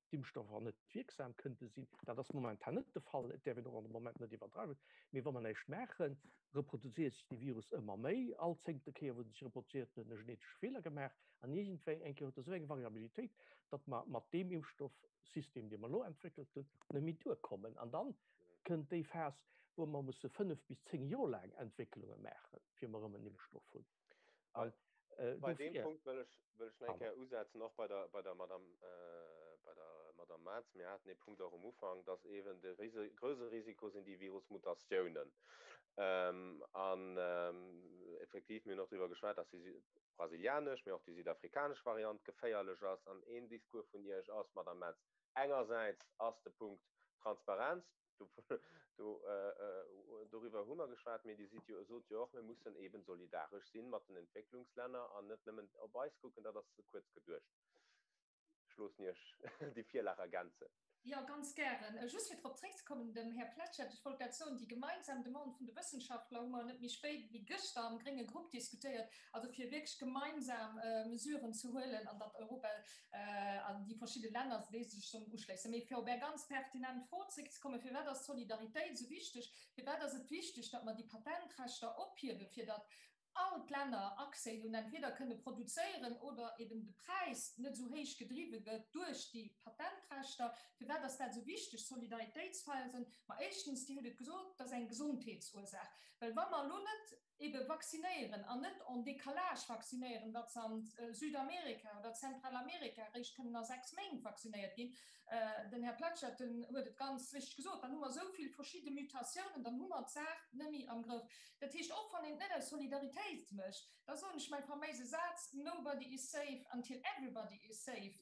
d'Impfstoffer net wierksam kënnte sinn. Dat ass momentan net de Fall, et däerf een och an de Moment net iwwerdreiwen. Mee wa mer näischt maachen, reproduzéiert sech de Virus ëmmer méi. All zéngte Kéier, wou en sech reproduzéiert, huet en e genetesche Feeler gemaach. An iergendwéi eng Kéier huet e sou eng Variabilitéit, datt mer mat deem Impfstoffsystem, dee mer elo entwéckelt hunn, net méi duerkommen. An dann kënnt déi Phas, wou mer musse 5 bis 10 Joer laang Entwécklunge maachen, fir mer erëm en Impfstoff hunn. An bei deem Punkt wëll ech, wëll ech nach eng Kéier usetzen, och bei der, bei der Madame, bei der Madame Maatz. Mir haten dee Punkt och um Ufank, dass eeben de grouse Risiko sinn déi Virusmutatiounen. An effektiv, mir hunn och driwwer geschwat, dass déi brasilianesch, mee och déi südafrikanesch Variant geféierlech ass. An een Discours vun Iech ass, Madame Maatz, engersäits ass de Punkt Transparenz, Doriwwer hu mer geschwat, mee Dir sidd jo, sot jo och, mir mussen eeben solidaresch si mat den Entwécklungslänner an net nëmmen op eis kucken. Dat ass ze kuerz geduecht. Ech loossen Iech déi Virlag ergänzen. Jo, ganz gären. Just fir drop zréckzekommen, dem Här Pletschette, ech wollt dat soen, déi gemeinsam Demande vun de Wëssenschaftler hu mer net méi spéit wéi gëschter am grénge Grupp diskutéiert, also fir wierklech gemeinsam Mesuren ze huelen an datt Europa an déi verschidde Länner, déi sech sollen uschléissen. Mee fir op Är ganz pertinent Fro zréckzekommen, Firwat ass d'Solidaritéit esou wichteg? Firwat ass et wichteg, datt mer déi Patentrechter ophiewen, fir datt all d'Länner Accès hunn, entweder kënne produzéieren oder eben de Präis net esou héich gedriwwe gëtt duerch déi Patentrechter? Firwat ass dat esou wichteg, Solidaritéitsfelsen? Ma éischtens, Dir hutt et gesot, dat ass eng Gesondheetsursaach. Well wa mer elo net ebe vaccinéieren an net en décalage vaccinéieren, datt se an Südamerika oder Zentralamerika eréischt kënnen a 6 Méint vaccinéiert ginn, den Här Pletschette huet et ganz richteg gesot, dann hu mer esou vill verschidde Mutatiounen, dann hu mer d'Saach net méi am Grëff. Dat heescht, och wann een et net aus Solidaritéit mécht, da soen ech mäi faméise Saz, Nobody is safe until everybody is safe.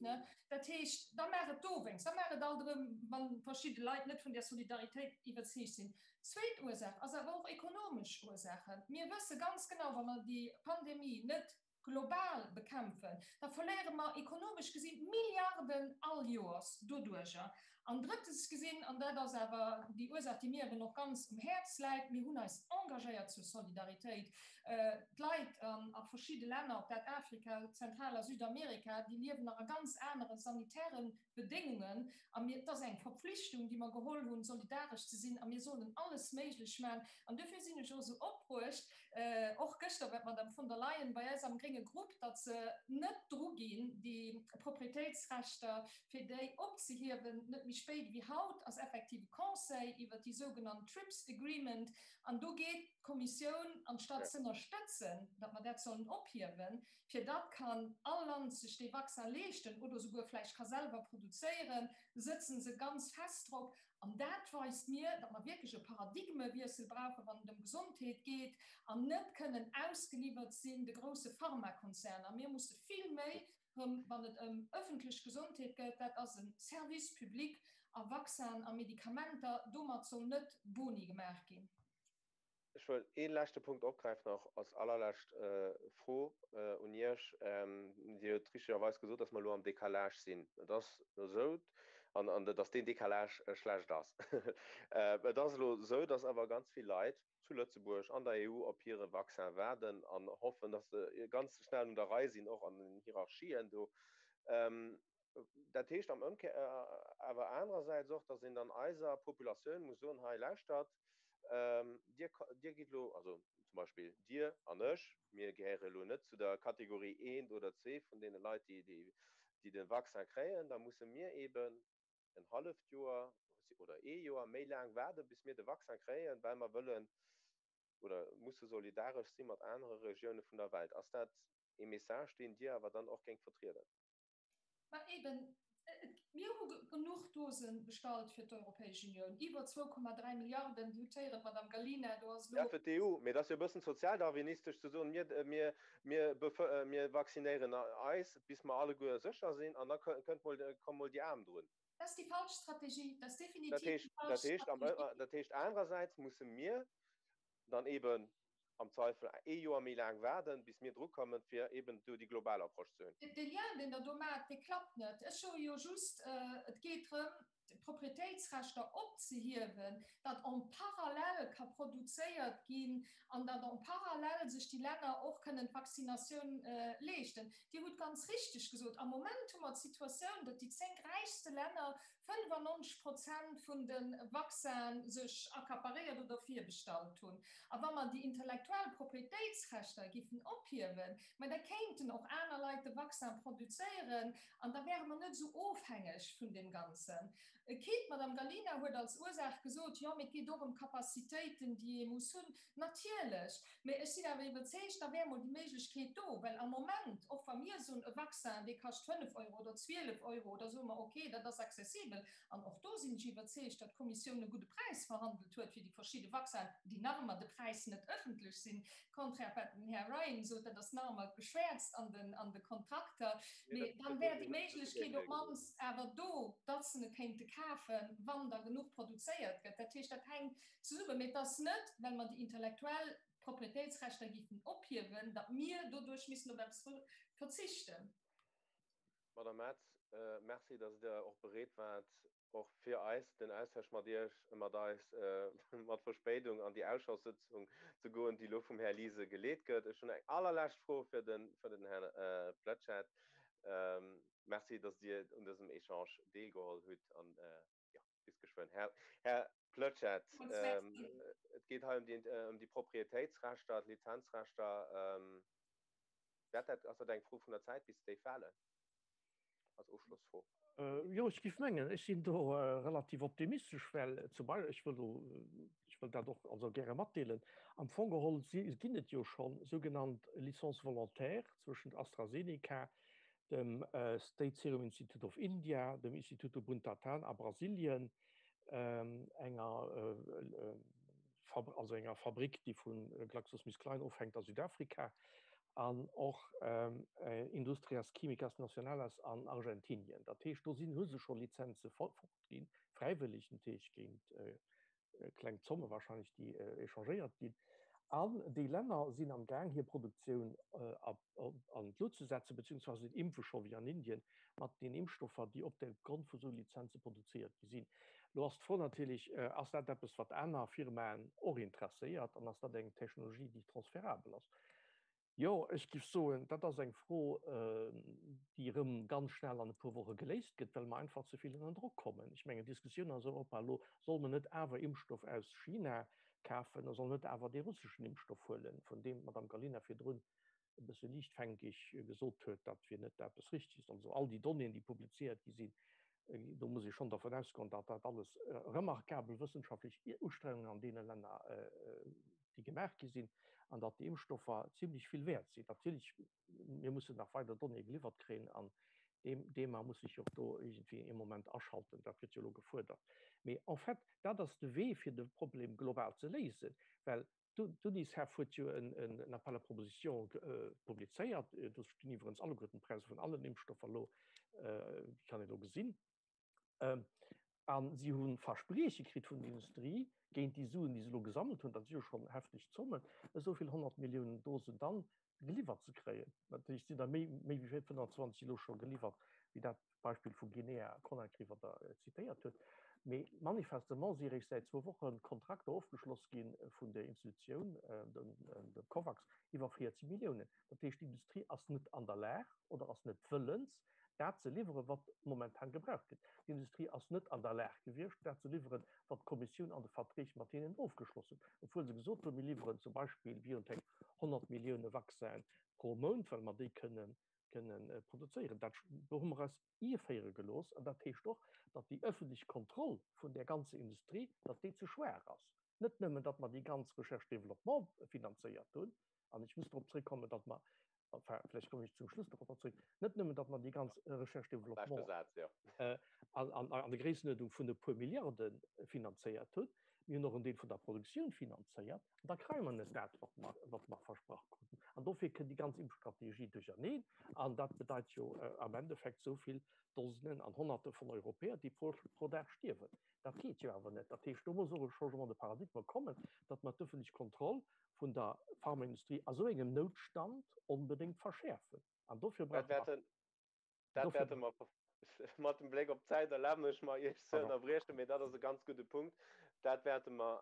Dat heescht, da maach et dowéinst, da maach et alt erëm, wa verschidde Leit net vun där Solidaritéit iwwerzeegt sinn. Zweet Ursaach ass awer och ekonomesch Ursaachen. Mir wësse ganz genau, wa mer déi Pandemie net. Global bekämpfen, da verléiere mer ekonomesch gesinn Milliarden all Joers doduerjer. An drëttens gesinn, an dat ass awer déi Ursaach, déi mir eben och ganz um Häerz läit, mir hunn eis engagéiert zur Solidaritéit. D'Leit a verschidde Länner, ob dat Afrika, Zentral a Südamerika, déi liewen nach a ganz anere sanitäre Bedéngungen. A mir, et ass eng Verpflichtung, déi mer geholl hunn, solidaresch ze sinn, a mir sollen alles méiglech maachen. An duerfir sinn ech och esou opbruecht, och gëschter war d'Madame von der Leyen bei eis am grénge Grupp, datt se net druginn, déi Proprietéitsrechter, fir déi opzehiewen, net méi spéit ewéi haut ass effektiv e Conseil iwwert déi sougenannt TRIPS Agreement, an do geet d'Kommissioun, anstatt z'ënnerstëtzen, datt mer dat sollen ophiewen, fir datt kann all Land sech dee Vaccin leeschten oder souguer vläicht ka selwer produzéieren, sëtzen se ganz fest drop. An dat weist mir, datt mer wierklech e Paradigmewiessel brauchen, wann et ëm Gesondheet geet, an net kënnen ausgeliwwert sinn de grousse Pharmakonzerner. Mir musse vill méi erëm, wann et ëm ëffentlech Gesondheet geet, dat ass e Service public, a Vaccinen a Medikamenter, domat soll net Boni gemaach ginn. Ech wëll ee leschte Punkt opgräifen, och als allerlescht Fro un Iech. Dir hutt richtegerweis gesot, dass mer elo am Décalage sinn. Et ass elo esou, an dass deen Décalage schlecht ass. Et ass elo esou, dass awer ganz vill Leit zu Lëtzebuerg, an der EU op hire Vaccin waarden an hoffen, dass se ganz schnell un der Rei sinn, och an den Hierarchien do. Dat heescht am Ëmkehr awer anerersäits och, dass een dann eiser Populatioun muss soen, hei lauschtert, Dir, Dir gitt elo, also zum Beispill Dir an ech, mir gehéiere elo net zu der Kategorie eent oder zwee vun deene Leit, déi, déi de Vaccin kréien, da musse mir eeben en halleft Joer oder ee Joer méi laang waarden, bis mir de Vaccin kréien, well mer wëllen oder musse solidaresch si mat anere Regioune vun der Welt. Ass dat ee Message, deen Dir awer dann och géingt vertrieden? Mä eben, mir hu genuch Dose bestallt fir d'Europäesch Unioun, iwwer 2,3 Milliarden, Dir hutt héieren, d'Madame Gallina, do ass elo. Ja, fir d'EU, mee et ass jo e bëssen sozialdarwinistesch ze soen, mir, mir, mir, mir vaccinéieren eis, bis mer alleguer sécher sinn, an da kënnt mol, komme mol déi Aarm drun. Dat ass déi falsch Strategie, dat ass definitiv déi falsch Strategie. Dat heescht, anerersäits musse mir dann eben am Zweifel ee Joer méi laang waarden, bis mir drukommen, fir eben do déi global Approche ze hunn. Dee Lien, deen Der do maacht, dee klappt net. Ech soe jo just, et geet drëm, d'Proprietéitsrechter opzehiewen, datt en parallèle ka produzéiert ginn an datt en parallèle sech déi Länner och kënnen d'Vaccinatioun leeschten. Dir hutt ganz richteg gesot, am Moment hu mer d'Situatioun, datt déi 10 räichste Länner 95 Prozent vun de Vaccinen sech accaparéiert oder virbestallt hunn. A wa mer déi intellektuell Proprietéitsrechter giffen ophiewen, mä da kéinten och aner Leit de Vaccin produzéieren an da wäre mer net esou ofhängeg vun deem Ganzen. Quitte, d'Madame Gallina huet als Ursaach gesot, jo, mee et geet och ëm Capacitéiten, déi ee muss hunn. Natierlech, mee ech sinn awer iwwerzeegt, da wär emol déi Méiglechkeet do, well am Moment, och wa mir soen, e Vaccin, dee kascht 5 Euro oder 12 Euro, da soe mer, okay, dat ass accessibel. An och do sinn ech iwwerzeegt, datt d'Kommissioun e gudde Präis verhandelt huet fir déi verschidde Vaccinen, déi nach ëmmer de Präis net ëffentlech sinn, contraire wat den Här Ryan sot, dat ass nach ëmmer geschwäerzt an den, an de Kontrakter. Mee dann wär déi Méiglechkeet op d'mannst awer do, datt se e kéinte kafen, wann da genuch produzéiert gëtt. Dat heescht, dat hänkt Zesummen, mee et ass net, well mer déi intellektuell Proprietéitsrechter géifen ophiewen, datt mir doduerch missen op eppes verzichten. Madame Metz, merci, datt Der och bereet waart, och fir eis den Austausch mat Iech, mat eis, mat Verspéidung an déi Ausschosssëtzung ze goen, déi elo vum Här Liese geleet gëtt. Ech hunn eng allerlescht Fro fir den Här Pletschette. Merci, datt Dir un dësem Echange deelgeholl hutt an, jo, bis geschwënn. Här, Här Pletschette, et geet hei ëm déi, ëm déi Proprietéitsrechter, d'Lizenzrechter. Wäert dat, ass dat eng Fro vun der Zäit, bis déi falen? Als Ofschlossfro. Jo, ech géif mengen, ech sinn do relativ optimistesch, well zum Beispill, ech wëll do, ech wëll dat och also gäre matdeelen, am Fong geholl ginn et jo schonn sougenannt Licences volontaires zwëschent AstraZeneca, dem State Serum Institute of India, dem Instituto Butantan a Brasilien, enger also enger Fabrik, déi vu GlaxoSmithKline ofhänkt a Südafrika, an och Industrias Químicas Nacionales an Argentinien. Dat heescht, do sinn, hu se scho Lizenze fortginn, fräiwëlleg natierlech géint kleng Zomme wahrscheinlech, déi échangéiert ginn. An déi Länner sinn am Gaang, hir Produktioun an d'Lut ze setzen, beziehungsweise si impfe scho wéi an Indien mat den Impfstoffer, déi op der Grond vu sou Lizenze produzéiert gi sinn. Lo ass d'Fro natierlech, Ass dat eppes, wat aner Firmaen och interesséiert an ass dat eng Technologie, déi transferabel ass? Jo, ech géif soen, dat ass eng Fro, déi erëm ganz schnell an e puer Woche geléist gëtt, well mer einfach ze vill ënner Drock kommen. Ech mengen, d'Diskussioun ass Europa elo, Soll mer net awer Impfstoff aus China kafen oder soll mer net awer dee russeschen Impfstoff huelen, vun deem d'Madame Gallina virdrun e bësse liichtfänkeg gesot huet, dat wier net eppes Richteges. Also all déi Donnéeën, déi publizéiert gi sinn, do muss ee schonn dervun ausgoen, datt dat alles remarkabel wëssenschaftlech Ustrengungen an deene Länner, déi gemaach gi sinn, an datt déi Impfstoffer zimlech vill wäert sinn. Natierlech, mir mussen nach weider Donnéeë geliwwert kréien an d'EMA muss sech jo och do iergendwéi ee Moment aschalten, dat gëtt jo elo gefuerdert. Mee en fait, dat ass de Wee, fir de Problem global ze léisen, well D'UNICEF huet jo en Appel à propositions publizéiert. Do stinn iwwerens alleguerten d'Präisser vun allen Impfstoffer elo, déi kann een do gesinn. A si hu Versprieche kritt vun der Industrie géint déi Suen, déi se elo gesammelt hunn, dat si jo schonn hefteg Zommen, esou vill 100 Milliounen Dosen dann geliwwert ze kréien. Natierlech sinn der méi wéi 25 elo scho geliwwert, wéi dat d'Beispill vu Guinea-Conakry, wat Der zitéiert hutt. Mee manifestement si eréischt säit zwou Woche Kontrakter ofgeschloss gi vun der Institutioun, dem Covax, iwwer 40 Milliounen. Dat heescht, d'Industrie ass net an der Lag oder ass net wëllens, dat ze liwweren, wat momentan gebraucht gëtt. D'Industrie ass net an der Lag gewiescht, dat ze liwweren, wat d'Kommissioun an de Verträg mat hinnen ofgeschloss huet, obwuel se gesot hunn, mir liwweren zum Beispill BioNTech 100 Millioune Vaccinen pro Mount, well mer déi kënnen kënnen produzéieren. Dat do hu mer eis ierféiere gelooss. An dat heescht och, datt déi öffentlech Kontroll vun där ganzer Industrie, datt déi ze schwaach ass. Net nëmmen, datt mer déi ganz Recherche-développement finanzéiert hunn, an ech muss drop zréckkommen, datt mer, enfin, vläicht kommen ech zum Schluss dorobber zréck, net nëmmen, datt mer déi ganz Recherche-développement an der Gréissenuerdnung vun e puer Milliarde finanzéiert hunn, mir hunn och en Deel vun der Produktioun finanzéiert, an da kréie mer net dat, wat mer, wat mer versprach kruten. An dofir kënnt déi ganz Impfstrategie duercherneen. An dat bedeit jo am Endeffekt esou vill Dosenen an Honnerte vun Europäer, déi pro, pro Dag stierwen. Dat geet jo awer net. Dat heescht, do muss och e Changement de paradigme kommen, datt mer d'ëffentlech Kontroll vun der Pharmaindustrie a sou engem Noutstand onbedéngt verschäerfen. An dofir brauche mer. Dat wäerte mer mat dem Bléck op d'Zäit erlaben ech mer, Iech ze ënnerbriechen, mee dat ass e ganz gudde Punkt. Dat wäerte mer.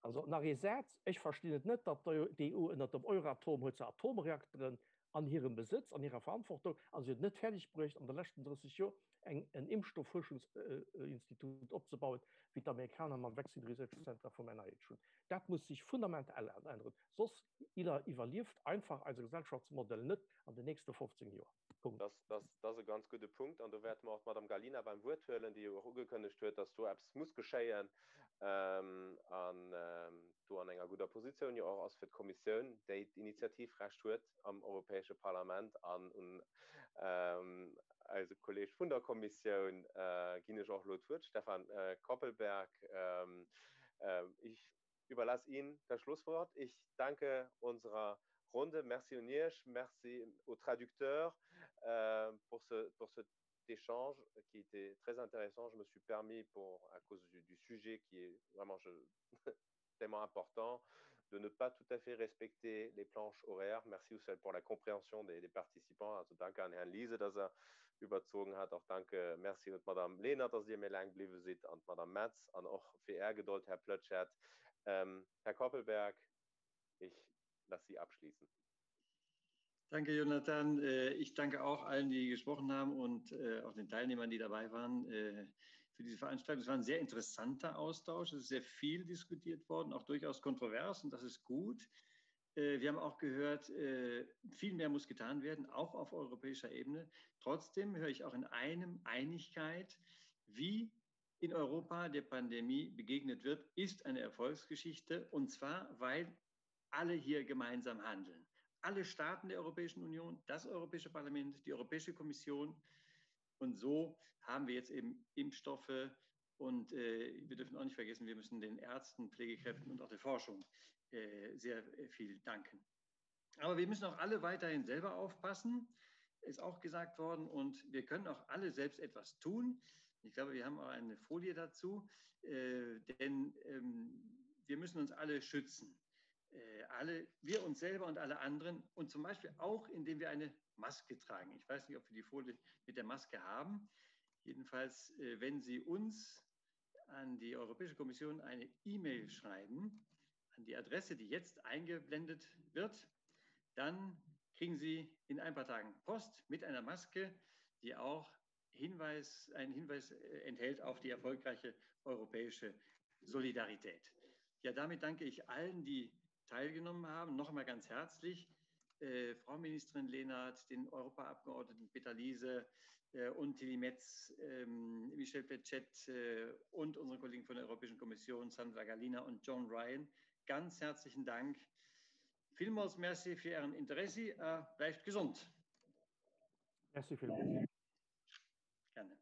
Also nach ee Saz, Ech verstinn et net, datt d'EU ënnert dem Euratom huet se Atomreakteren an hirem Besëtz, an hirer Verantwortung, a si huet et net fäerdeg bruecht an de leschten 30 Joer eng en Impfstofffuerschungsinstitut opzebauen, wéi d'Amerikaner mam Vaccine Research Center vum NIH hunn. Dat muss sech fundamental änneren, soss iwwerlieft einfach eise Gesellschaftsmodell net an den nächste 15 Joer. Punkt. Dat ass e ganz gudde Punkt an do wäerte mer och d'Madame Gallina beim Wuert huelen, déi jo och ugekënnegt huet, dass do eppes muss geschéien an do an enger gudder Positioun jo och ass fir d'Kommissioun, déi d'Initiativrecht huet am Europäesche Parlament. An un eise Kolleeg vun der Kommissioun ginn ech och elo d'Wuert, Stefan Koppelberg. Ich überlasse Ihnen das Schlusswort. Ich danke unserer Runde. Merci un Iech, merci aux traducteurs pour ce, pour cet échange qui était très intéressant. Je me suis permis, pour, à cause du, du sujet qui est vraiment je, tellement important, de ne pas tout à fait respecter les planches horaires. Merci aussi pour la compréhension des, des participants. Also danke an Herrn Liese, dass er überzogen hat. Auch danke, merci un d'Madame Lenert, dass Dir méi laang bliwwe sidd, an d'Madame Metz an och fir Är Gedold, Här Ploetschert. Ähm, Här Koppelberg, ich lasse Sie abschließen. Danke, Jonathan. Äh, ich danke auch allen, die gesprochen haben und äh, auch den Teilnehmern, die dabei waren, äh, für diese Veranstaltung. Es war ein sehr interessanter Austausch. Es ist sehr viel diskutiert worden, auch durchaus kontrovers und das ist gut. Wir haben auch gehört, viel mehr muss getan werden, auch auf europäischer Ebene. Trotzdem höre ich auch in einem Einigkeit, wie in Europa der Pandemie begegnet wird, ist eine Erfolgsgeschichte und zwar, weil alle hier gemeinsam handeln. Alle Staaten der Europäischen Union, das Europäische Parlament, die Europäische Kommission. Und so haben wir jetzt eben Impfstoffe. Und äh, wir dürfen auch nicht vergessen, wir müssen den Ärzten, Pflegekräften und auch der Forschung äh, sehr äh, viel danken. Aber wir müssen auch alle weiterhin selber aufpassen, ist auch gesagt worden. Und wir können auch alle selbst etwas tun. Ich glaube, wir haben auch eine Folie dazu, äh, denn ähm, wir müssen uns alle schützen. äh, alle, wir uns selber und alle anderen und zum Beispiel auch, indem wir eine Maske tragen. Ich weiß nicht, ob wir die Folie mit der Maske haben. Jedenfalls, äh, wenn Sie uns an die Europäische Kommission eine E-Mail schreiben, an die Adresse, die jetzt eingeblendet wird, dann kriegen Sie in ein paar Tagen Post mit einer Maske, die auch Hinweis, einen Hinweis äh, enthält auf die erfolgreiche europäische Solidarität. Ja, damit danke ich allen, die teilgenommen haben, noch einmal ganz herzlich. Äh, Frau Ministerin Lehnert, den Europaabgeordneten Peter Liese äh, und Tilly Metz, ähm, Michel Pechet äh, und unseren Kollegen von der Europäischen Kommission, Sandra Galina und John Ryan. Ganz herzlichen Dank. Vielmals merci für Ihren Interesse. Äh, bleibt gesund. Merci vielmals. Gerne.